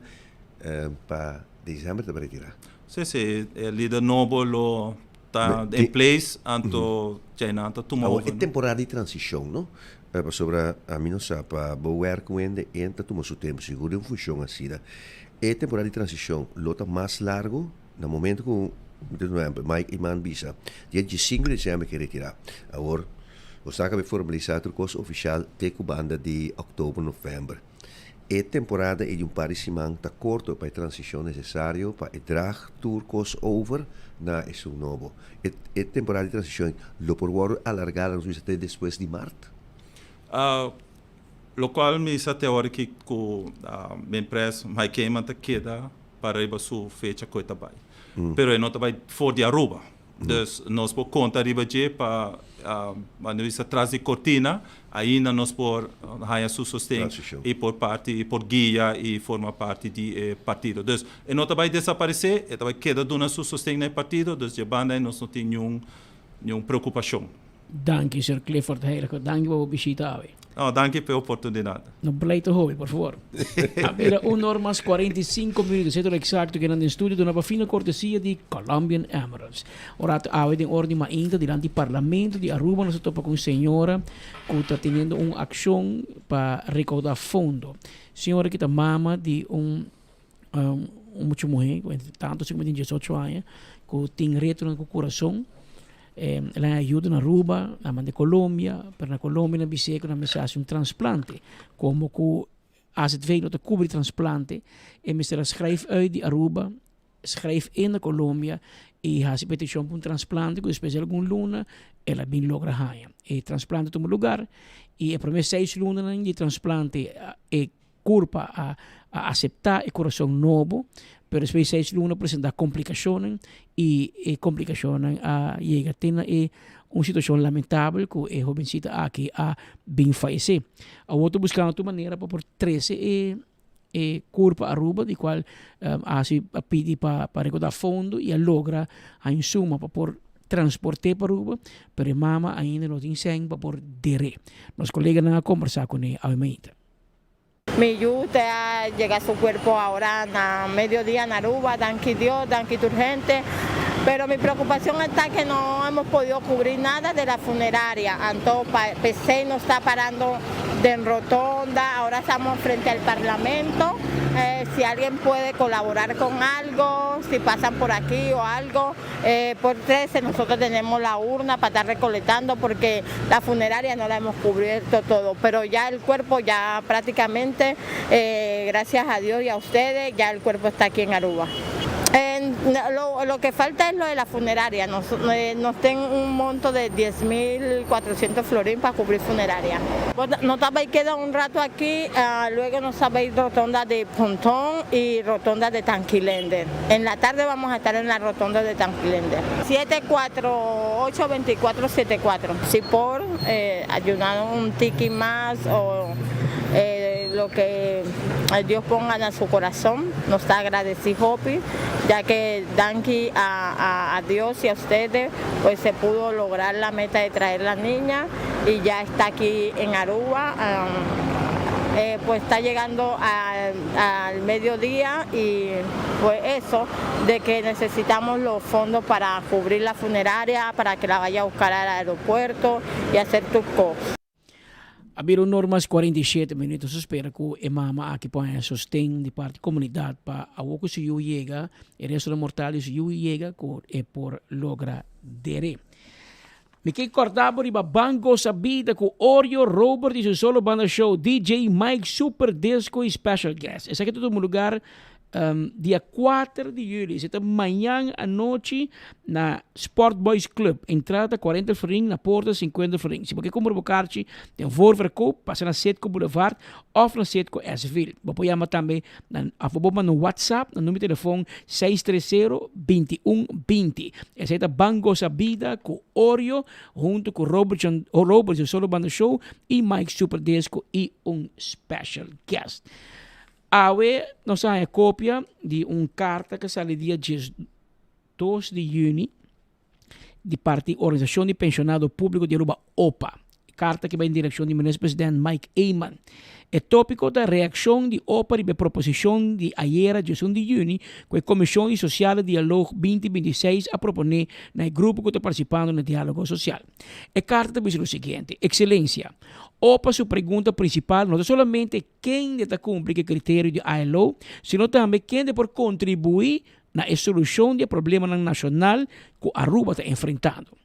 S3: pa december ta bai retira.
S7: Si, si, e lider nobo lo ta in place, anto djainan ta tuma
S3: Awor
S7: over.
S3: e temporada di transicion no, pasobra ami no sa pa bo werk un hende en ta tuma su tempo, sigur den un funcion asina. E temporada di transicion lo ta mas largo na momento cu, mi ta duna un ehempel, Mike Eman bisa dia diesinco di december ke retira. Awor bo sa caba e formalisa tur cos oficial te cu banda di october, november. E temporada ei di un par di siman ta korto pa e transishon nesesario pa e drag tur kos over na esun nobo. E e temporada di transishon ei lo por wòrdu alargá laga nos bisa te despues di mart?
S7: Lokual mi sa te ora ki ku mi pres Mike Eman ta keda pa riba su fecha ku e ta bai. Pero e no ta bai for di Aruba. Dus nos por konta riba dje pa manda bisa tras di kortina ainda nos por haña su sosten i por parti i por guia i forma parti di e partido. Dus e no ta bai desaparesé, e ta bai keda duna su sosten na e partido, dus dje banda ei nos no tin niun niun preokupashon.
S2: Danki señor Clifford Heilige, danki pa bo bishita awe.
S7: No, danki pa e oportunidat.
S2: No pleito hopi, por favor. A bira un or mas 45 minuto, seto exacto kinan den studio duna pa fina cortesia di Colombian Emeralds. Un rato awe den or di mainta dilanti Parlamento di Aruba nos a topa cu un señora cu ta teniendo un accion pa recauda fondo. Señora ki ta mama di un un mucha muhe cu entre tanto si cu tin diesocho aña cu tin retonan cu curason. El a ayuda na Aruba, a manda Colombia, pero na Colombia nan bis'é ku nan mester hasi un transplante. Komo ku AZV no ta kubri transplante, e mester a schrijf uit di Aruba, schrijf in na Colombia i hasi petishon pa un transplante ku despues di algun luna el a bin logra haña. E transplante tuma lugar i e promé seis lunanan di transplante e Kurpa a a aseptá e kurason nobo, pero despues di seis luna presentá komplikashonnan i e komplikashonnan a yega te na e un situashon lamentabel ku e hobensita aki a bin fayesé. Awor ta buskando tur manera pa por trese e e kurpa Aruba di kual a hasi a pidi pa pa rekoudá fondo i a logra haña un suma pa por transport'é pa Aruba, pero e mama ainda no tin sèn pa por der'é. Nos koleganan a kombersá kuné awe mainta.
S8: Mi yu ta yega su cuerpo ahora na mediodía na Aruba, danki Dios, danki tur gente, pero mi preocupacion esta que no hemos podido cubrir nada de la funeraria, anto pa pesey nos ta parando den rotonda, ahora estamos frente al parlamento, si alguien puede colaborar con algo, si pasan por aquí o algo. Por 13 nosotros tenemos la urna para estar recolectando porque la funeraria no la hemos cubierto todo, pero ya el cuerpo ya prácticamente, gracias a Dios y a ustedes, ya el cuerpo está aquí en Aruba. Lo, lo que falta es lo de la funeraria, nos, nos den un monto de 10.400 florín para cubrir funeraria. Nos ta bay keda un rato aki, luego nos ta bay rotonda de Pontón y rotonda de Tanquilender. En la tarde vamos a estar en la rotonda de Tanquilender. Siete cuatro ocho veinticuatro siete cuatro. Si por ayudar un tiki mas o lo que Dios ponga na su corazón, nos ta agradeci hopi, ya que danki a a Dios y a ustedes pues se pudo lograr la meta de traer la niña y ya está aquí en Aruba. Pues está llegando al mediodía y pues eso, de que necesitamos los fondos para cubrir la funeraria, para que la vaya a buscar al aeropuerto y hacer tus cosas.
S2: A bira un or mas 47 minuut, nos ta spera cu e mama aki por haña sosten di parti comunidad pa awor cu su yu yega, e restonan mortal di su yu yega cu e por logra dere. Mi ke kòrda bo riba Ban Gosa Bida ku Orio Robert i su solo banda show, DJ Mike Super Disco i special guest. Esaki ta tuma lugar dia kuater di juli, esei ta mañan anochi na Sport Boys Club. Entrada ta kuarenta florin, na porta sinkuenta florin. Si bo ke kumpra bo karchi den voorverkoop, pasa na Citgo Boulevard òf na Citgo Essville. Bo por yama tambe na òf bo por manda un WhatsApp na numero di telefon seis tres sero, binti un, binti. Esei ta Ban Gosa Bida ku Orio hunto ku Robert Robert di Solo Banda Show i Mike Super Disco i un special guest. Awe nos a haña kopia di un karta ku a sali dia 12 di yüni di parti Organisashon di Penshonado Públiko di Aruba, opa. E karta ki bai den direkshon di Minister President Mike Eman. E tópiko ta reakshon di opa riba e proposishon di ayera 11 di yüni ku e Komishon di Sosiale Dialoog 2026 a proponé na e grupo ku ta partisipando na diálogo sosial. E karta ta bisa lo siguiente, Ekselensia, opa su pregunta prinsipal no ta solamente kende ta kumpli ku e kriterio di ILO, sino tambe kende por kontribuí na e solushon di e problemanan nashonal ku Aruba ta enfrentando.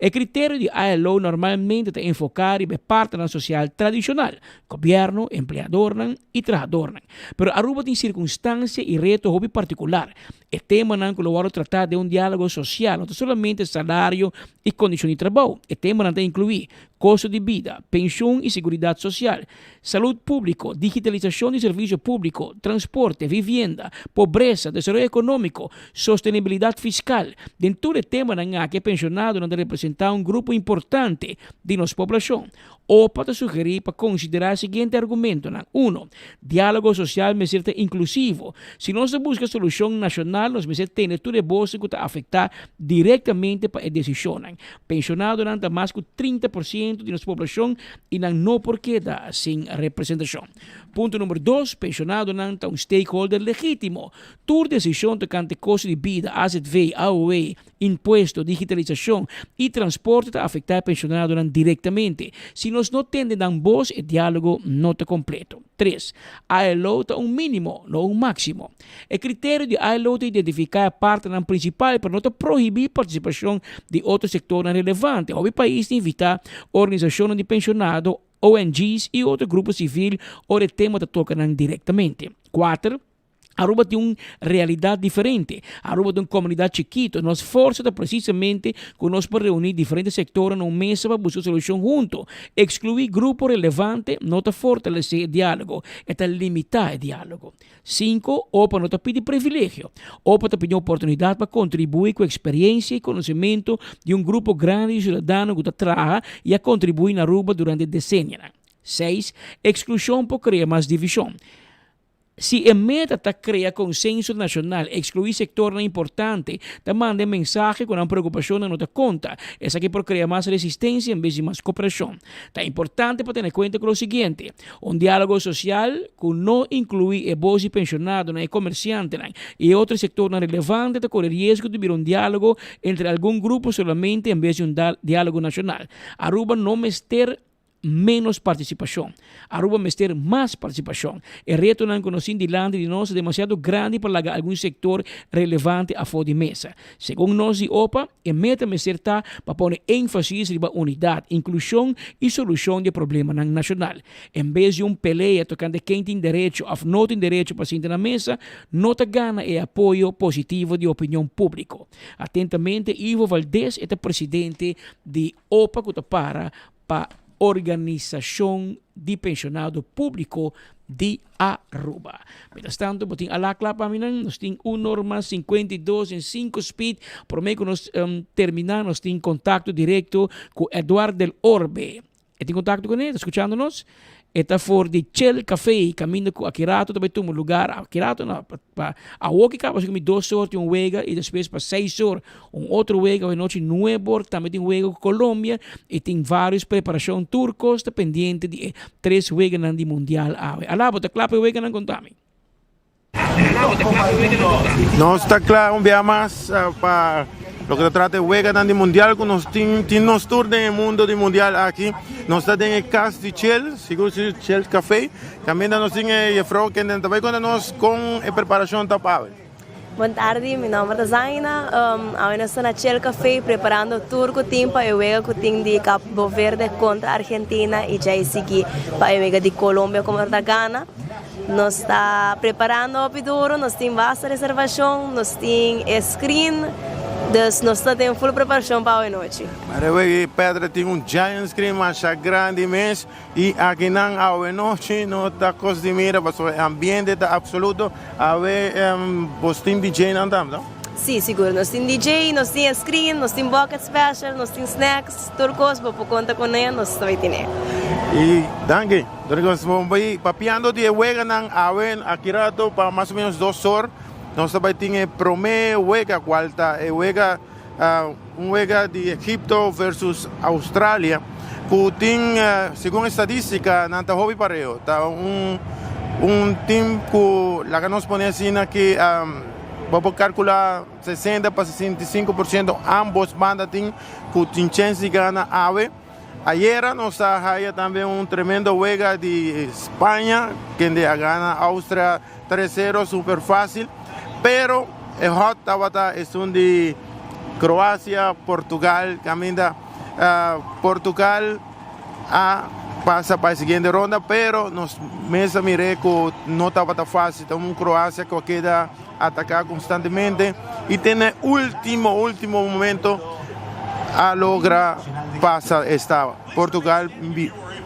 S2: E kriterio di ILO normalmente ta enfoká riba e partnernan sosial tradishonal, gobièrnu, empleadornan i trahadornan. Pero Aruba tin sirkunstansia i reto hopi partikular. E temanan ku lo wòrdu tratá den un diálogo sosial no ta solamente salario i kondishon di trabou. E temanan ta inkluí, kosto di bida, penshun i seguridat sosial, Salud públiko, digitalisashon di servisio públiko, transporte, vivienda, pobresa, desaroyo ekonómiko, sostenibilidat fiskal. Den tur e temanan aki e penshonadonan ta representá un grupo importante di nos poblashon. Opa ta sugerí pa konsiderá e siguiente argumentonan, Uno, diálogo sosial mester ta inklusivo. Si nos ta buska solushon nashonal nos mester tene tur e bosnan ku ta afektá direktamente pa e desishonnan. Penshonadonan ta mas ku 30% di nos poblashon i nan no por keda sin representashon. Punto number dos, penshonadonan ta un stakeholder legítimo. Tur desishon tokante kosto di bida, azv, AOW, impuesto, digitalisashon i transporte ta afektá e penshonadonan direktamente. Si nos no tende nan bos, e diálogo no ta kompleto. Tres, ILO ta un mínimo, no un máksimo. E kriterio di ILO ta identifiká e partnernan prinsipal pero no ta prohibí partisipashon di otro sektornan relevante. Hopi pais ta invitá organisashonnan di penshonado, ONG's i otro grupo sivil ora e tema ta toka nan direktamente. Kuater, Aruba tin un realidat diferente. Aruba ta un komunidat chikito. Nos forsa ta presisamente ku nos por reuní diferente sektornan na un mesa pa buska solushon hunto. Ekskluí grupo relevante no ta fortalesé e diálogo, e ta limitá e diálogo. Sinku, Opa no ta pidi privilegio. Opa ta pidi un oportunidat pa kontribuí ku eksperiencia i konosementu di un grupo grandi di siudadano ku ta traha i a kontribuí na Aruba durante desenianan. Seis, Eksklushon por krea mas divishon. Si e meta ta krea konsenso nashonal, ekskluí sektornan importante, ta manda e mensahe ku nan preokupashonnan no ta konta. Esaki por krea mas resistensia en bes di mas koperashon. Ta importante pa tene kuenta ku lo siguiente, Un diálogo sosial ku no inkluí e bos di penshonadonan, e komersiantenan i e otro sektornan relevante ta kore riesgo di bira un diálogo entre algun grupo solamente en bes di un diálogo nashonal. Aruba no mester ménos partisipashon. Aruba mester mas partisipashon. E retonan ku nos tin dilanti di nos ta demasiado grandi pa laga algun sektor relevante afó di mesa. Segun nos di opa, e meta mester ta pa pone énfasis riba unidat, inklushon i solushon di e problemanan nashonal. En bes di un pelea tokante ken tin derecho òf no tin derecho pa sinta na mesa, no ta gana e apoyo positivo di opinion públiko. Atentamente, Ivo Valdez e ta presidente di opa ku ta para pa Organisashon di Penshonado Públiko di Aruba. Mientras tanto bo tin ala kla pa mi nan, nos tin un norma 52 en 5 speed. Promé ku nos um, terminá nos tin kontakto direkto ku Eduard del Orbe. E tin kontakto kuné? Ta skuchando nos? E ta for di Chel Café, kaminda ku aki rato ta bai tuma lugar, aki rato no, pa, pa awo ki kaba mi dos or tin un wega i despues pa seis or un otro wega, awe nochi nuebe or tambe tin wega ku Colombia i tin varios preparashon, tur kos ta pendiente di e tres weganan di mundial awe. Alá, bo ta kla pa e weganan? Konta mi.
S9: Nos ta kla un bia mas pa loke ta trata e weganan di mundial ku nos tin tin nos tur den e mundo di mundial aki. Nos ta den e kas di Chel, sigur si Chel Café. Kaminda nos tin e jefrou kende ta bai konta nos kon e preparashon ta pa awe.
S12: Bon tardi, mi nomber ta Zaina. Awe nos ta na Chel Café preparando tur cu tin pa e wega cu tin di Cabo Verde contra Argentina y djai sigui pa e wega di Colombia contra Ghana. Nos ta preparando hopi duro, nos tin basta reservacion, nos tin e screen, dus nos ta den full preparacion pa awe nochi.
S9: Mara wega Pedra tin un giant screen masha grandi mes. Y akinan awe nochi no ta cos di mira pasobra e ambiente ta absoluto. Awe bos tin DJ nan tambe no?
S12: Sí, sigur. Nos tin DJ, nos tin e screen, nos tin bucket special, nos tin snacks, tur cos bo por conta cu ne, nos ta bay tene.
S9: Y danki. Dor nos bo bay papiando di e weganan awe aki rato pa mas o menos dos or nos ta bay tin e prome wega cual ta e wega. Un wega di Egipto versus Australia ku tin segun estadistika nan ta hopi pareo. Ta un un team ku laga nos pone asina ki bo por kalkula 60 pa 65% ambos banda tin ku tin chens di gana awe. Ayera nos a haya tambe un tremendo wega di Spaña kende a gana Austria 3-0 super fácil. Pero e hot tabata esun di Croacia, Portugal, caminda Portugal a pasa pa e siguiente ronda, pero nos mes a mire cu no tabata fácil. Ta un Croacia cu a keda ataca constantemente y te na e ultimo, ultimo momento a logra pasa esta Portugal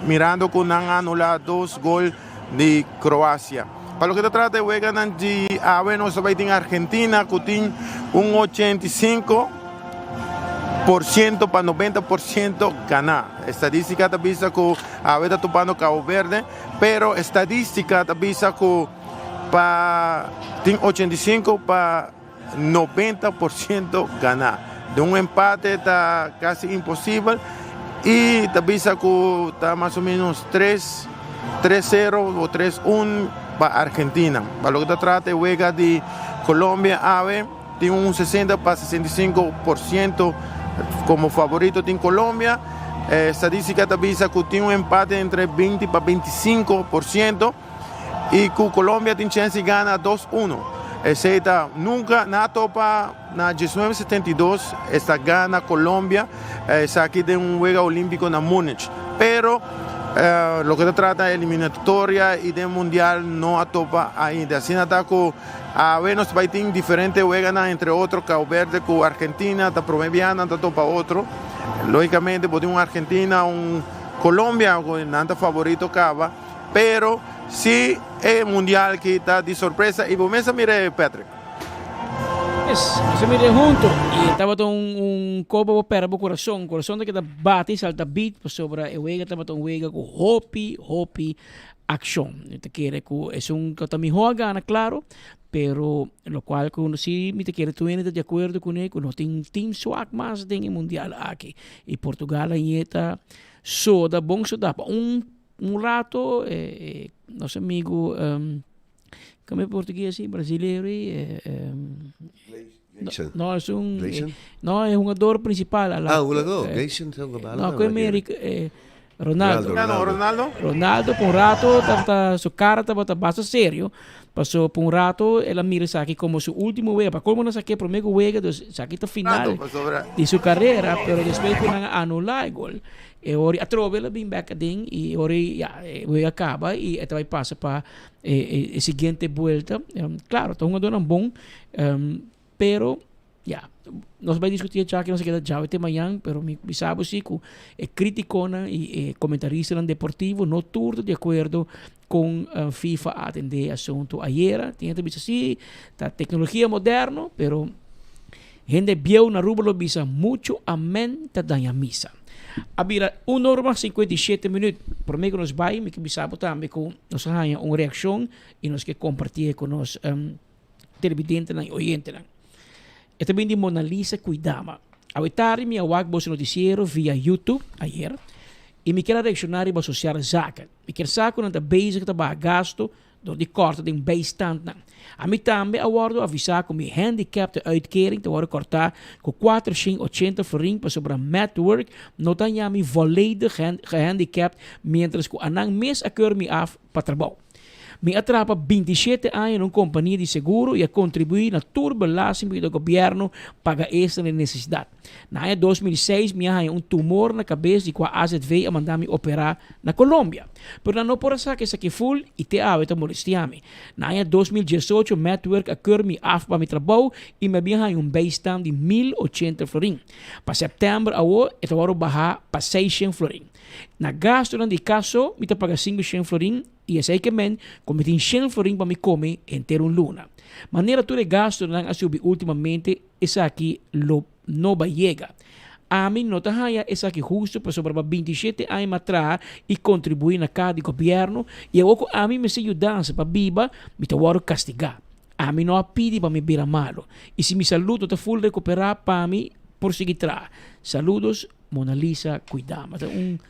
S9: mirando cu nan a anula dos gol di Croacia. Pa loke ta trata e weganan di awe nos ta bay tin Argentina cu tin un 85% pa 90% gana. Estadistica ta bisa cu awe ta topando Cabo Verde, pero estadistica ta bisa cu pa tin 85 pa 90% gana. De un empate ta casi imposibel y ta bisa cu ta mas o menos 3 3-0 o 3-1 pa Argentina. Pa loke ta trata e wega di Colombia awe tin un 60 pa 65% como favorito tin Colombia. Estadistica ta bisa cu tin un empate entre 20 pa 25%. Y cu Colombia tin chance di gana dos uno. Esey ta nunca na topa na diesnuebe setenta i dos esta gana Colombia esaki den un wega olimpico na Munich. Pero loke ta trata eliminatoria y den mundial no a topa ainda. Asina ta cu awe nos bay tin diferente weganan entre otro Cabo Verde cu Argentina ta prome biaha nan ta topa otro. Logicamente bo tin un Argentina un Colombia cu nan ta favorito caba. Pero si e mundial ki ta di sorpresa y bo mes a mira e Patrick.
S2: Yes, nos a mira hunto y tabata un un kopa bo pera bo corazon, corazon ta keda bati salta beat pasobra e wega tabata un wega cu hopi hopi accion. Mi ta kere cu esun cu ta miho a gana claro, pero locual cu si mi ta kere tur hende ta di acuerdo cune cu no tin team swak mas den e mundial aki y Portugal a yeta soda bon soda pa un Un rato e nos amigo como e portugues si brasilero e no es un no e hungador principal a
S3: Ah hungador Gleison ta hunga bala
S2: no como e Ronaldo
S9: Ronaldo
S2: Ronaldo pa un rato tabata su cara tabata basta serio paso pa un rato el a mira esaki como su ultimo wega pa colmo nan sake prome cu wega dus esaki ta final di su carera pero despues cu nan a anula e gol E ora atrobe el a bin bek aden y e ora ya e wega caba y e ta bay pasa pa e e siguiente buelta. Claro ta hungadornan bon pero ya nos bay discuti e chaki nos a keda djawe te mañan pero mi bisa bo si cu e criticonan y e comentaristanan deportivo no tur ta di acuerdo con FIFA a atende e asunto ayera. Tin hende ta bisa si ta tecnologia moderno pero Hende bieu na Aruba lo bisa mucho amen ta daña misa. A bira un ora mas 57 minuut. Prome ku nos bai mi ke bisa bo tambe ku nos a haña un reakshon i nos ke kompartié ku nos televidentenan i oyentenan. E ta bin di Monalisa Kuidama. Awe tardi mi a wak boso notisiero via YouTube ayer i mi kier a reakshoná riba Sociale Zaken. Mi kier sa ku nan ta bezig ta baha gasto Dor di kòrta den bijstandnan. Ami tambe a wòrdu avisá ku mi handicapte-uitkering ta wòrdu kòrtá ku 480 florin pasobra Metwork no ta haña mi volledig gehandicapt miéntras ku anan mes a keur mi af pa trabou. Mi a traha pa bintishete aña na un kompania di seguro i a kontribuí na tur belasting pa yuda gobièrnu paga esnan den nesesidat. Na aña 2006 mi a haña un tumor na kabes di kua AZV a manda mi operá na Colombia. Pero nan no por a saka esaki ful i te awe ta molestia mi. Na aña 2018 Metwerk a keur mi af pa mi trabou i mi a bin haña un bijstand di 1080 florin. Pa sèptèmber awo e ta wòrdu bahá pa seishent florin. Na gastunan di kas so mi ta paga sinkushen florin i esei ke men ku mi tin shen florin pa mi kome henter un luna. Manera tur e gastunan a subi últimamente esaki lo no bai yega. Ami no ta haña esaki hustu pasobra pa bintishete aña mi a traha i kontribuí na kaha di gobièrnu i awor ku ami mester yudansa pa biba mi ta wòrdu kastigá. Ami no a pidi pa mi bira malu i si mi salud no ta ful rekuperá pa mi por sigui traha. Saludos Mona Lisa Kuidama. Ta un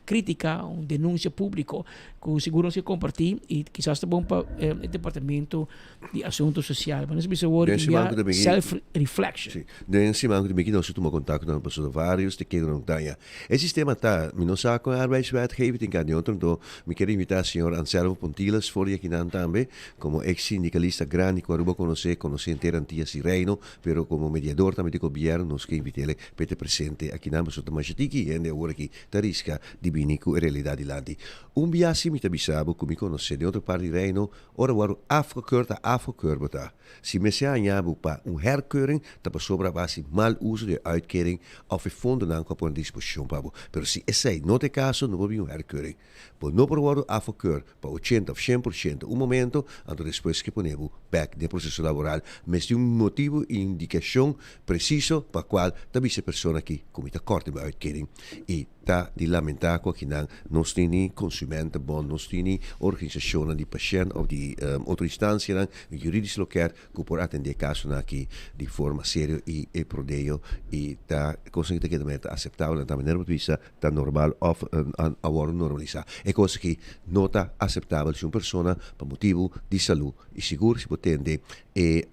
S2: crítica, un denuncia público cu sigur nos ke compartí y kisas ta bon pa e departamento di asunto social. Pero nos bisa wor
S3: Den siman ku ta bini
S2: self reflection.
S3: Sí. Den siman ku ta bini nos a tuma contacto nan pasobra varios te keda nan daña. E sistema ta, mi no sa con e arbeidswetgeving tin ka di otro, anto mi kier invita señor Anselmo Pontiles for di akinan tambe como ex sindicalista grandi cu Aruba conoce, conoce henter Antillas y Reino, pero como mediador tambe di gobierno nos ke invitele p'e ta presente akinan pasobra ta masha tiki hende awor aki ta riska di bini ku e realidat dilanti. Un bia si mi ta bisa bo ku mi konosé den otro parti di Reino, ora bo wòrdu afgekeurd ta afgekeurd bo ta. Si mester haña bo pa un herkeuring ta pasobra bo a hasi mal uso di e uitkering òf e fondonan ku a pone disposishon pa bo. Pero si esei no ta e kaso no por bini un herkeuring. Bo no por wòrdu afgekeurd pa ochenta òf shen por shento un momento, anto despues ke pone bo bèk den e proseso laboral. Mester un motibu i indikashon presiso pa kual ta bisa e persona aki ku mi ta kòrta mi uitkering i ta di lamentá ku akinan nos tin ni Consumentenbond, nos tin ni organisashonnan di pashènt òf di otro instansianan juridisch loket ku por atendé kasonan aki di forma serio i e prodeo i ta kosnan ku ta keda manera ta aseptabel nan ta manera bo ta bisa ta normal òf a wòrdu normalisá. E kos aki no ta aseptabel si un persona pa motibu di salú i sigur si bo tende e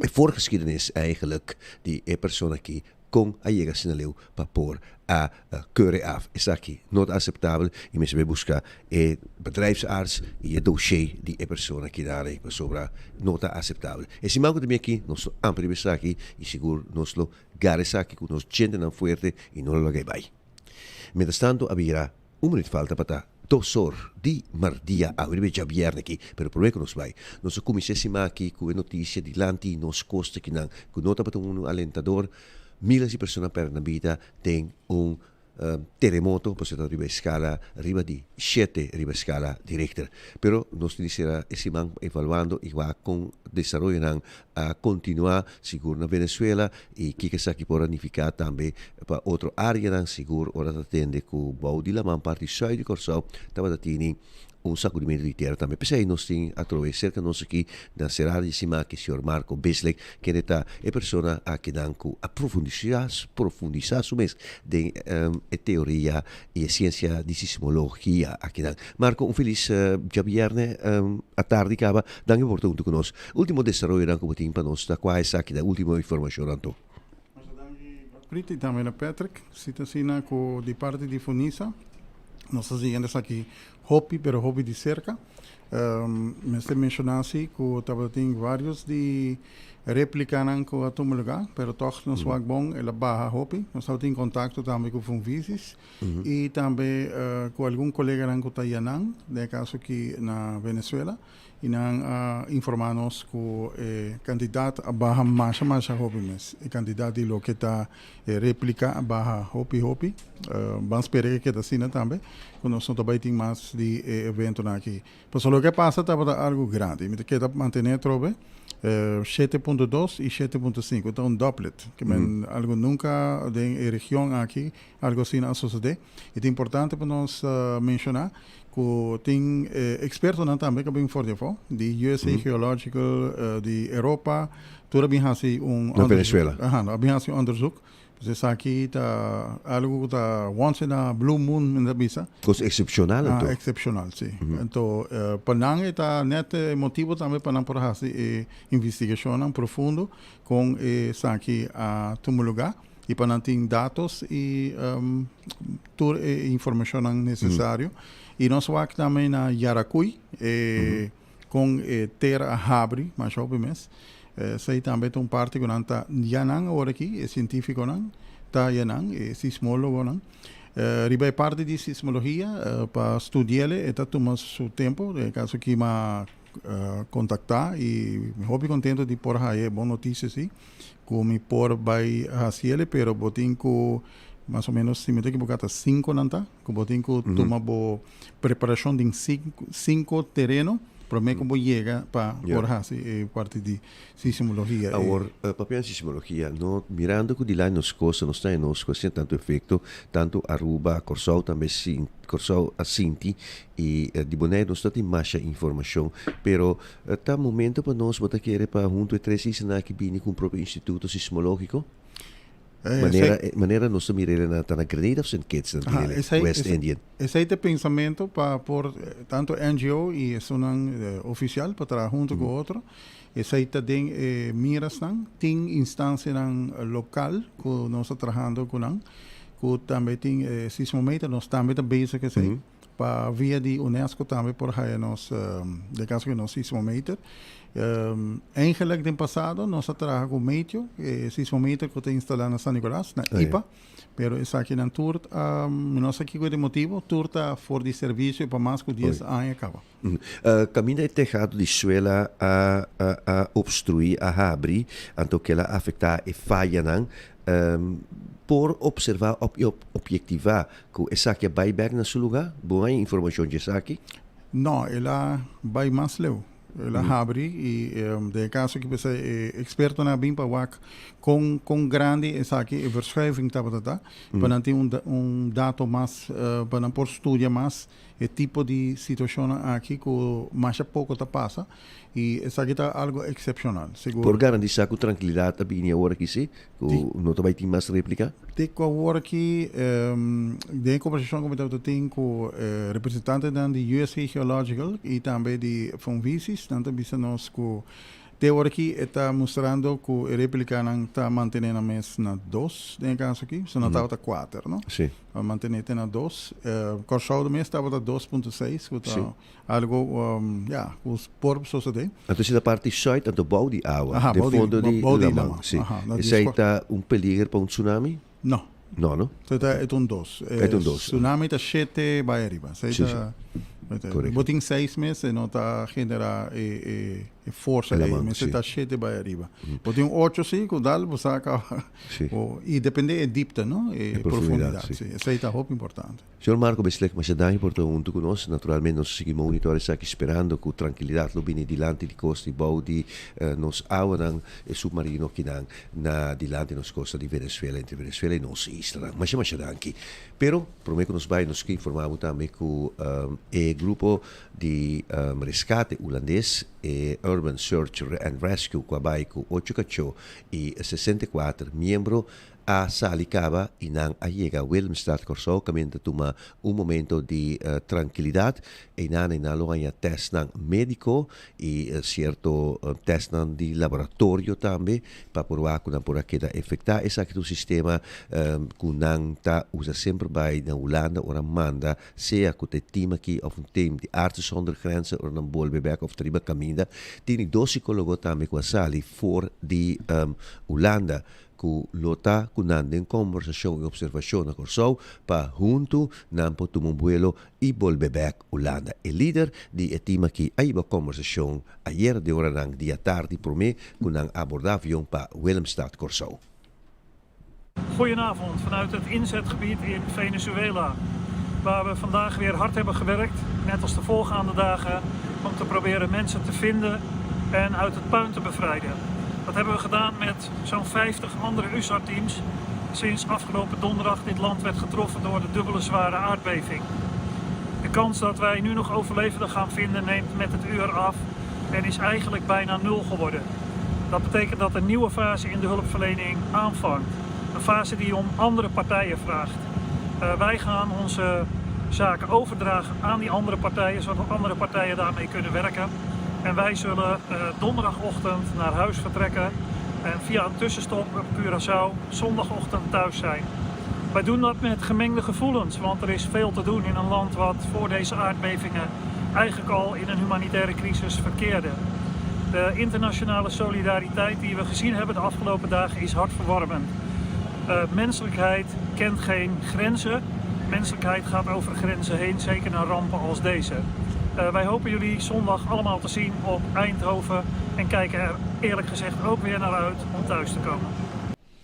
S3: e voorgeschiedenis eigenlijk di e persona aki kon a yega asina leu pa por a keur e af. Esaki no ta aceptabel y mester bay busca e bedrijfsarts y e dossier di e persona aki daar ey pasobra no ta aceptabel. E siman cu ta bin aki nos lo amplia riba esaki y sigur nos lo gara esaki cu nos djentenan fuerte y no lo laga e bay. Mientras tanto a bira Un minuut falta pa ta dos or di mardia awe riba e djabièrnè aki, pero promé ku nos bai, nos a kuminsá e siman aki ku e notisia dilanti nos kosta kinan ku no tabata unu alentador, míles di persona a pèrdè nan bida den un teremoto, pasobra ta riba e skala riba di shete riba e skala di Richter. Pero nos tin di sera e siman evaluando i wak kon desaroyonan a kontinuá sigur na Venezuela i kiko esaki por a nifiká tambe pa otro áreanan, sigur ora ta tende ku bou di laman parti sùit di Kòrsou tabata tini un sakudimentu di tera tambe. P'esei nos tin atrobe serka nos aki na será di simaki señor Marco Bislek kende ta e persona akinan ku a profundisá profundisá su mes den e teoria i e siensia di sismologia akinan. Marco un felis djabièrnè atardi kaba. Danki pa por ta huntu ku nos. Ultimo desaroyonan ku bo tin pa nos ta kua esaki ta ultimo informashonnan to?
S13: Masha danki Godfried i tambe na Patrick. Si ta asina ku di parti di Funisa nos ta siguiendo esaki hopi pero hopi di serka. Mester menshoná si ku tabatin vários di réplikanan ku a tuma lugá pero tòg nos wak bon el a baha hopi. Nos tabatin kontakto tambe ku Funvisis i tambe ku algun koleganan ku ta yanan den e kaso aki na Venezuela. I nan a informá nos ku e kantidat a baha masha masha hopi mes. E kantidat di loke ta e réplika a baha hopi hopi. Ban spera ke keda asina tambe, ku nos no ta bai tin mas di e eventonan aki. Pasobra loke a pasa tabata algu grandi. Mi ta keda mantené atrobe 7.2 i 7.5, ta un dòplet. Ke men algu nunka den e region aki algu asina a sosodé. I ta importante pa nos menshoná Ku tin ekspertonan tambe ku a bin for di afó, di USA Geological, di Europa, tur a bin hasi un
S3: Na Venezuela.
S13: Aha, a bin hasi un onderzoek. Pues esaki ta algu ku ta once in a blue moon men ta bisa.
S3: Kos eksepshonal anto.
S13: Ah, eksepshonal, si. Anto pa nan e ta nèt e motibu tambe pa nan por hasi e investigashonnan profundo kon esaki a tuma lugá i pa nan tin datos i. tur e informashonnan nesesario. I nos wak tambe na Yaracuy, e kon e tera a habri masha hopi mes. Esei tambe ta un parti ku nan ta ya nan awor aki, e sientífikonan ta ya nan, e sismólogonan. Riba e parti di sismologia, pa studi'el e ta tuma su tempu, den e kaso aki m'a kontaktá i mi hopi kontento di por haya e bon notisia si, ku mi por bai hasiel, pero bo tin ku mas o menos, si mi ta ekiboká ta sinku nan ta, ku bo tin ku tuma bo preparashon den sinku tereno promé ku bo yega pa por hasi e parti di sismologia.
S3: Awor, papia di sismologia, no mirando ku dilanti nos kosta nos ta e nos ku asina tantu efekto, tantu Aruba, Kòrsou tambe Kòrsou a sinti i di Boneiru nos no tin masha informashon, pero ta momento pa nos bo ta kere pa huntu e tres islanan aki bini ku un propio instituto sismológiko? Manera, manera nos ta mira na ta na Grenada of Sint Kitts nan tin el West Indian.
S13: Esei ta e pensamento pa por tanto NGO y esunnan oficial pa traha hunto cu otro. Esei ta den e mirasnan. Tin instancianan local cu nos ta trahando cu nan cu tambe tin e sismometer. Nos tambe ta bezig cu esei. Pa via di UNESCO tambe por haya nos, den caso cu nos sismometer. Eigenlijk den pasado nos a traha cu Meteo, e sismometer cu ta instala na San Nicolas, na IPA. Pero esakinan tur, mi no sa kico e motibo, tur ta for di servicio pa mas cu dies aña caba.
S3: Caminda e tehado di suela a a obstrui, a habri, anto kela a afecta e fayanan. Por observa of objectiva cu esaki a bay bek na su luga? Bo haña informacion dje esaki?
S13: No, el a bay mas leu. El a habri y den e caso aki p'esey e expertonan a bin pa wak con con grandi esaki e verschuiving tabata ta, pa nan tin un un dato mas, pa nan por studia mas e tipo di situacionnan aki cu masha poco ta pasa y esaki ta algo excepcional, sigur.
S3: Por garantisa cu trankilidad ta bini awor aki si? Cu no ta bay tin mas replica?
S13: Te cu awor aki, den e conversacion cu mi tabata tin cu representantenan di USA Geological y tambe di Fonvisis, nan ta bisa nos cu te awor aki e ta mustrando cu e replicanan ta mantene nan mes na dos, den e caso aki, so nan tabata cuater, no?
S3: Si.
S13: A mantene te na dos. Kòrsou mes tabata 2.6, ku ta algo, ya, ku por sosodé.
S3: Anto si ta parti sùit, anto bou di awa, den fondo di laman. Si. Esei ta un peliger pa un tsunami?
S13: No.
S3: No, no?
S13: E ta e ta un dos.
S3: E ta un dos.
S13: Tsunami ta shete bai ariba. Esei ta,
S3: Korekto.
S13: Bo tin seis mes e no ta generá e e forsa ei. Mester ta shete bai ariba. Bo tin un ocho si ku dal bo sa kaba.
S3: Sí.
S13: O, y depende e diepte, no? E,
S3: E profundidad,
S13: profundidad,
S3: sí.
S13: sí. Esei ta hopi importante.
S3: Señor Marco Beslek, masha danki por ta huntu ku nos. Naturalmente nos a sigui monitor esaki sperando ku trankilidat lo bini dilanti di kosta i bou di nos awanan e submarino kinan na dilanti nos kosta di Venezuela, entre Venezuela i nos islanan. Masha masha danki. Pero prome ku nos bai nos ke informa bo tambe ku e grupo di reskate hulandes, e Urban Search and Rescue ku a bai ku ocho kachó i 64 miembro a sali kaba i nan a yega Willemstad, Kòrsou, kaminda ta tuma un momento di trankilidat. Einan einan lo haña tèstnan médiko i sierto tèstnan di laboratorio tambe pa por wak ku nan por a keda efektá. Esaki ta un sistema ku nan ta usa semper bai na Hulanda ora manda sea ku ta e tim aki òf un tim di Artsen Zonder Grenzen ora nan bolbe bèk òf ta riba kaminda. Tin dos sikólogo tambe ku a sali for di Hulanda ku lo ta ku nan den kombersashon i opservashon na Kòrsou pa huntu nan por tuma un buelo i bolbe bèk Hulanda. E lider di e tim aki a hiba kombersashon ayera den oranan di atardi promé ku nan a abordá avion pa Willemstad, Kòrsou.
S15: Goedenavond vanuit het inzetgebied in Venezuela, waar we vandaag weer hard hebben gewerkt, net als de voorgaande dagen, om te proberen mensen te vinden en uit het puin te bevrijden. Dat hebben we gedaan met zo'n 50 andere USAR-teams sinds afgelopen donderdag dit land werd getroffen door de dubbele zware aardbeving. De kans dat wij nu nog overlevenden gaan vinden neemt met het uur af en is eigenlijk bijna nul geworden. Dat betekent dat een nieuwe fase in de hulpverlening aanvangt. Een fase die om andere partijen vraagt. Uh, wij gaan onze zaken overdragen aan die andere partijen, zodat andere partijen daarmee kunnen werken. En wij zullen uh, donderdagochtend naar huis vertrekken en via een tussenstop op Curaçao zondagochtend thuis zijn. Wij doen dat met gemengde gevoelens, want er is veel te doen in een land wat voor deze aardbevingen eigenlijk al in een humanitaire crisis verkeerde. De internationale solidariteit die we gezien hebben de afgelopen dagen is hartverwarmend. Uh, menselijkheid kent geen grenzen. Menselijkheid gaat over grenzen heen, zeker naar rampen als deze. Uh, wij hopen jullie zondag allemaal te zien op Eindhoven en kijken er eerlijk gezegd ook weer naar uit om thuis te komen.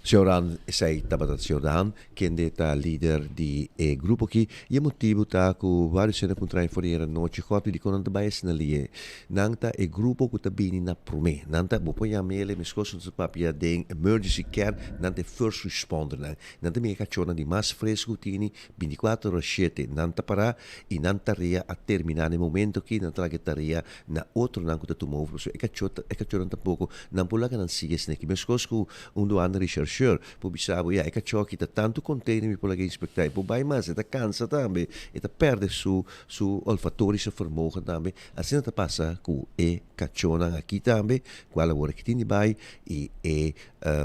S3: Señor Han, esei tabata Señor De Haan, kende ta lider di e grupo aki, i e motibu ta ku vários hende a puntra e for di anochi gòt dikon nan ta bai asina lié. Nan ta e grupo ku ta bini na promé. Nan ta, bo por yama el meskos nos ta papia den emergency care, nan ta e first respondernan. Nan ta mira e kachónan di mas fresku ku tini, bintikuater ora shete nan ta pará i nan tarea a terminá na e momento aki, nan ta laga e tarea na otronan ku ta tuma over pasobra e kachó ta, e kachónan tampoko nan por laga nan sigui esaki. Meskos ku Un douane rechercheur por bisa bo, ya, e kachó aki ta tantu container mi por laga inspecta. E por bai mas, e ta cansa tambe, e ta perde su su olfatorische vermogen tambe. Asina ta pasa cu e cachónan aki tambe, cual awor aki tin di bai y e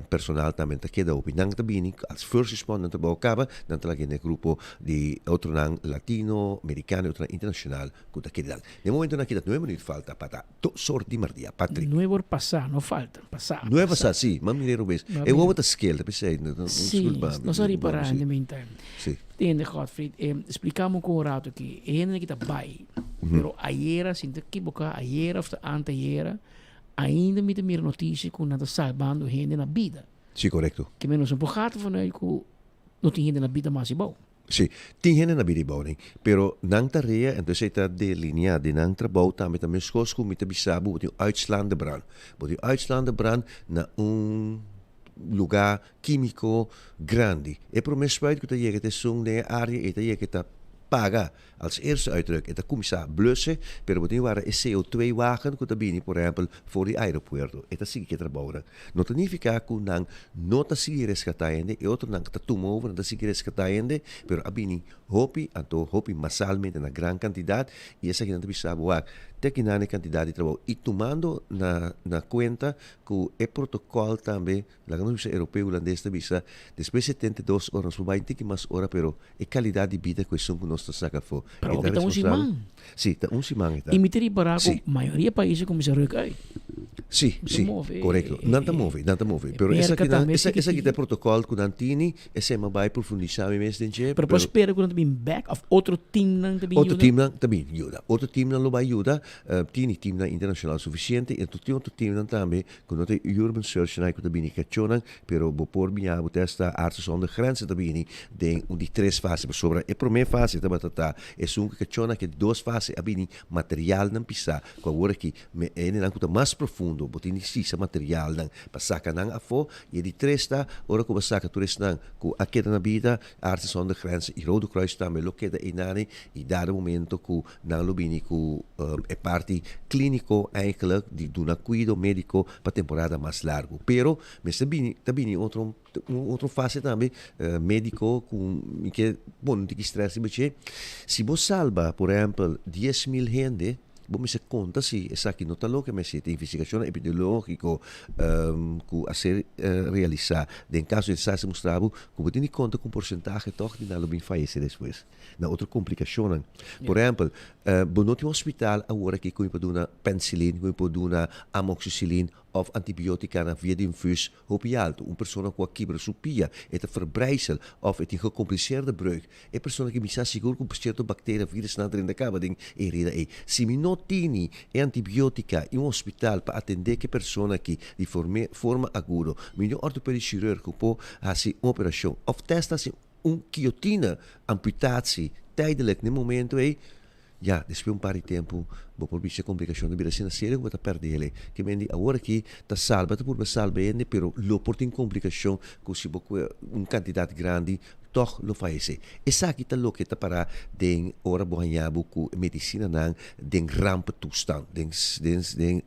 S3: personal tambe ta keda hopi. Nan ta bini als first responder, nan trabou caba, nan ta laga e grupo di otronan latino, mericano y otronan internacional cu ta keda. Den momentonan aki ta nuebe minuut falta pa ta. Tur sort di mardia, Patrick.
S2: Nueve or pasá, no falta, pasá.
S3: Nueve pasá, sí, m'a mir'é robes. E wowo ta skel, ta p'esei,
S2: Sí, nos a ripará in the meantime.
S3: Sí.
S2: Tende, Godfried, spliká mi un rato aki. E hendenan ki ta bai, pero ayera, si no ta kiboká, ayera òf ta antayera, ainda mi ta mira notisia ku nan ta salbando hende na bida.
S3: Sí, korekto.
S2: Ke men nos no por gata vanuit ku no tin hende na bida mas abou.
S3: Sí, tin hende na bida i bou nen, pero nan tarea, entonces ei ta delineá den nan trabou tambe ta meskos ku mi ta bisa bo, bo tin un uitslaande brand. Bo tin un uitslaande brand na un lugá kímiko grandi. E promé spuit ku ta yega ta esun den e área ei ta yega ta paga als eerste uitdruk. E ta kuminsá blussen, pero bo tin wara e CO2 wagen ku ta bini por ehèmpel for di aeropuerto. E ta sigui ku e trabounan. No ta nifiká ku nan no ta sigui reskatá hende, e otronan ta tuma over, nan ta sigui reskatá hende, pero a bini hopi, anto hopi masalmente na gran kantidat, i esakinan ta bisa bo wak, te kinan e kantidat di trabou. I tumando na na kuenta ku e protokòl tambe, laga nos bisa europeo, hulandes ta bisa, despues 72 ora nos por bai un tiki mas ora, pero E kalidat di bida ku esun ku nos ta saka afó.
S2: Pero hopi ta un siman.
S3: Sí, ta un siman e ta.
S2: I mi ta ripará ku mayoria pais a kuminsá ruk uit.
S3: Sí, sí, korekto. Nan ta move, nan ta move. Pero esakinan, esaki ta e protokòl ku nan tini, esei mi a bai profundisá mi mes den dje.
S2: Pero por spera ku nan ta bin bèk òf otro timnan ta bin yuda?
S3: Otro timnan ta bin yuda. Otro timnan lo bai yuda. Tini timnan internashonal sufisiente i anto tin otro timnan tambe ku no ta Urban Search nan ku ta bini kachónan. Pero bo por biña bo testa Artsen Zonder Grenzen ta bini den un di tres fase pasobra e prome fase tabata ta esun ku kachona ke dos fase a bini materialnan pisa ku awor aki me hendenan ku ta mas profundo bo tin di sisa materialnan pa saka nan afo i e di tres ta ora ku bo saka tur esnan ku a keda na bida Artsen Zonder Grenzen i Rode Kruis tambe lo keda einani i dado momento ku nan lo bini ku e parti kliniko eigenlijk di duna kuido mediko pa temporada mas largu. Pero mester bini ta bini otro un otro fase tambe mediko ku mi ke pone un tiki stress riba dje. Si bo salba por ehempel 10,000 hende bo mester konta si esaki no ta loke mester ta investigashonnan epidemiologiko ku a ser realisá den kaso di SARS a mustra bo ku bo tin di konta ku un porsentahe tòg di nan lo bin fayesé despues. na otro komplikashonnan. Por ehèmpel, bo no tin un hospital awor aki ku mi por duna penicillin, ku mi por duna amoxicillin òf antibiotikanan via di infuus hopi altu. Un persona ku a kibra su pia, e ta verbrijzel òf e tin gekompliseerde breuk, e persona aki mi sa sigur ku sierto bakteria, virusnan ta drenta kaba den e herida ei. Si mi no tini e antibiotika i un hospital pa atendé ku e persona aki di forma agudo, mi no ortopedisch chirurg ku por hasi un operashon òf tèst hasi Un guillotine, amputatie, tijdelijk n'e momento ei, ya, despues un par di tempu bo por bisa e komplikashon ta bira asina serio ku bo ta pèrdè el. Ke men di awor aki ta salba, ta purba salba hende, pero lo por tin komplikashon ku si bo kue un kantidat grandi tòg lo fayesé. Esaki ta loke ta pará den ora bo haña bo ku e medisinanan den ramptoestand, den den den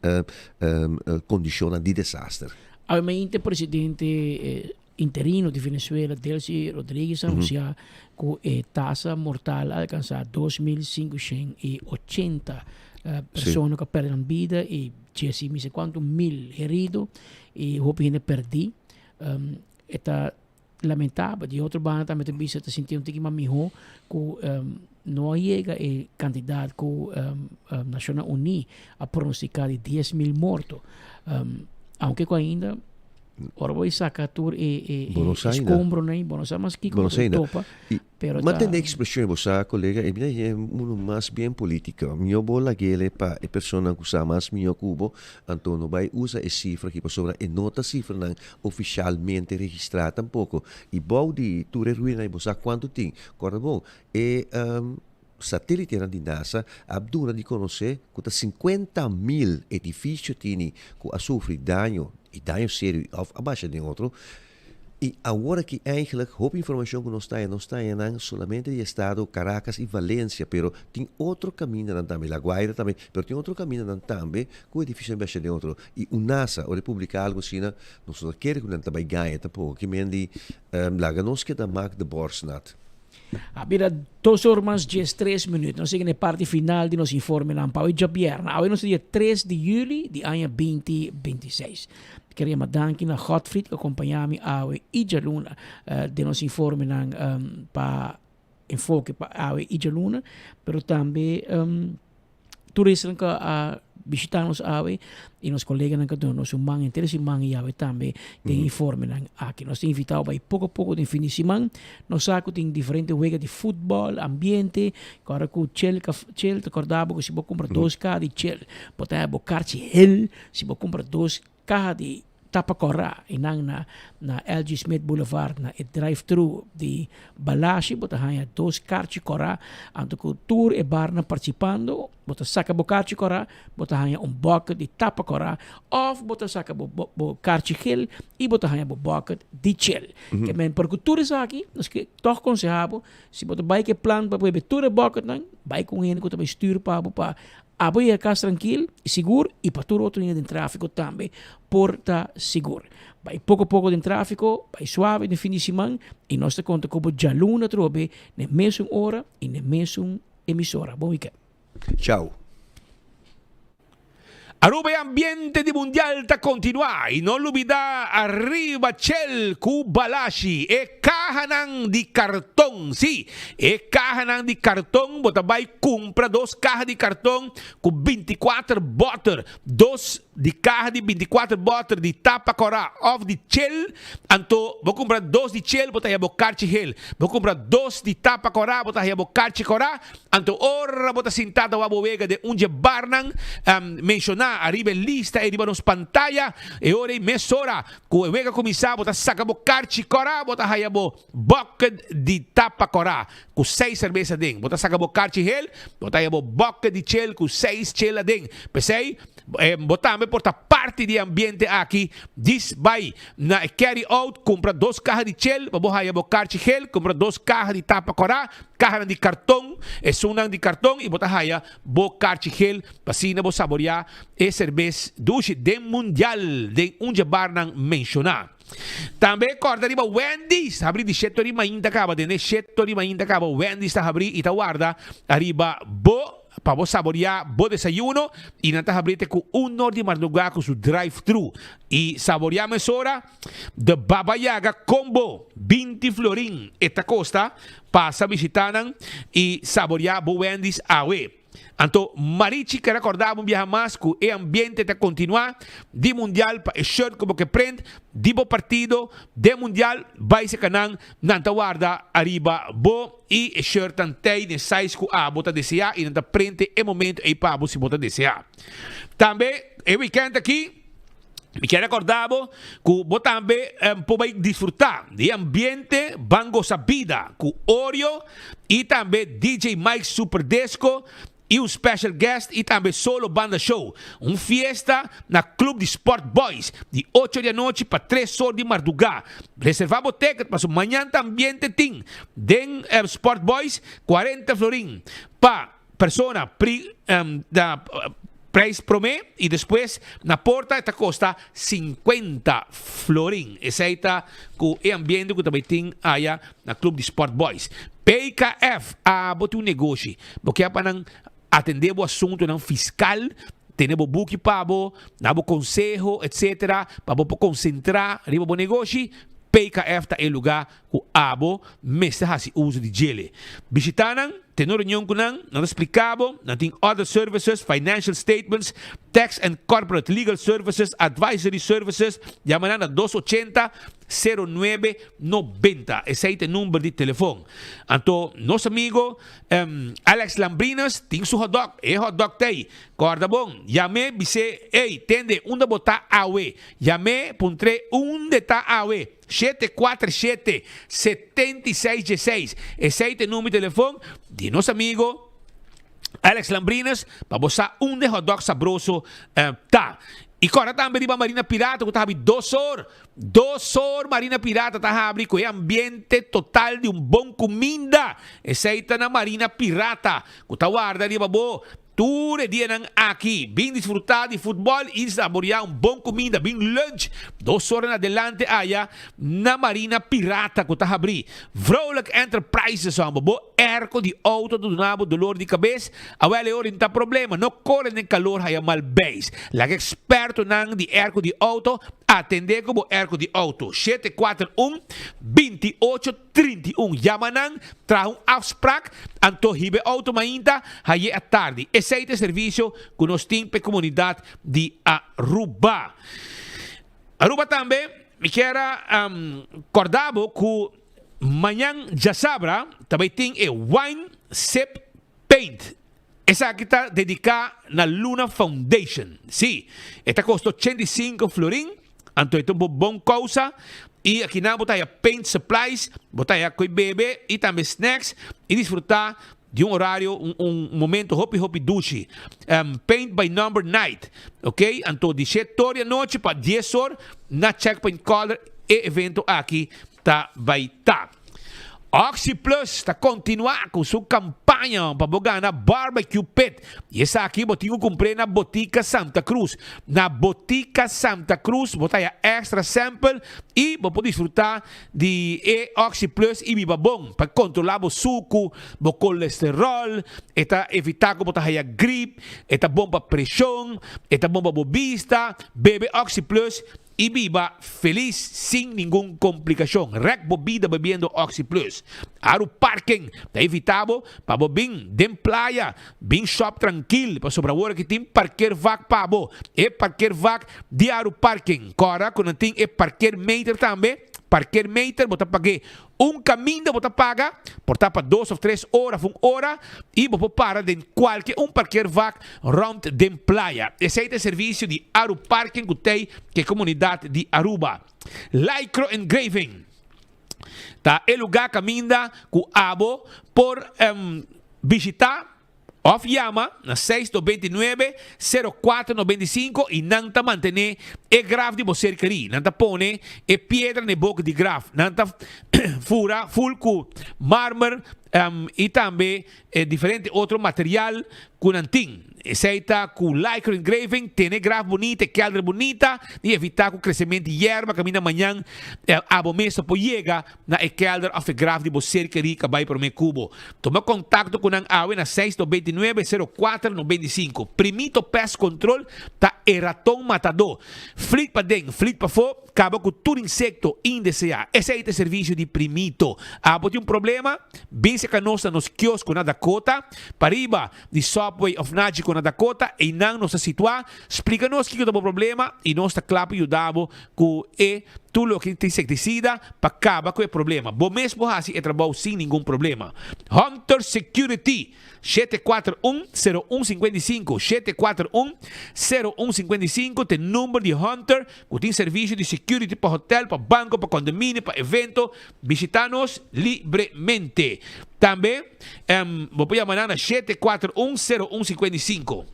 S3: kondishonnan di desaster.
S2: Awe presidente interino di Venezuela, Delcy Rodriguez, a anuncia cu e tasa mortal a alcansa 2.580 persona cu a perde nan bida y djesi mi se cuanto mil herido y hopi hende perdi. E ta lamentabel. Di otro banda tambe ta bisa ta sinti un tiki mas miho ku no a yega e kantidat ku Nashonnan Uní a pronostiká di 10,000 morto. Aunke ku ainda ora bo saka tur e e
S3: Bo no sa ainda.
S2: eskombronan, bo no sa mas kiko
S3: Bo no
S2: bo
S3: sa ainda.
S2: topa.
S3: I
S2: Pero
S3: Ma
S2: ta
S3: tende expresion bo sa colega e bira e uno mas bien politica. Mihó bo lag'ele pa e personanan cu sa mas mihó cu bo, anto no bay usa e cifra aki pasobra e no ta cifranan oficialmente registra tampoco. Y bou di tur e ruinanan bo sa cuanto tin. Corda bon, e satelitenan di NASA a duna di conoce cu ta 50,000 edificio tini cu a sufri daño y daño serio of a basha den otro. I awor aki eigenlijk hopi informacion cu nos ta haya, nos ta haya nan solamente di estado Caracas y Valencia, pero tin otro camindanan tambe, La Guaira tambe, pero tin otro camindanan tambe cu edificionan basha den otro. Y UNASA ora e publica algo asina, nos no ta kere cu nan ta bay gaña tampoco, ki men di laga nos keda mak de borst nat.
S2: A bira dos or mas 13 minuut. Nos yega na e parti final di nos informenan pa awe djabièrnè. Awe nos ta dia tres di yüli di aña binti bintiseis. Mi ker yama danki na Godfried ku a kompañá mi awe i djaluna den nos informenan pa enfoke pa awe i djaluna, pero tambe Tur esnan ku a bishitá nos awe i nos koleganan ku a duna nos un man henter e siman i awe tambe den informenan aki. Nos ta invitá bo bai poko poko den fin di siman. Nos sa ku tin diferente wega di futbòl, ambiente, ku ora ku Chel Chel ta kòrda bo ku si bo kumpra dos kaha di Chel bo ta haña bo karchi hel, si bo kumpra dos kaha di tapa kòrá i nan na na LG Smith Boulevard na e drive thru di Balashi bo ta haña dos karchi kòrá anto ku tur e barnan partisipando bo ta saka bo karchi kòrá bo ta haña un bucket di tapa kòrá òf bo ta saka bo bo karchi gel i bo ta haña bo bucket di chel ke men por ku tur esaki nos ke tòg konsehá bo si bo ta bai ku e plan pa bebe tur e bucketnan bai ku un hende ku ta bai stür pa bo pa Abo yega kas trankil i sigur i pa tur otro hende den tráfiko tambe por ta sigur. Bai poko poko den tráfiko, bai suave den fin di siman i nos ta konta ku bo djaluna atrobe n'e mesun ora i n'e mesun emisora. Bon wikènt.
S3: Chao.
S23: Aruba e ambiente di mundial ta continua y no lubida ariba Chel cu Balashi e cahanan di carton si e cahanan di carton bo ta bay cumpra dos caha di carton cu binticuater boter dos di caha di binticuater boter di tapa cora of di Chel anto bo cumpra dos di Chel bo ta haya bo carchi gel bo cumpra dos di tapa cora bo ta haya bo carchi cora Anto ora bo ta sintá ta wak bo wega den un dje barnan menshoná ariba e lista ei riba nos pantaya, e ora ei mesora ku e wega kuminsá bo ta saka bo karchi kòrá, bo ta haya bo bòket di tapa kòrá ku seis serbes aden. Bo ta saka bo karchi hel, bo ta haya bo bòket di chel ku seis chel aden. P'esei bo tambe por ta parti di e ambiente aki. Djis bai na e carry out, kumpra dos kaha di chel pa bo haya bo karchi hel, kumpra dos kaha di tapa kòrá, Kahanan di karton, esunnan di karton i bo ta haya bo karchi gel pa asina bo saboreá e serbes dushi den mundial den un dje barnan menshoná. Tambe kòrda riba Wendy's habrí di sheto di mainta kaba den e sheto di mainta kaba Wendy's ta habrí i ta warda ariba bo pa bo saboreá bo desayuno i nan ta habrí te ku un or di mardugá ku su drive thru i saboreá mesora. The Baba Yaga Combo, 20 florin e ta kosta, pasa bishita nan i saboreá bo Wendy's awe. Anto Marichi ke rekordá bo un biaha mas ku e ambiente ta kontinuá di mundial pa e shirt ku bo ke prent di bo partido den mundial bai seka nan, nan ta warda ariba bo i e shirtnan tei den size ku abo ta deseá i nan ta prente e momento ei pa bo si bo ta deseá. Tambe e weekend aki. Mi kier recorda bo cu bo tambe por bay disfruta di e ambiente Ban Goza Bida cu Oreo y tambe DJ Mike Super Disco y un special guest y tambe Solo Banda Show. Un fiesta na Club di Sport Boys di ocho di anochi pa tres or di marduga. Reserva bo ticket pasobra mañan ta ambiente tin den Sport Boys cuarenta florin pa Persona pri da prijs prome y despues na porta e ta costa 50 florin. Esey ta cu e ambiente cu ta bay tin aya na Club di Sport Boys. PKF, abo tin un negoshi, bo kier pa nan atende bo asuntonan fiscal, tene bo buki pa bo, na bo conseho, etc. Pa bo por concentra riba bo negoshi. PKF ta e lugá ku abo mester hasi uso di djele. Bishitá nan, tene un reunion ku nan, nan ta spliká bo, nan tin other services, financial statements, tax and corporate legal services, advisory services, yama nan na dos ochenta, sero nuebe, nobenta. Esei ta e number di telefon. Anto nos amigo Alex Lambrinas tin su hotdog, e hotdog ta ei. Kòrda bon, yam'é bis'é, Ey, tende, unda bo ta awe? Yam'é, puntr'é unde ta awe. Shete kuater shete, 76 dieseis. Esei ta e number di telefon di nos amigo Alex Lambrinas pa bo sa unda e hotdog sabroso ta. I kòrda tambe riba Marina Pirata ku ta habri dos or. Dos or Marina Pirata ta habri ku e ambiente total di un bon kuminda. Esei ta na Marina Pirata ku ta warda riba bo Tur e dianan aki, bin disfrutá di futbòl i saboreá un bon kuminda, bin lunch dos ora na adelante aya na Marina Pirata ku ta habrí. Vrolijk Enterprises hòmber, bo airco di outo ta duna bo dolor di kabes? Awèl e ora no ta problema, no kore den kalor haya mal beis. Laga ekspertonan di airco di outo atendé ku bo airco di outo. 741 28. 31, Yama nan, traha un afsprak, anto hiba e outo mainta, haye atardi. Esei ta e servisio ku nos tin pa e komunidat di Aruba. Aruba tambe, mi kier a kòrda bo ku mañan djasabra ta bai tin e Wine Sip Paint. Esaki ta dediká na Luna Foundation. Sí, e ta kosta 85 florin, anto e ta un bon kousa. I akinan bo ta haya paint supplies, bo ta haya koi bebe i tambe snacks i disfrutá di un orario, un un momento hopi hopi dushi. Paint by number night, ok? Anto di shet or di anochi pa dies or na Checkpoint Color e evento aki ta bai ta. Oxi Plus ta kontinuá ku su kampaña pa bo gana Barbecue Pit. I esaki bo tin ku kumpr'é na Botica Santa Cruz. Na Botica Santa Cruz bo ta haya extra sample i bo por disfrutá di e Oxi Plus i biba bon pa kontrolá bo suku, bo kolesteròl, e ta evitá ku bo ta haya grip, e ta bon pa preshon, e ta bon pa bo bista. Bebe Oxi Plus I biba felis sin ningun komplikashon. Rèk bo bida bebiendo Oxi Plus. Aru Parking ta invitá bo pa bo bin den playa, bin shòp trankil pasobra awor aki tin parkeervak pa bo. E parkeervak di Aru Parking. Kòrda ku nan tin e parkeermeter tambe. Parkeermeter bo ta pag'é Un kaminda bo ta paga, por ta pa dos of tres ora of un ora, i bo por para den kualke un parkeervak rònt den playa. Esei ta e servisio di Aruparking ku tei ku e komunidat di Aruba. Lycro Engraving ta e lugá kaminda ku abo por bishitá. Of yama na seis 99, 04 95 i nan ta mantené e graf di bo ser kerí. Nan ta pone e piedra na e boka di graf. Nan ta fura ful ku marmer i tambe diferente otro material ku nan tin. Esei ta ku Lycra Engraving tene e graf bunita, e kelder bunita i evitá ku kresementu di yerba kaminda mañan abo mes ta por yega na e kelder of e graf di bo ser kerí ka bai promé ku bo. Tuma kontakto ku nan awe na seis 99, 04 95. Primito Pest Control ta e raton matadó. Flit paden, flit pafó, kaba ku tur insekto indeseá. Esei ta e servisio di Primito. Abo tin un problema? Bin seka nos na nos kiosko na Dakota, pariba di Subway of Nagico na Dakota. Einan nos ta situá. Splika nos kiko ta bo problema i nos ta kla pa yuda bo ku e tur loke ta insektisida pa kaba ku e problema. Bo mes por hasi e trabou sin ningun problema. Hunter Security, 741 0155, 741 0155 ta e number di Hunter ku tin servisio di security pa hotel, pa banko, pa kondominio, pa evento. Bishita nos libremente. Tambe bo por yama nan na 741 0155.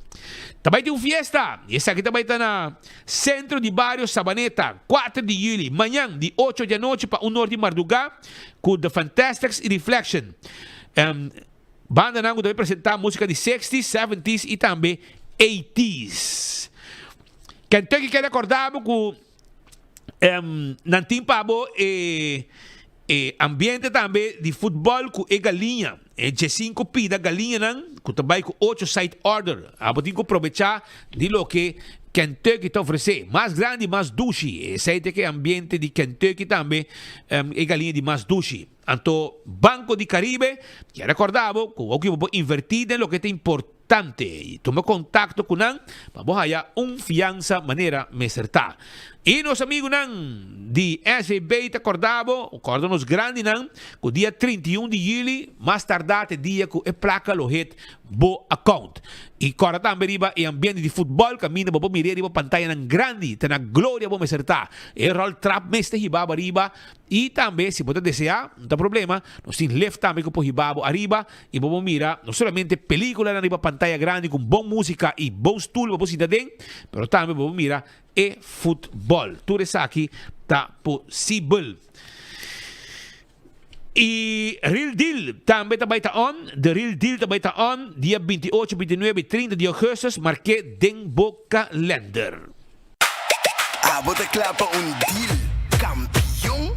S23: Ta bai tin un fiesta y esaki ta bai ta na Centro di Bario Sabaneta, 4 di juli, mañan di 8 di anochi pa 1 or di marduga cu The Fantastics y Reflection. Bandanan cu ta bai presenta musica di sixties, seventies y tambe eighties. Kentucky keda corda bo cu nan tin pa bo e e ambiente tambe di futbol cu e galiña. E djesinco pida galiñanan cu ta bay cu ocho side order. Abo tin cu probecha di loke. Kentucky ta ofresé. Mas grandi, mas dushi. Esei ta ke ambiente di Kentucky tambe, e galiña di mas dushi. Anto Banco di Caribe kier recorda bo cu oki bo por inverti den loke ta importante y tuma contacto cu nan pa bo haya un fiansa manera mester ta. Y nos amigunan di SVB ta corda bo, corda nos grandinan, cu dia 31 di juli mas tarda ta e dia cu e placa lo hit bo account. Y corda tambe riba e ambiente di futbol caminda bo por mir'é riba pantayanan grandi, ta na gloria bo mester ta. E roltrap mes ta hiba bo ariba Y tambe si bo ta desea, no ta problema, nos tin lift tambe cu por hiba bo ariba y bo por mira no solamente peliculanan riba pantaya grandi cu bon musica y bon stoel pa bo sinta den, pero tambe bo por mira e futbol. Tur esaki ta posibel. Y Real Deal tambe ta bay ta on, The Real Deal ta bay ta on dia 28, 29 y 30 di augustus, marke den bo kalender.
S11: Abo ta kla pa un deal kampion?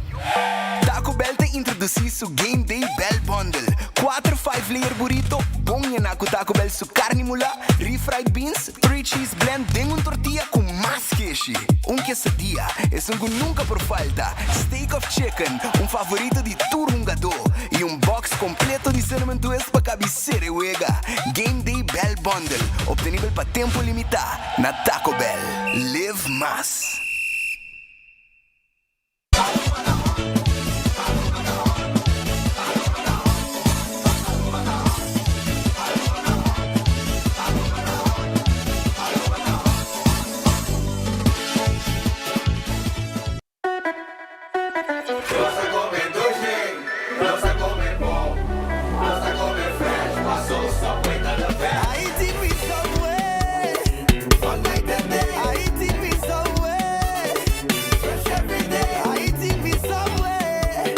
S11: Taco Bell ta introdusí su Game Day Bell Bundle, kuater five layer burrito bon yená ku Taco Bell su karni mulá, refried beans, three cheese blend den un tortilla ku mas keshi. Un quesadilla, esun ku nunka por falta, steak of chicken, un favorito di tur hungadó, i un box kompleto di cinnamon twist pa kabi sere wega. Game Day Bell Bundle, obtenibel pa tempu limitá. Na Taco Bell, live mas.
S18: Nos ta come dushi, nos ta come bon, nos ta come fresh, paso Subway ta the best.
S11: I eating with Subway, all night and day. I eating with Subway, fresh every day. I eating with Subway,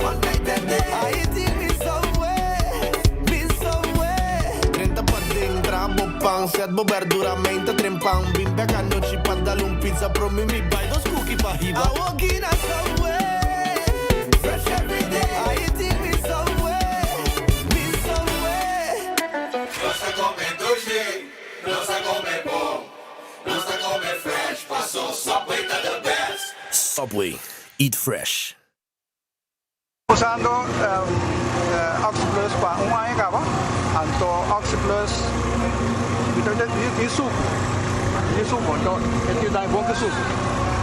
S11: all night and day. I eating with Subway, with Subway.
S9: Drenta paden, traha bo pan, set bo berdura, meinta tren pan. Bin bek anochi pa dal un pizza, promi mi bai dos cookie pa hiba.
S11: I walk in a Subway, fresh every day. I eating with Subway, with Subway.
S18: Nos ta come dushi, nos ta come bon, nos ta come fresh, paso Subway ta the best.
S20: Subway, eat fresh.
S16: Usando Oxyplus pa un aña caba, anto Oxyplus mi ta di sucu, di sucu, anto e tin dami bon ki sucu.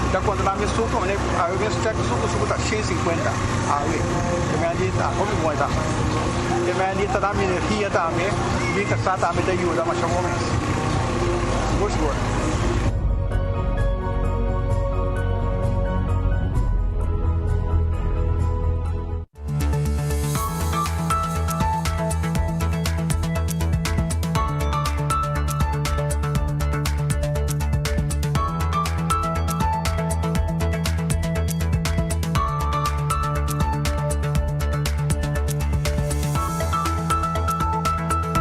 S16: Mi ta controla mi sucu, awe mes check sucu, sucu ta 150 awe, e mei di ta hopi bon e ta. E mei di ta dami energia tambe, mi casa tambe ta yuda masha bon mes, sigur sigur.